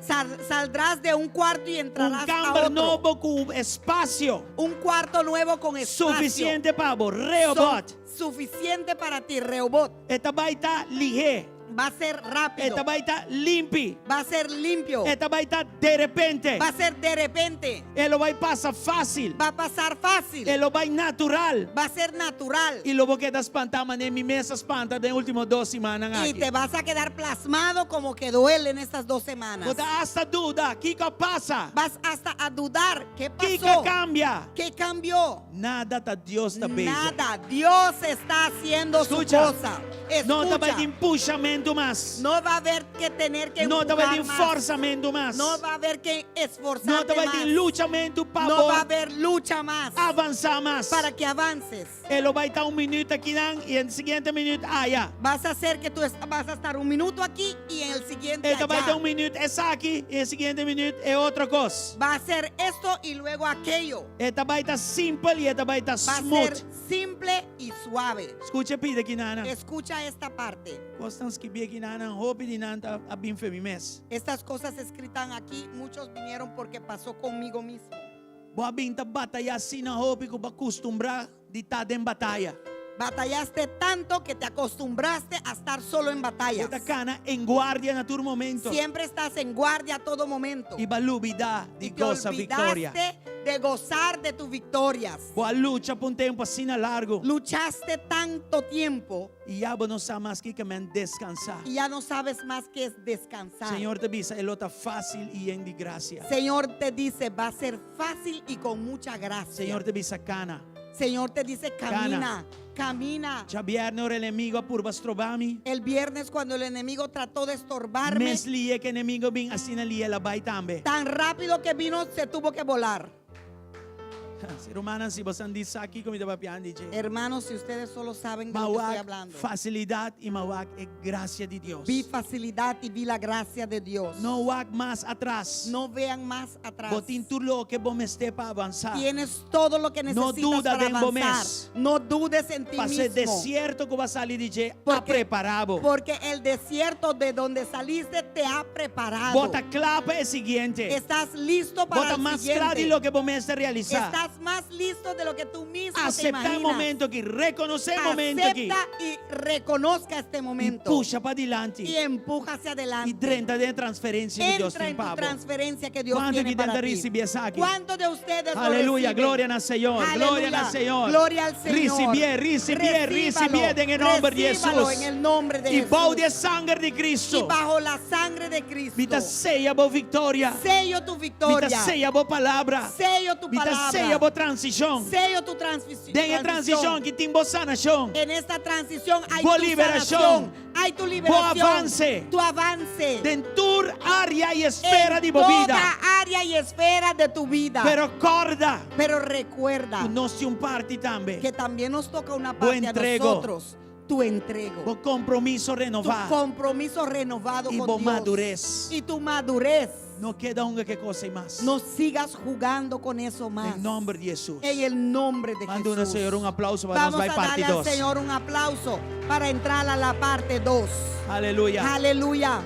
Saldrás de un cuarto y Un entrarás a kamber otro. nobo ku espasio Un cuarto nuevo con espacio. sufisiente pa bo. Rehobot. Suficiente para ti, Rehobot. E ta bai ta lihé. Va a ser rápido. E ta bai ta limpi. Va a ser limpio. E ta bai ta di repente. Va a ser de repente. E lo bai pasa fásil. Va a pasar fácil. E lo bai natural. Va a ser natural. I lo bo keda spantá manera mi mes a spanta den último dos simannan Y aki. te vas a quedar plasmado como quedó él en estas dos semanas. Bo ta hasta duda, kiko a pasa? Vas hasta a dudar. ¿Qué Kiko pasó? a kambia? ¿Qué cambió? Nada ta Dios ta bezig. Nada. Dios está haciendo Skucha. su cosa. No ta Escucha. bai tin pushamentu. pushamentu mas. No va a haber que tener que No ta bai empujar tin más. fòrsamentu mas. No va a haber que No esforzarte ta bai más. tin luchamentu pa No va a bo haber lucha más avansá mas. para que avances. E lo bai ta un minüt akinan i e siguiente minüt aya. Vas a hacer que tú es- vas a estar un minuto aquí y en el siguiente E ta bai allá. ta un minüt esaki i e siguiente minüt e otro kos. Va a ser esto y luego aquello. E ta bai ta simpel i e ta bai ta Va a smooth. ser simple y suave. Skucha e pida akinan. Escucha esta parte. Kosnan skibí akinan, hopi di nan ta a bin fe mi mes. Estas cosas escritas aquí, muchos vinieron porque pasó conmigo mismo. Bo a bin ta batayá asina hopi ku bo a kustumbrá di ta den bataya. Batallaste tanto que te acostumbraste a estar solo en Bo batallas. ta kana en guardia na tur momento. Siempre estás en guardia a todo momento. I bo a lubidá di Y te gosa viktoria. olvidaste de gozar de tus victorias. Bo a lucha pa un tempu asina largu. Luchaste tanto tiempo I ya bo no sa mas kiko men deskansá. y ya no sabes más qué es descansar. Señor ta bisa, e lo ta fásil i yen di grasia. Señor te dice, va a ser fácil y con mucha gracia. Señor ta bisa, kana. Señor te dice, camina, camina. Djabièrnè ora enemigu a purba stroba mi. El viernes cuando el enemigo trató de estorbarme, Mes lihé ku enemigu a bin asina lihé el a bai tambe. tan rápido que vino, se tuvo que volar. Si rumannan, si boso sa kiko mi ta papiando di dje. Hermanos, si ustedes solo saben de lo que estoy M'a wak hablando. fasilidat i m'a wak e grasia di Dios. Vi facilidad y vi la gracia de Dios. No wak mas atras. No vean más atrás. Bo tin tur loke bo mester pa avansá. Tienes todo lo que No necesitas duda para den bo avanzar. mes. No dudes en ti Pasó e mismo. desierto ku bo a sali di dje a Porque- prepará bo. Porque el desierto de donde saliste te ha preparado. Bo ta kla pa e siguiente. Estás listo para Bo ta el mas kla di siguiente. loke bo mester realisá. Estás más listo de lo que tú mismo te Aseptá e imaginas. momento aki, rekonosé e momento aki. Acepta y reconozca este I momento. pusha padilanti. Y empuja hacia I adelante. drenta den e transferensia ku Dios Entra tin en tu pa bo. transferencia que Dios Kuantu tiene aki den para ta ti? risibí esaki? ¿Cuántos de ustedes lo Aleluya, reciben? gloria na Señor, gloria na Aleluya, Señor. Gloria al Señor. Risibié, risibié, Recíbalo, risibié den e nòmber di recíbalo Hesus. en el nombre de I bou Jesús. di e sanger di Y Kristu. bajo la sangre de Cristo. Mi ta seya bo viktoria. Sello tu Mi ta victoria. seya bo palabra. Sello tu Mi ta palabra. seya bo transishon. Sello tu transmisión. Den e transishon aki tin bo sanashon. En esta transición hay Bo tu liberashon. sanación, hay tu liberación, Bo avanse. tu avance. Den tur área i esfera en di bo bida. toda área y esfera de tu vida. Pero kòrda Pero recuerda ku nos tin un parti tambe. que también nos toca una Bo parte a entrego. nosotros, tu entrego, Bo kompromiso tu renová. compromiso renovado I con bo Dios madures. y tu madurez. No keda hunga ku e kos ei mas. No sigas jugando con eso más. Den nòmber di Hesus. En el nombre de Ban duna Jesús. Señor un aplouso pa nos Vamos bai a parti darle al 2. Señor un aplauso para entrar a la parte 2. Aleluya. Aleluya.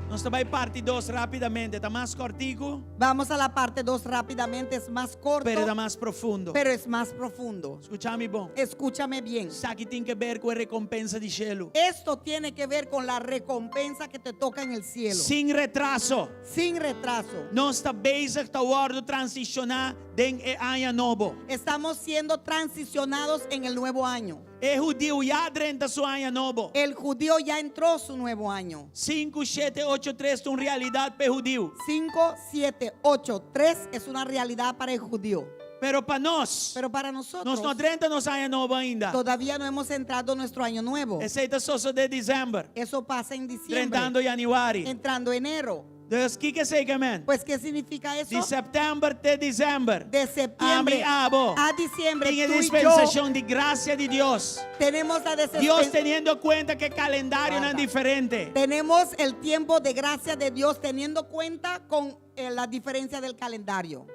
Nos ta bai parti 2 rápidamente. Ta mas kòrtiku, Vamos a la parte 2 rápidamente. Es más corto, pero ta mas profundo. pero es más profundo. Skucha mi bon. Escúchame bien. Esaki tin ke ber ku e rekompensa di shelu. Esto tiene que ver con la recompensa que te toca en el cielo. Sin retraso. Sin retraso. Nos ta bezig ta wòrdu transishoná den e aña nobo. Estamos siendo transicionados en el nuevo año. E hudiu ya a drenta su aña nobo. El judío ya entró su nuevo año. 5, 7, 8, 3 ta un realidat pa e hudiu. 5, 7, 8, 3 es una realidad para el judío. Pero pa nos, Pero para nosotros nos no a drenta nos aña nobo ainda. todavía no hemos entrado en nuestro año nuevo. Esei ta sosodé desèmber, Eso pasa en diciembre. drentando yanüari. Entrando enero. Dus kiko esei ke men? Pues, ¿qué significa eso? Di sèptèmber te desèmber. De septiembre Ami abo. a diciembre, Tin tú y yo dispensashon di grasia di Dios. tenemos la Dios desesperanza. teniendo kuenta ku e kalendarionan Guarda. diferente. Tenemos el tiempo de gracia de Dios teniendo cuenta con eh, la diferencia del calendario.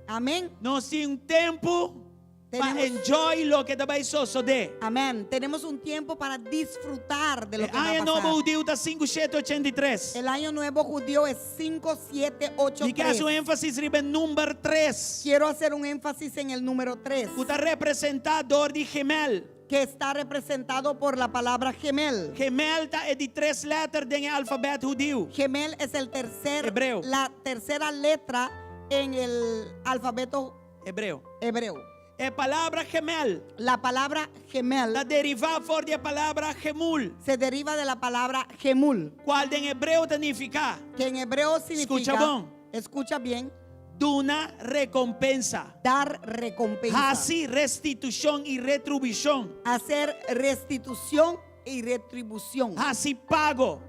Amén. Nos tin un tempu pa Tenemos- enjoy loke ta bai sosodé. Amén. Tenemos un tiempo para disfrutar de lo que va a Aña pasar. nobo hudiu ta 5, 7, 83. El año nuevo judío es 5, 7, 8, Mi ke hasi un 3. énfasis riba e number 3. Quiero hacer un énfasis en el número 3, Ku ta representá dor di gemel. que está representado por la palabra gemel. Gemel ta e di tres lèter den e alfabèt hudiu. Gemel es el tercer, Hebreo. la tercera letra en el alfabeto Hebreo. hebreo. E palabra gemel La palabra gemel ta derivá for di e palabra gemul, se deriva de la palabra gemul, kual den hebreo ta nifiká que en hebreo significa, Escucha bon. escucha bien, duna rekompensa, dar recompensa, hasi restitushon i retribushon. hacer restitución y retribución. Hasi pago.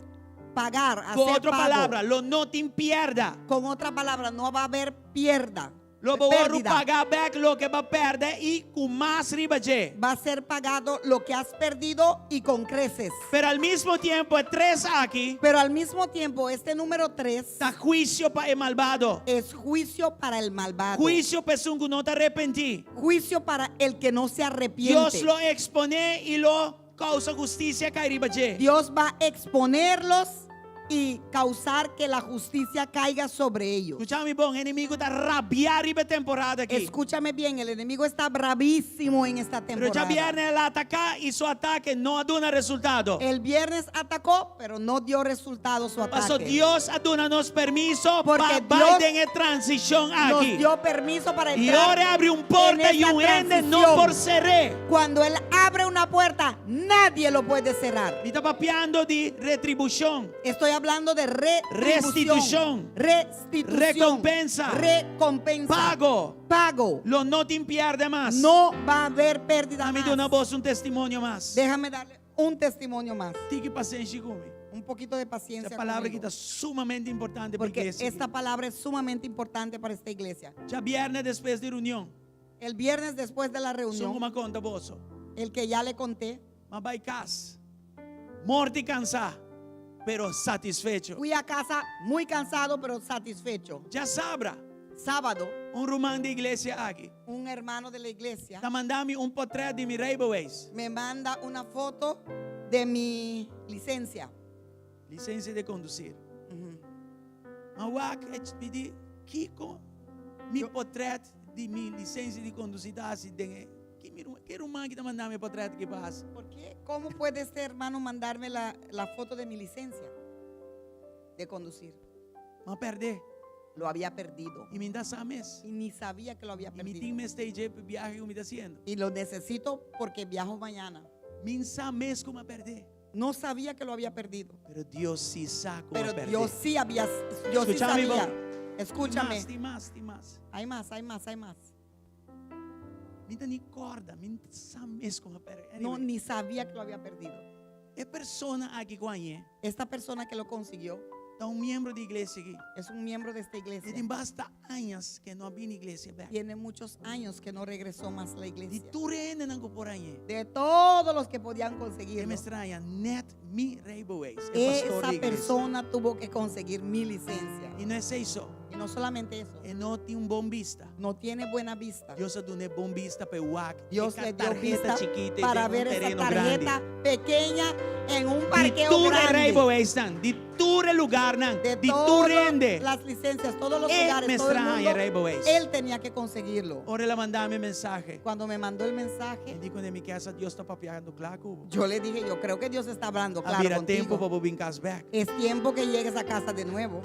Pagar, Ku hacer otro pago. palabra, lo no tin pièrda. Con otra palabra, no va a haber pierda. Lo bo wòrdu pérdida. pagá bèk loke bo a pèrdè i ku mas riba dje. Va a ser pagado lo que has perdido y con creces. Pero al mismo tiempo e tres aki Pero al mismo tiempo, este número 3 ta huisio pa e malbado. es juicio para el malvado. Huisio pa esun ku no ta arepentí. Juicio para el que no se arrepiente. Dios lo eksponé i lo kousa hustisia kai riba dje. Dios va a exponerlos y causar que la justicia caiga sobre ellos. Skucha mi bon, enemigu ta rabiá riba e temporada aki. Escúchame bien, el enemigo está bravísimo en esta Pero temporada. djabièrnè el a ataká i su atake no a duna resultado. El viernes atacó, pero no dio resultado su Paso ataque. Dios a duna nos permiso Porque pa bai Dios den e transishon Nos aki. dio permiso para I entrar ora e abri un en porta i esta un hende no transición. por ser'é. Cuando Él abre una puerta, nadie lo puede cerrar. Mi ta papiando di retribushon. Estoy hablando de retribución. Restitución. Restitución. Recompensa. Recompensa. Pago. Pago. Lo no tin pierde mas. No va a haber pérdida Ami más. duna boso un testimonio mas. Déjame darle un testimonio más. Tiki pasenshi ku mi. Un poquito de paciencia. E palabra conmigo. aki ta sumamente importante pa Porque iglesia. esta palabra es sumamente importante para esta iglesia. Djabièrnè despues di reunion. El viernes después de la Esun reunión, ku m'a konta boso. el que ya le conté, M'a bai kas. Morto i kansá, pero satisfecho. fui a casa muy cansado pero satisfecho. Djasabra, Sábado, un ruman di iglesia aki un hermano de la iglesia ta manda mi un potrèt di mi rijbewijs. me manda una foto de mi licencia. Lisensia di kondusí. M'a wak e mi di, Kiko mi potrèt di mi lisensia di kondusí ta hasi den e ki mi ruman, ke ruman ki ta manda mi e potrèt aki pa hasi? ¿Por qué? ¿Cómo puede este hermano mandarme la, la foto de mi licencia de conducir? M'a pèrdè Lo había perdido. i mi n' ta sa mes. Y ni sabía que lo había I mi perdido. tin mester dje pa e biahe ku mi ta hasiendo. Y lo necesito porque viajo mañana. Mi n' sa mes ku m'a pèrdè. No sabía que lo había perdido. Pero Dios sí sa ku m'a Pero pèrdè. Dios sí había, Dios sí Escúchame, sabía. Bon. Escúchame. Tin mas, tin mas, tin mas. Hay más, hay más, hay más. Mi n' ta ni kòrda, mi n' sa mes ku m'a pèrdè. No, Anyway, ni sabía que lo había perdido. e persona aki ku a hañ'é Esta persona que lo consiguió ta un miembro di iglesia aki. es un miembro de esta iglesia. E tin basta añas ku e no a bini iglesia bèk. Tiene muchos años que no regresó más a la Di iglesia. tur hendenan ku por a hañ'é. De todos los que podían E conseguirlo, mester a haña nèt mi rijbewijs, e pastor esa di iglesia. persona tuvo que conseguir mi licencia. I no esei so. Y no solamente eso, E no tin un bon bista. no tiene buena vista. Dios a dun'é bon bista pa e wak Dios e le dio tarheta vista chikito para den un ver esa tereno grandi. tarjeta pequeña en un Di parqueo tur e grande. rijbewijsnan, di tur e lugarnan, De di tur todas hende. las licencias, todos los E lugares, todo el mester a haña mundo, rijbewijs. él tenía que conseguirlo. Ora el a manda mi mensahe. Cuando me mandó el mensaje, Mi di kuné mi ke sa Dios ta papiando kla ku bo. yo le dije, yo creo que Dios está hablando A claro bira tempu contigo. pa bo bin kas bèk. Es tiempo que llegues a casa de nuevo.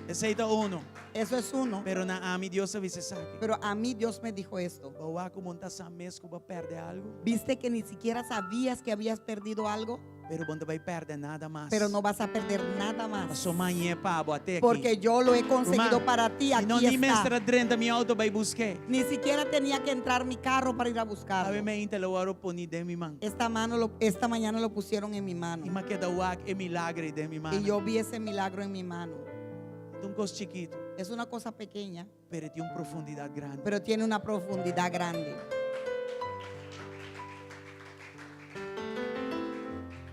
Esei ta uno. Eso es uno. Pero na ami Dios a bisa esaki. Pero a mí Dios me dijo esto. Bo a wak ku bo n' ta sa mes ku bo a pèrdè algu. ¿Viste que ni siquiera sabías que habías perdido algo? Pero bo n' ta bai pèrdè nada mas. Pero no vas a perder nada más. Paso m'a hañ'é pa bo at'é aki. Porque yo lo he conseguido Ruman, para ti. Mi no Aquí ni mester está. a drenta mi outo bai busk'é. Ni siquiera tenía que entrar mi carro para ir a buscarlo. Awe mainta el a wòrdu poní den mi man. Esta, mano lo- esta mañana lo pusieron en mi mano. I m'a keda wak e milagro den mi man. Y yo vi ese milagro en mi mano. Ta un kos chikitu, Es una cosa pequeña, pero e tin un profundidat grandi. pero tiene una profundidad grande.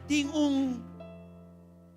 Tin un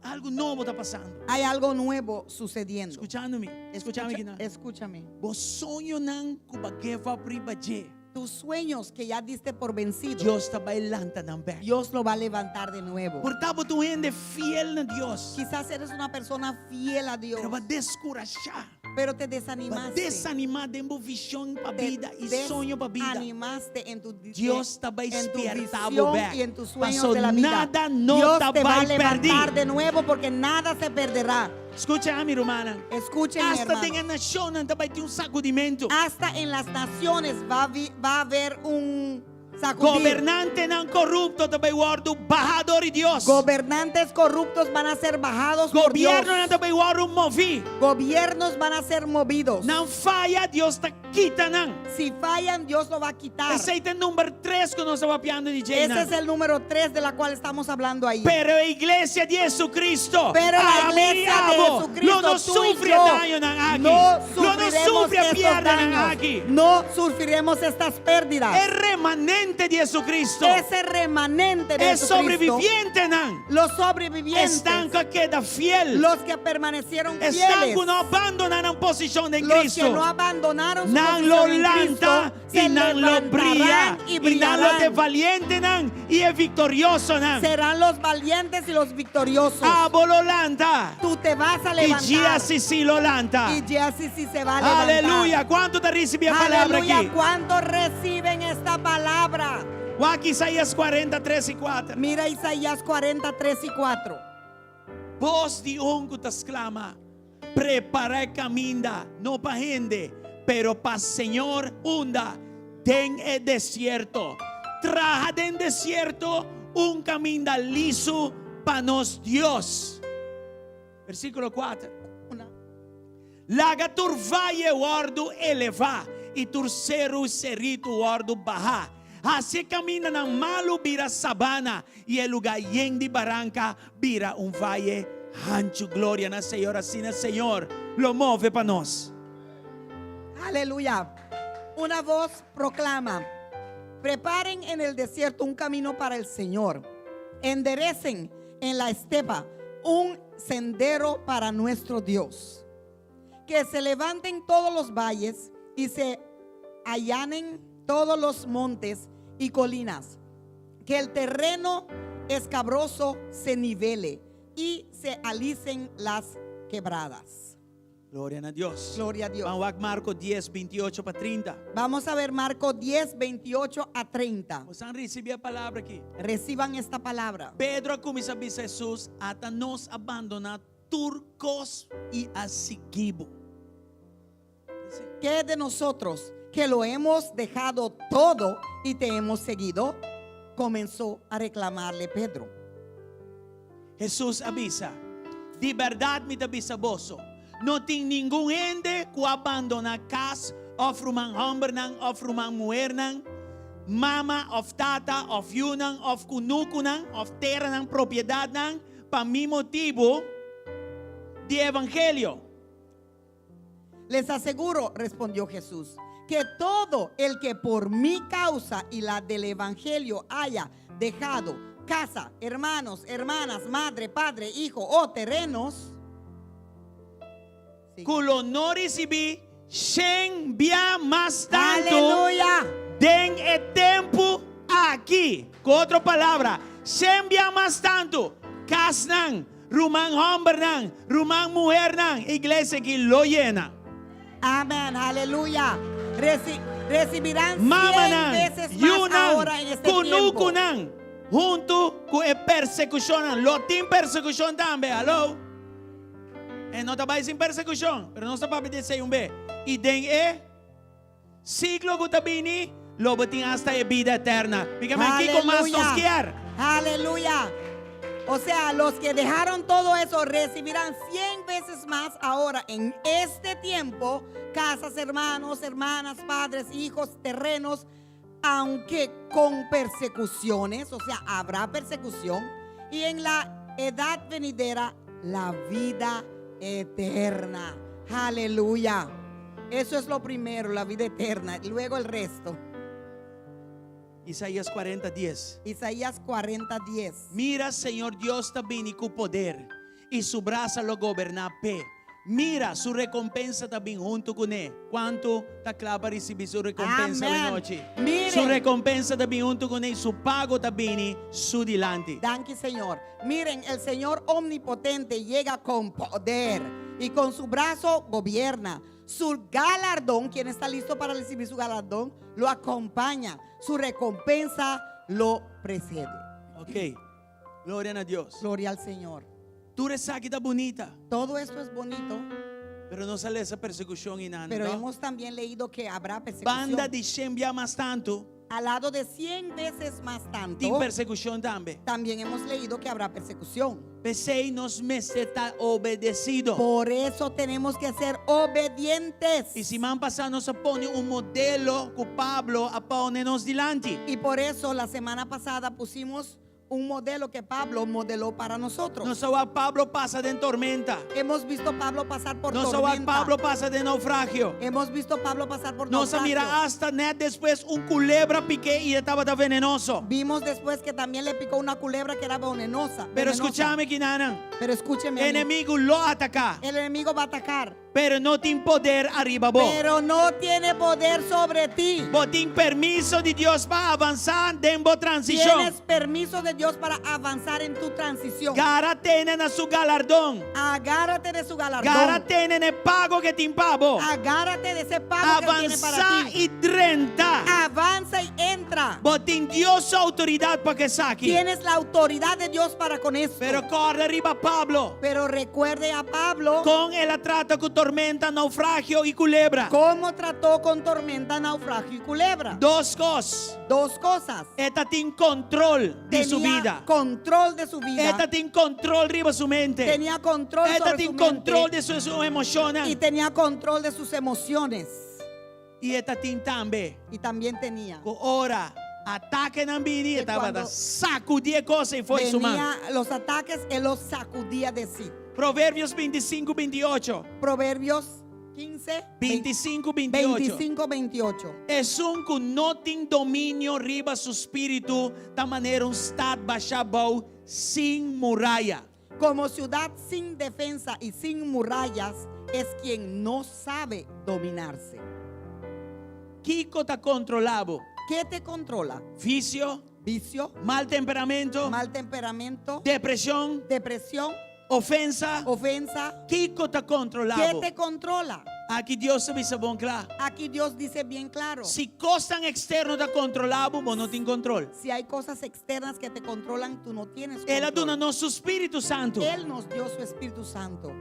algu nobo ta pasando. Hay algo nuevo sucediendo. Skuchando mi, skucha mi Escucha- akinan. escúchame. Bo soñonan ku b'a give up riba dje. Tus sueños que ya diste por vencido, Dios ta bai lanta nan bèk. Dios lo va a levantar de nuevo. Por ta bo ta un hende fiel na Dios. Quizás eres una persona fiel a Dios, Pero b'a deskurashá. pero te B'a desanimaste. desanimá den bo vishon pa Te bida i soño pa bida. desanimaste en tu Dios ta bai en tu spièrta bo visión bèk. y en tus sueños Paso de la vida. nada no Dios ta te va a bai levantar pèrdí. de nuevo porque nada se perderá. Skucha mi rumannan. Escuchen, Asta hermano. den e nashonnan ta bai tin un sakudimentu. Hasta en las naciones va a, vi- va a haber un sacudir. Gobernantenan korupto ta bai wòrdu bahá dor di Dios. Gobernantes corruptos van a ser bajados por Dios. Gobièrnunan ta bai wòrdu moví. Gobiernos van a ser movidos. Nan faya, Dios ta kita nan. Si fallan, Dios lo va a quitar. Esei ta number 3 ku nos ta papiando di Ese dje. es el número 3 de la cual estamos hablando ahí. Pero e iglesia di Jesucristo, Pero la ami iglesia de abo, Jesucristo, lo no tú y sufri yo, dañonan aki. no Lo no sufriremos sufri estos pèrdidanan daños. aki. No sufriremos estas pérdidas. E remanente di Jesucristo, Ese remanente de e Jesucristo, sobrevivientenan, los sobrevivientes, esnan ku a keda fiel, los que permanecieron esnan fieles, ku no a bandoná nan posishon den los Cristo. que no abandonaron su Nan lo posición en Cristo, lanta se i nan lo bria levantarán y i nan lo ta brillarán. valientenan i e viktoriosonan. Serán los valientes y los victoriosos. Abo lo lanta Tú te vas a i levantar. GCC lo lanta. Y GCC se va a levantar. Aleluya. Kuantu ta risibí e palabra Aleluya. aki? ¿Cuántos reciben esta palabra? Wak Isaías 40, 3 i 4. Mira Isaías 40, 3 y 4. Bos di un ku ta sklama, Prepará e kaminda, no pa hende, pero pa Señor unda den e desierto. Traha den desierto un kaminda lisu pa nos Dios. Versíkulo 4. Laga tur vaye wòrdu elevá i tur seru i seritu wòrdu bahá. Hasi e kamindanan malu bira sabana i e lugá yen di baranka bira un vaye hanchu. Gloria na Señor! Asina Señor lo move pa nos. Aleluya. Una voz proclama, preparen en el desierto un camino para el Señor. Enderecen en la estepa un sendero para nuestro Dios. Que se levanten todos los valles y se allanen todos los montes y colinas. Que el terreno escabroso se nivele y se alicen las quebradas. Gloria na Dios. Gloria a Dios. Ban wak Marko 10, 28 pa 30. Vamos a ver Marco 10, 28 a 30. Boso risibí e palabra aki. Reciban esta palabra. Pedro a kuminsá bisa Hesus, Ata nos a bandoná tur kos i a sigui bo. ¿Qué de nosotros que lo hemos dejado todo y te hemos seguido? Comenzó a reclamarle Pedro. Hesus a bisa, Di bèrdat mi ta bisa boso, no tin ningun hende ku a bandoná kas òf ruman hòmbernan òf ruman muhernan, mama òf tata òf yunan òf kunukunan òf teranan propiedatnan pa mi motibu di evangelio. Les aseguro, respondió Jesús, que todo el que por mi causa y la del Evangelio haya dejado casa, hermanos, hermanas, madre, padre, hijo o terrenos, Sí. Ku lo no risibí shen bia mas tantu Aleluya. den e tempu aki. Ku otro palabra, shen bia mas tantu kasnan, ruman hòmbernan, ruman muhernan, iglesia aki lo yena. Amén, aleluya. Reci- recibirán cien Mamanan, veces más yunan, ahora en este tiempo. kunukunan, huntu ku e persekushonnan. Lo tin persekushon tambe, aló. E no ta bai sin persekushon, pero nos ta papia di esei un be. I den e siglo ku ta bini, lo bo tin hasta e bida eterna. Mi ke men kiko mas nos kier. Aleluya. O sea, los que dejaron todo eso recibirán 100 veces más ahora en este tiempo casas, hermanos, hermanas, padres, hijos, terrenos, aunque con persecuciones, o sea, habrá persecución, y en la edad venidera la vida eterna. Aleluya. Eso es lo primero, la vida eterna, y luego el resto. Isaías 40, 10. Isaías 40, 10. Mira, Señor Dios ta bini ku poder, i su brasa lo goberná p'e. Mira, su rekompensa ta bin huntu kuné. Kuantu ta kla pa risibí su rekompensa Amén. awenochi? Miren. Su rekompensa ta bin huntu kuné i su pago ta bini su dilanti. Danki, Señor. Miren, el Señor omnipotente llega con poder y con su brazo gobierna. Su galardón, quien está listo para recibir su galardón, lo acompaña. Su recompensa lo precede. Ok. Gloria na Dios. Gloria al Señor. Tur esaki ta bunita. Todo esto es bonito, Pero nos a lesa persekushon einan. pero no? hemos también leído que habrá persecución. Banda di shen bia mas tantu. Al lado de 100 veces más tin tanto, persekushon tambe. también hemos leído que habrá persecución. P'esei nos mester ta obedesido. Por eso tenemos que ser obedientes. I siman pasá nos a pone un modelo ku Pablo a pone nos dilanti. Y por eso la semana pasada pusimos un modelo que Pablo modeló para nosotros. Nos a wak Pablo pasa den tormenta. Hemos visto Pablo pasar por Nos a wak tormenta. Pablo pasa den naufragio. Hemos visto Pablo pasar por Nos a mira naufragio. asta net despues un culebra pik'é i e tabata venenoso. Vimos después que también le picó una culebra que era venenosa. Pero venenosa. skuchami akinan. Pero escúcheme. a mí. Enemigu lo ataká, El enemigo va a atacar. pero no tin poder ariba bo. Pero no tiene poder sobre ti. Bo tin permiso di Dios pa avansá den bo transishon. Tienes permiso de Dios para avanzar en tu transición. Gara tene na su galardon. Agárrate de su galardón. Gara tene na e pago ku e tin pa bo. Agárrate de ese pago que él tiene para Avansá ti. i drenta. Avanza y entra. Bo tin Dios su outoridat pa ku esaki. Tienes la autoridad de Dios para con esto. Pero kòrda riba Pablo. Pero recuerde a Pablo Kon el a trata ku tormenta, naufragio i kulebra. cómo trató con tormenta, naufragio y culebra. Dos kos. Dos cosas. E tatin kontrol di su Tenía bida. control de su vida. E tatin kontrol riba su mente. Tenía control E sobre tatin su kontrol mente. di su, su emoshonnan. Y tenía control de sus emociones. I e tatin tambe. Y también tenía. Ku ora atakenan bini Que e tabata cuando sakudí e kos ei fo'i su man. Venía los ataques, él los sacudía de sí. Proverbios 25, 28. Proverbios 15, 25, 28. 25, 28. Esun ku no tin dominio riba su spiritu, ta manera un stat bashá abou sin muraya. Como ciudad sin defensa y sin murallas es quien no sabe dominarse. Kiko ta kontrolá bo? ¿Qué te controla? Visio, Vicio, mal temperamento, mal temperamento, depreshon, depresión, ofensa. ofensa. Kiko ta ¿Qué kontrolá bo? te controla? Aki Dios ta bisa bon kla. Aquí Dios dice bien claro. Si kosnan eksterno ta kontrolá bo, bo no tin kontrol. Si hay cosas externas que te controlan, tú no tienes El a duna control. nos su Spiritu Santu. Él nos dio su Espíritu Santo.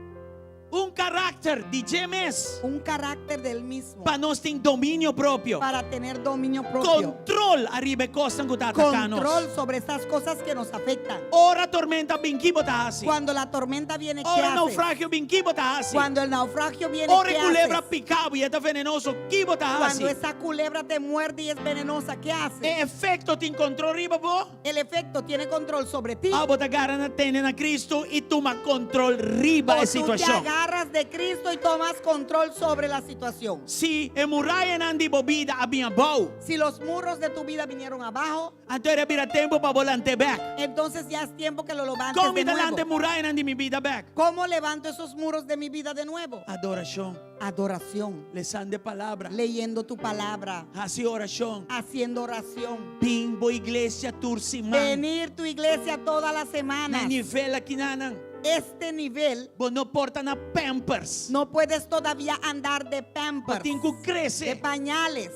Un karakter di dje mes Un carácter del mismo pa nos tin dominio propio. para tener dominio propio. Kontrol ariba e kosnan ku ta ataká nos. Control sobre esas cosas que nos afectan. Ora tormenta bin, ki bo ta hasi? Cuando la tormenta viene, ¿qué Ora haces? naufragio bin, ki bo ta hasi? Cuando el naufragio viene, Ora ¿qué kulebra haces? pika bo i e ta venenoso, ki bo ta hasi? Cuando esa culebra te muerde y es venenosa, ¿qué haces? E efekto tin kontrol riba bo? El efecto tiene control sobre ti. Òf bo ta gara tene na Kristu i tuma kontrol riba O e tú te situashon. agarras de Cristo y tomas control sobre la situación. Si e murayanan di bo bida a bin abou, Si los muros de tu vida vinieron abajo, anto a bira tempu pa bo lant'é bèk. entonces ya es tiempo que lo levantes Kon de mi ta lanta e nuevo. murayanan di mi bida bèk? ¿Cómo levanto esos muros de mi vida de nuevo? Adorashon, Adoración, lesando e palabra, leyendo tu palabra, hasi orashon, haciendo oración. bin bo iglesia tur siman. Venir tu iglesia toda la semana. Na nivel akinanan. Este nivel Bo no por ta na pampers. no puedes todavía andar de pampers, Bo tin ku de krese. pañales.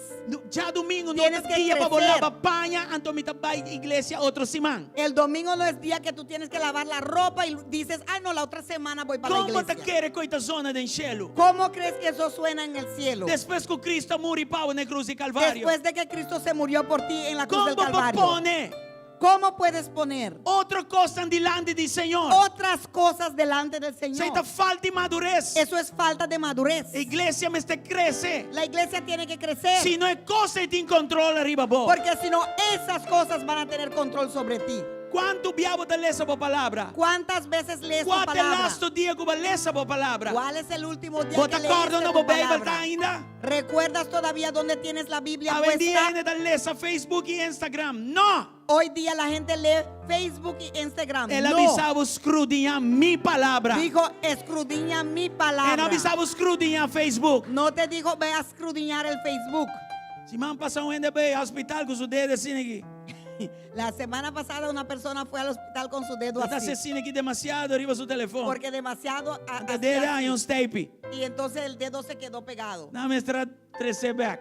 Djadumingu no Tienes que dia pa crecer. laba paña, anto mi ta bai iglesia otro siman. El domingo no es día que tú tienes que lavar la ropa y dices, ah, no, la otra semana voy para la Kon bo ta iglesia. kere ku e ta zona den shelu? ¿Cómo crees que eso suena en el cielo? Despues ku Kristu a muri pa bo na krus di Kalvario. Después de que Cristo se murió por ti en la cruz Kon del bo por Calvario. pone ¿Cómo puedes poner otro kosnan dilanti di Señor? otras cosas delante del Esei Señor? ta falta di madures. Eso es falta de madurez. Iglesia mester krese. La iglesia tiene que crecer. Sino e kos ei tin kontrol riba bo. Porque si no, esas cosas van a tener control sobre ti. Kuantu bia bo ta lesa bo palabra? ¿Cuántas veces lees tu Kua ta e palabra? lastu dia ku bo a lesa bo palabra? ¿Cuál es el último día Bo que ta leíste kòrda tu unda bo Beibel palabra? ta ainda? ¿Recuerdas todavía dónde tienes la Biblia Awendia puesta? hende ta lesa Facebook i Instagram. No! Hoy día la gente lee Facebook y Instagram. El a No. bisa bo skrudiñá mi palabra. Dijo, escrudiña mi E no palabra. a bisa bo skrudiñá Facebook. No te dijo, ve a escrudiñar el Facebook. Siman pasá un hende a bai hospital ku su dede asina aki. La semana pasada una persona fue al hospital con su dedo E ta así. asina aki demasiado riba su telefòn. Porque demasiado. E dede hacía a así. un steipi. Y entonces el dedo se quedó pegado. Nan mester a tres'é bèk.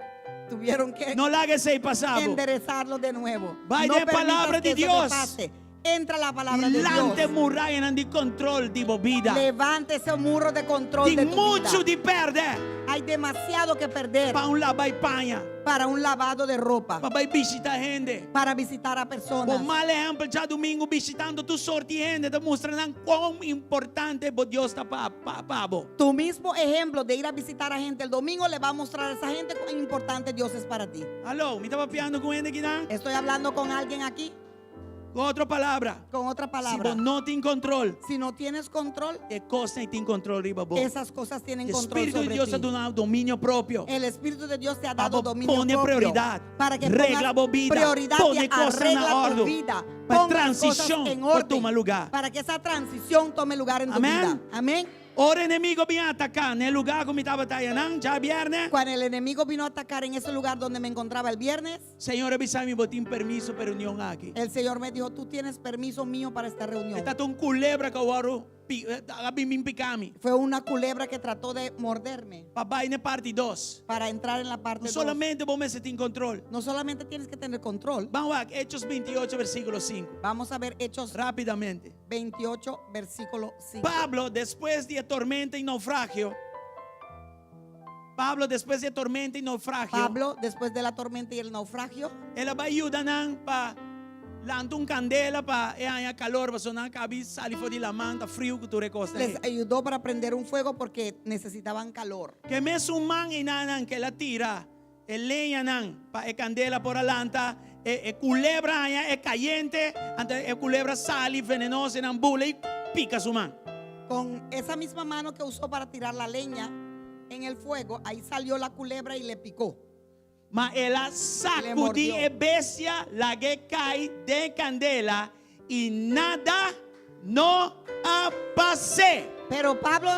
Tuvieron que No laga esei pasa bo. enderezarlo de nuevo. Bai no den permitas palabra que de eso te Dios. pase. Entra la palabra de Lanta Dios. murayanan di control di bo bida. Levante ese muro de control de Tin tu mucho vida. di perde Hay demasiado que perder pa un laba di paña, para un lavado de ropa, pa bay bishita hende. para visitar a Bo personas. mal ehempel diadomingo bishitando tur sorto di hende, ta mustra nan con importante bo Dios ta pa pa pa bo. Tu mismo ejemplo de ir a visitar a gente el domingo le va a mostrar a esa gente cuán importante Dios es para ti. Hallo, mi ta papiando cu hende akinan? Estoy hablando con alguien aquí, Cu otro palabra. con otra Si palabra. bo no tin control, Si no tienes control, e cosnan tin control riba bo. esas cosas tienen E control Spirito di sobre Dios ti. a duna dominio propio. El Espíritu de Dios te ha Pa dado bo dominio pone propio prioridad. para que Regla pongas bo bida. prioridad Pone y cosnan arregla na tu orden. vida. Pa Pon las cosas transicion en por orden tuma lugar. para que esa transición tome lugar en tu Amén. vida. Amén. Ora enemigo bin ataca na lugar cu mi tabata ayanan, diabierne. Cuando el enemigo vino a atacar en ese lugar donde me encontraba el viernes, Señor a bisa mi bo tin permiso pa e reunion aki. el Señor me dijo, tú tienes permiso mío para esta reunión. Tabata un culebra cu a bin pica mi. Fue una culebra que trató de morderme Pa bay na parti 2. para entrar en la parte No 2. solamente bo mester tin control. No solamente tienes que tener control. Ban wak, Hechos 28, versículo 5. Vamos a ver Hechos Rapidamente. 28, versículo 5. Pablo, despues di tormenta y naufragio, Pablo, despues di tormenta y naufragio, Pablo, después de la tormenta y el naufragio, el a bay yuda nan pa lanta un candela pa e haña calor, paso nan a caba di sali for di laman, ta friu cu tur cos. les ayudó para prender un fuego porque necesitaban calor. Cu mesun man einan cu el a tira, e leñanan pa e candela por a lanta, e, e culebra haña e cayente, anto e culebra sali venenoso nan bula y pica su man. Con esa misma mano que usó para tirar la leña en el fuego, ahí salió la culebra y le picó. Ma el a sacudi mordió. e bestia lag'e cay den candela y nada no a pas'e. Pero Pablo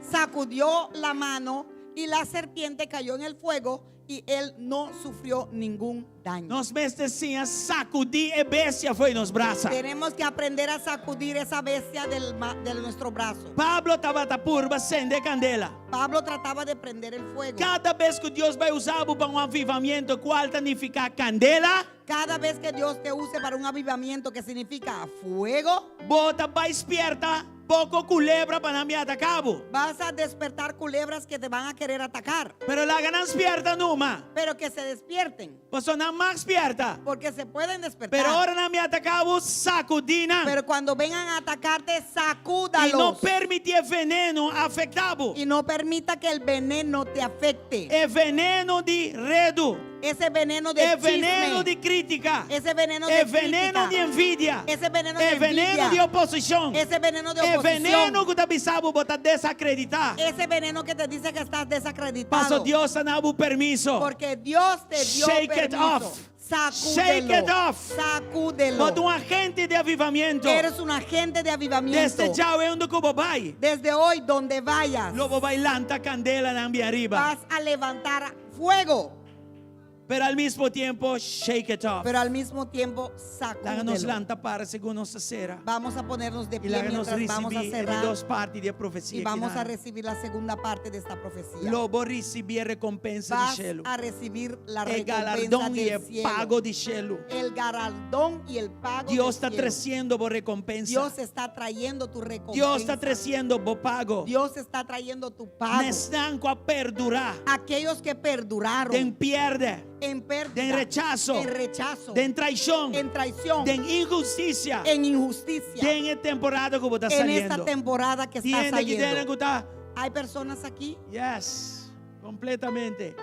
sacudió la mano y la serpiente cayó en el fuego y él no sufrió ningún daño. Nos mester siña sacudi e bestia fo'i nos brasa. Tenemos que aprender a sacudir esa bestia del de nuestro brazo. Pablo tabata purba cende candela. Pablo trataba de prender el fuego. Cada bes cu Dios bay usa bo pa un avivamento, cual ta nifica candela, Cada vez que Dios te use para un avivamiento que significa fuego, bo ta bay spierta poco culebra pa nan bin ataca bo. vas a despertar culebras que te van a querer atacar. Pero laga nan spierta numa. Pero que se despierten, Paso nan mag spierta. porque se pueden despertar. Pero ora nan bin ataca bo, sacudi nan. Pero cuando vengan a atacarte, Y no sacúdalos. permiti e veneno afecta bo. Y no permita que el veneno te afecte. E veneno di redo. Ese veneno de E veneno chisme. di critica. Ese veneno de E veneno crítica. di envidia. Ese veneno de E veneno envidia. di oposicion. Ese veneno de E oposición. veneno cu ta bisa bo bo ta desacredita. Ese veneno que te dice que estás desacreditado. Paso Dios a duna bo permiso. Porque Dios te dio Shake it permiso. off. Sacúdelo. Shake it off. Sacúdelo. Bo ta un agente di avivamento. Eres un agente de avivamiento. Desde djawe unda cu bo bay. Desde hoy, donde vayas, Lo bo bay lanta candelanan bin ariba. vas a levantar fuego. Pero al mismo tempo, shake it off. Pero al mismo tiempo, Laga nos sacúdelo. lanta para segun nos ta cera. Vamos a ponernos de Y pie laga nos mientras vamos a recibi e cerrar dos parti di profecia. y vamos a akinan. recibir la segunda parte de esta profecía. Lo bo recibi recompensa di Vas cielo. a recibir la E recompensa galardon y del e cielo. pago di cielo. El galardón y el pago Dios del ta cielo. treciendo bo recompensa. Dios está trayendo tu recompensa. Dios ta treciendo bo pago. Dios está trayendo tu pago. Esnan cu a perdura. Aquellos que perduraron Den pierde. en pérdida, Den rechaso. en rechazo, Den traicion. en traición, Den inhusticia. en injusticia, Den e temporada cu bo ta en esta saliendo. temporada que está Tin hende aki saliendo. cu ta. Hay personas aquí. Yes. Completamente.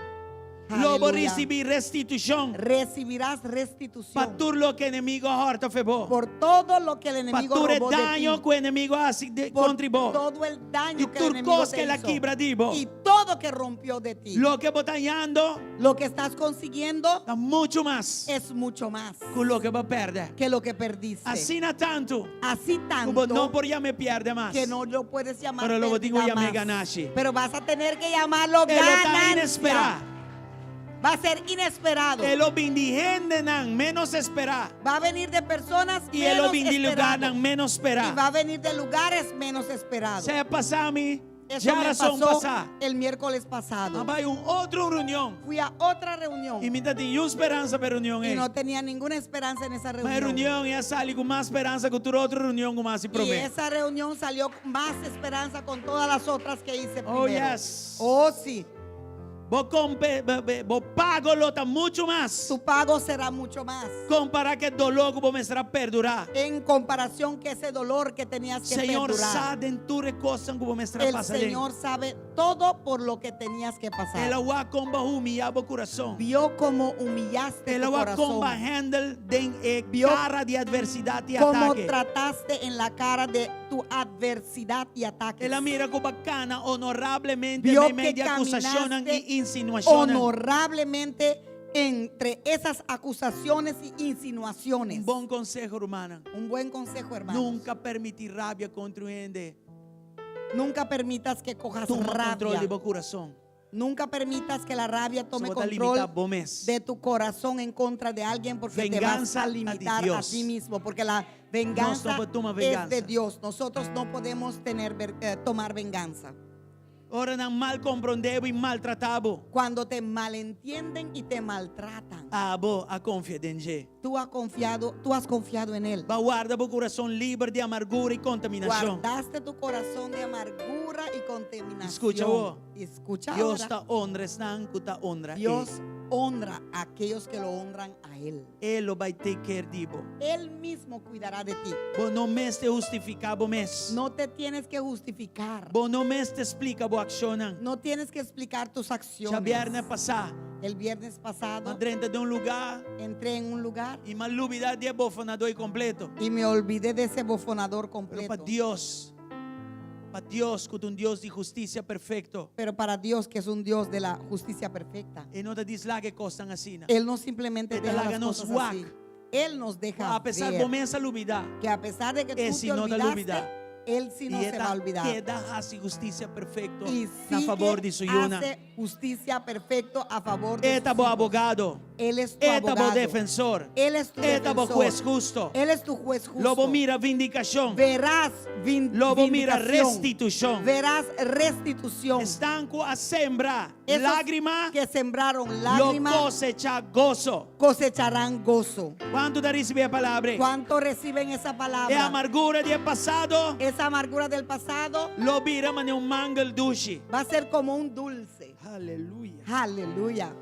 Lo bo Aleluya. recibi restitucion. Recibirás restitución Pa tur loke enemigo a horta fo'i bo. por todo lo que el enemigo Pa tur robó de daño ti. cu enemigo a haci Por contra bo. todo el daño Y que el tur enemigo cos te cu el a hizo. kibra di bo. Y todo que rompió de ti. Loke bo ta hayando Lo que estás consiguiendo ta mucho mas es mucho más cu loke bo a perde. que lo que perdiste. Asina tanto Así cu bo tanto no por yam'e pierde mas. que no lo puedes llamar Pero lo pérdida digo yam'e más. ganashi. Pero vas a tener que llamarlo E lo ta ganancia. inespera. Va a ser inesperado. E lo bin di hendenan menos spera. Va a venir de personas Y e lo menos bin di esperado. lugarnan menos Y va spera. a venir de lugares menos esperados. Sea pasa mi. Eso me Djarason pasó pasá. el miércoles pasado. A bai un otro reunion. Fui a otra reunión I mi n' tabatin niun speransa pa e reunion y ei. no tenía ninguna esperanza en esa Ma e reunión. reunion ei a sali ku mas speransa ku tur otro reunion ku m'a hasi Y promé. esa reunión salió con más esperanza con todas las otras que hice Oh, primero. yes. Oh, sí. Bo kompe, bo, bo, bo pago lo ta muchu mas. Tu pago será mucho más. Kompará ku e doló ku bo mester a perdurá. En comparación que ese dolor que tenías que Señor perdurar. sa den tur e kosnan ku bo mester a El pasa den. Señor sabe todo por lo que tenías que pasar. El a wak kon b'a humiyá bo kurason. Vio cómo humillaste El tu a wak kon corazón. b'a handle den e Vio kara di atversidat i Cómo atake. trataste en la cara de tu adversidad y ataques. El a mira ku b'a kana honorablemente Vio meimei que di akusashonnan caminaste i insinuashonnan. honorablemente entre esas acusaciones y insinuaciones. Un bon konseho, rumannan. Un buen consejo, hermano. Nunka permití rabia kontra un hende. Nunca permitas que cojas Tuma kontrol rabia. di bo kurason. Nunca permitas que la rabia tome Bo ta limitá control bo mes. de tu corazón en contra de alguien porque te vas Venganza a ta di limitar a Dios. ti mismo. Porque la venganza Nos no tuma es venganza. de Dios. Nosotros no podemos tener, eh, tomar venganza. Ora nan mal komprondé bo i maltratá bo. Cuando te malentienden y te maltratan. Abo a konfia den dje. Tú has confiado, tú has confiado en él. B'a warda bo kurason liber di amargura i kontaminashon. Guardaste tu corazón de amargura y contaminación. Skucha awor. Escucha Dios ahora. ta honra esnan ku ta honra e. Dios honra a aquellos que lo honran a Él. E lo bai take care di bo. Él mismo cuidará de ti. Bo no mester hustifiká bo mes. No te tienes que justificar. Bo no mester splika bo akshonnan. No tienes que explicar tus acciones. Djabièrnè pasá. El viernes pasado M'a drenta den un lugá. entré en un lugar I m'a lubidá di e bofonadó kompleto. y me olvidé de ese bofonador Pero completo. pa Dios, pa Dios, ku ta un Dios di hustisia perfekto. Pero para Dios, que es un Dios de la justicia perfecta, E no ta djis laga e kosnan asina. Él no simplemente E ta deja las laga nos cosas wak. así. Él nos deja Apesar ver bo mes a lubidá. que a pesar de que tú E te sí no ta olvidaste, lubidá. Él sí no I se e va a olvidar. keda hasi hustisia perfekto Y na favor sigue di su yunan. hace justicia perfecto a favor de E ta sus bo hijos. abogado. Él es tu E ta bo abogado. defensor. Él es tu E ta bo defensor. hues hustu. Él es tu juez justo. Lo bo mira vindikashon. Verás vin Lo bo mira vindicación. restitushon. Verás restitución. Esnan ku a sembra Esos lágrima, que sembraron lo lágrimas kosechá goso. cosecharán gozo. Kuantu ta risibí e palabra? ¿Cuánto reciben esa E palabra? amargura di pasado, Esa amargura del pasado lo bira manera un mangel dushi. va a ser como un dulce. Aleluya. Aleluya.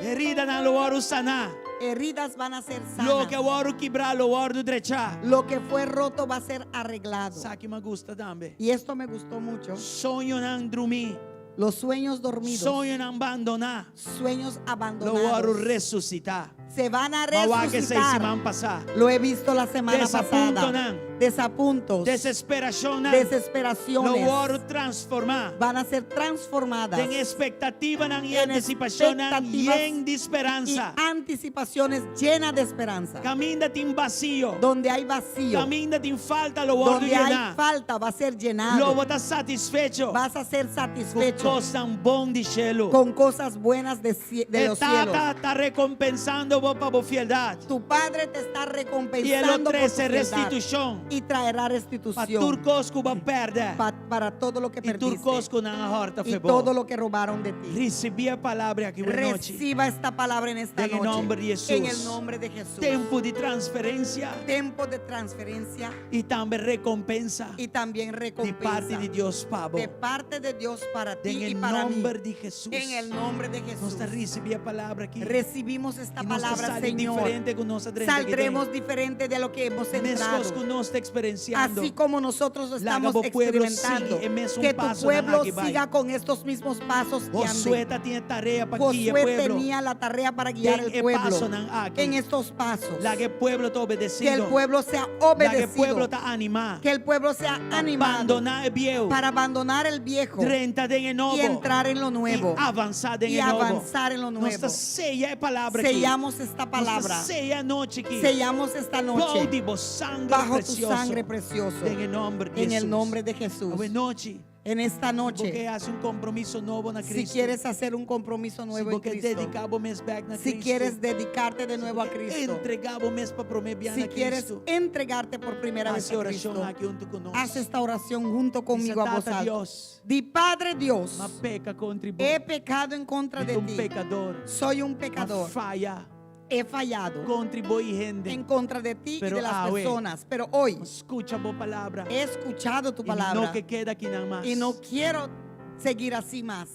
Heridanan lo wòrdu saná. Heridas van a ser sanas. Loke a wòrdu kibrá lo wòrdu drechá. Lo que fue roto va a ser arreglado. Esaki mi a gusta tambe. Y esto me gustó mucho. Soñonan drumí. Los sueños dormidos. Soñonan abandoná. Sueños Lo wòrdu abandonados. resusitá. Se van a M'a wak esei resucitar. siman pasá. Lo he visto la semana pasada. Desapuntonan. Desapuntos. Desesperashonnan. Lo Desesperaciones. wòrdu transformá. Van a ser transformadas. Den ekspektativanan i En antisipashonnan expectativas yen di Y speransa. anticipaciones llenas de esperanza. Kaminda tin vasio. Donde hay vacío. Kaminda tin falta lo wòrdu Donde hay yená. falta va a ser Lo llenado. bo ta satisfecho. Vas a ser Ku satisfecho kosnan bon di shelu. con cosas buenas de, de E los cielos. Tata ta rekompensando bo pa bo fieldat. Tu padre te está I e lo recompensando por tu trese fialdad restitushon. y traerá Pa restitución tur kos ku b'a pèrdè. para todo lo que I tur perdiste kos ku nan a hòrta y fo'i bo. todo lo que robaron de ti. Risibí e palabra aki awe nochi. Reciba esta palabra en esta En el noche. nombre de Jesús. En el nombre de Jesús. Tempu di transferensia Tiempo de transferencia i tambe rekompensa y también di recompensa parti di Dios pa bo. de parte de Dios para ti En y el para mí. nombre de Jesús. En el nombre de Nos Jesús. ta risibí e palabra aki. Recibimos esta I nos ta palabra, sali Señor. diferente ku nos a drenta Saldremos diferente de lo que hemos entrado. Meskos ku nos ta eksperensiando. Así como nosotros Laga estamos bo pueblo experimentando. sigui e mesun Que tu pasonan pueblo aki bai. siga con estos mismos pasos y Josué ande. tabatin tarea pa guia Josué pueblo. tenía la tarea para guiar Den al e pueblo pasonan aki. en estos pasos. Laga e pueblo ta Que el obedesido. pueblo sea Laga e obedecido. pueblo ta animá. Que el pueblo sea animado Bandoná e bieu. para abandonar el viejo Drenta den e nobo. y entrar en lo nuevo. I avansá den Y e nobo. avanzar en lo Nos nuevo. ta seya e palabra aki. Sellamos esta palabra. Nos ta seya e anochi aki. Sellamos esta Bou noche di bo sanger bajo tu presioso. sangre precioso. Den e nòmber di En el Jesús. nombre de Jesús. Awe nochi. En esta Si bo ke noche, hasi un kompromiso nobo na si Kristu. quieres hacer un compromiso Si nuevo bo en ke Cristo, dediká bo mes bèk na si Kristu. quieres dedicarte de Si nuevo bo a ke Cristo, entregá bo mes pa promé bia si na quieres Kristu. entregarte por primera vez Hasi a orashon Cristo, aki huntu ku nos. haz esta oración junto conmigo a voz Tata alta. Dios, Di Padre Dios, m'a peka kontra bo. he pecado en contra Mi de ta un ti. pekador. Soy un M'a pecador. faya He fallado kontra bo i hende. en contra de ti y Pero de las awe, personas. Pero hoy Skucha bo palabra. he escuchado tu I mi no palabra ke keda akinan mas. y no quiero seguir así más.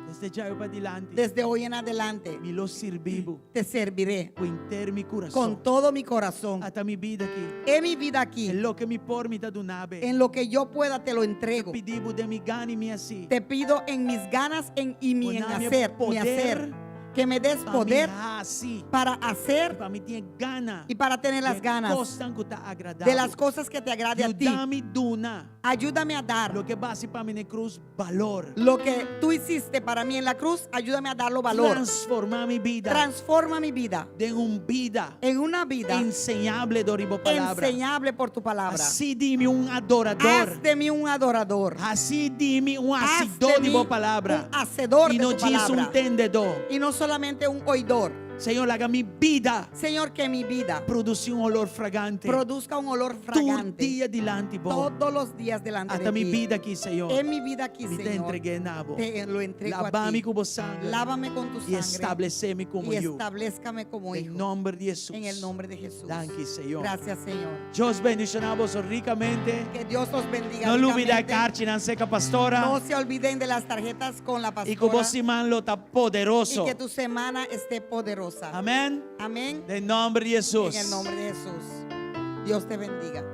Desde djawe padilanti. Desde hoy en adelante Mi lo sirbi bo te serviré ku henter mi kurason. con todo mi corazón. Ata mi bida aki. En mi vida aquí, En loke mi por mi ta duna bo. en lo que yo pueda, te lo entrego. Pidi bo den mi gana i mi hasi. Te pido en mis ganas en, y mi en Duna mi hacer, mi poder hacer, que me des Pa poder mi hasi. para hacer Pa mi tin gana. y para tener las De ganas kosnan ku ta agradá. de las cosas que te agrade a ti. Yuda mi duna. Ayúdame a dar Loke bo a hasi pa mi na krus, balor. lo que tú hiciste para mí en la cruz, ayúdame a darlo valor. Transformá mi bida. Transforma mi vida Den un bida. en una vida Enseñable dor di bo palabra. enseñable por tu palabra. Hasi di mi un adorador. Haz de mí un adorador. Hasi di mi un Haz hasidó de di bo mí palabra. un hacedor I de no tu djis un palabra. tendedó. Y no solamente un oidor. Señor, laga mi bida Señor, que mi vida produsí un olor fragante. produzca un olor Tur fragante dia dilanti bo. todos los días delante Ata de mi ti. bida aki, Señor. En mi vida aquí, Mi ta Señor, entreg'é na bo. te lo entrego a Laba mi ti. ku bo sanger. Lávame con tu I sangre establesé mi komo y yu. establezcame como Den hijo. nòmber di Hesus. En el nombre de Jesús. Danki, Señor. Gracias, Señor. Dios bendishoná boso rikamente. Que Dios los bendiga. No lubidá ricamente. karchinan serka pastora. No se olviden de las tarjetas con la I ku bo pastora. siman lo ta Y poderoso. que tu semana esté poderosa. Amèn. Amén. Den nòmber di Hesus. En el nombre de Jesús. Dios te bendiga.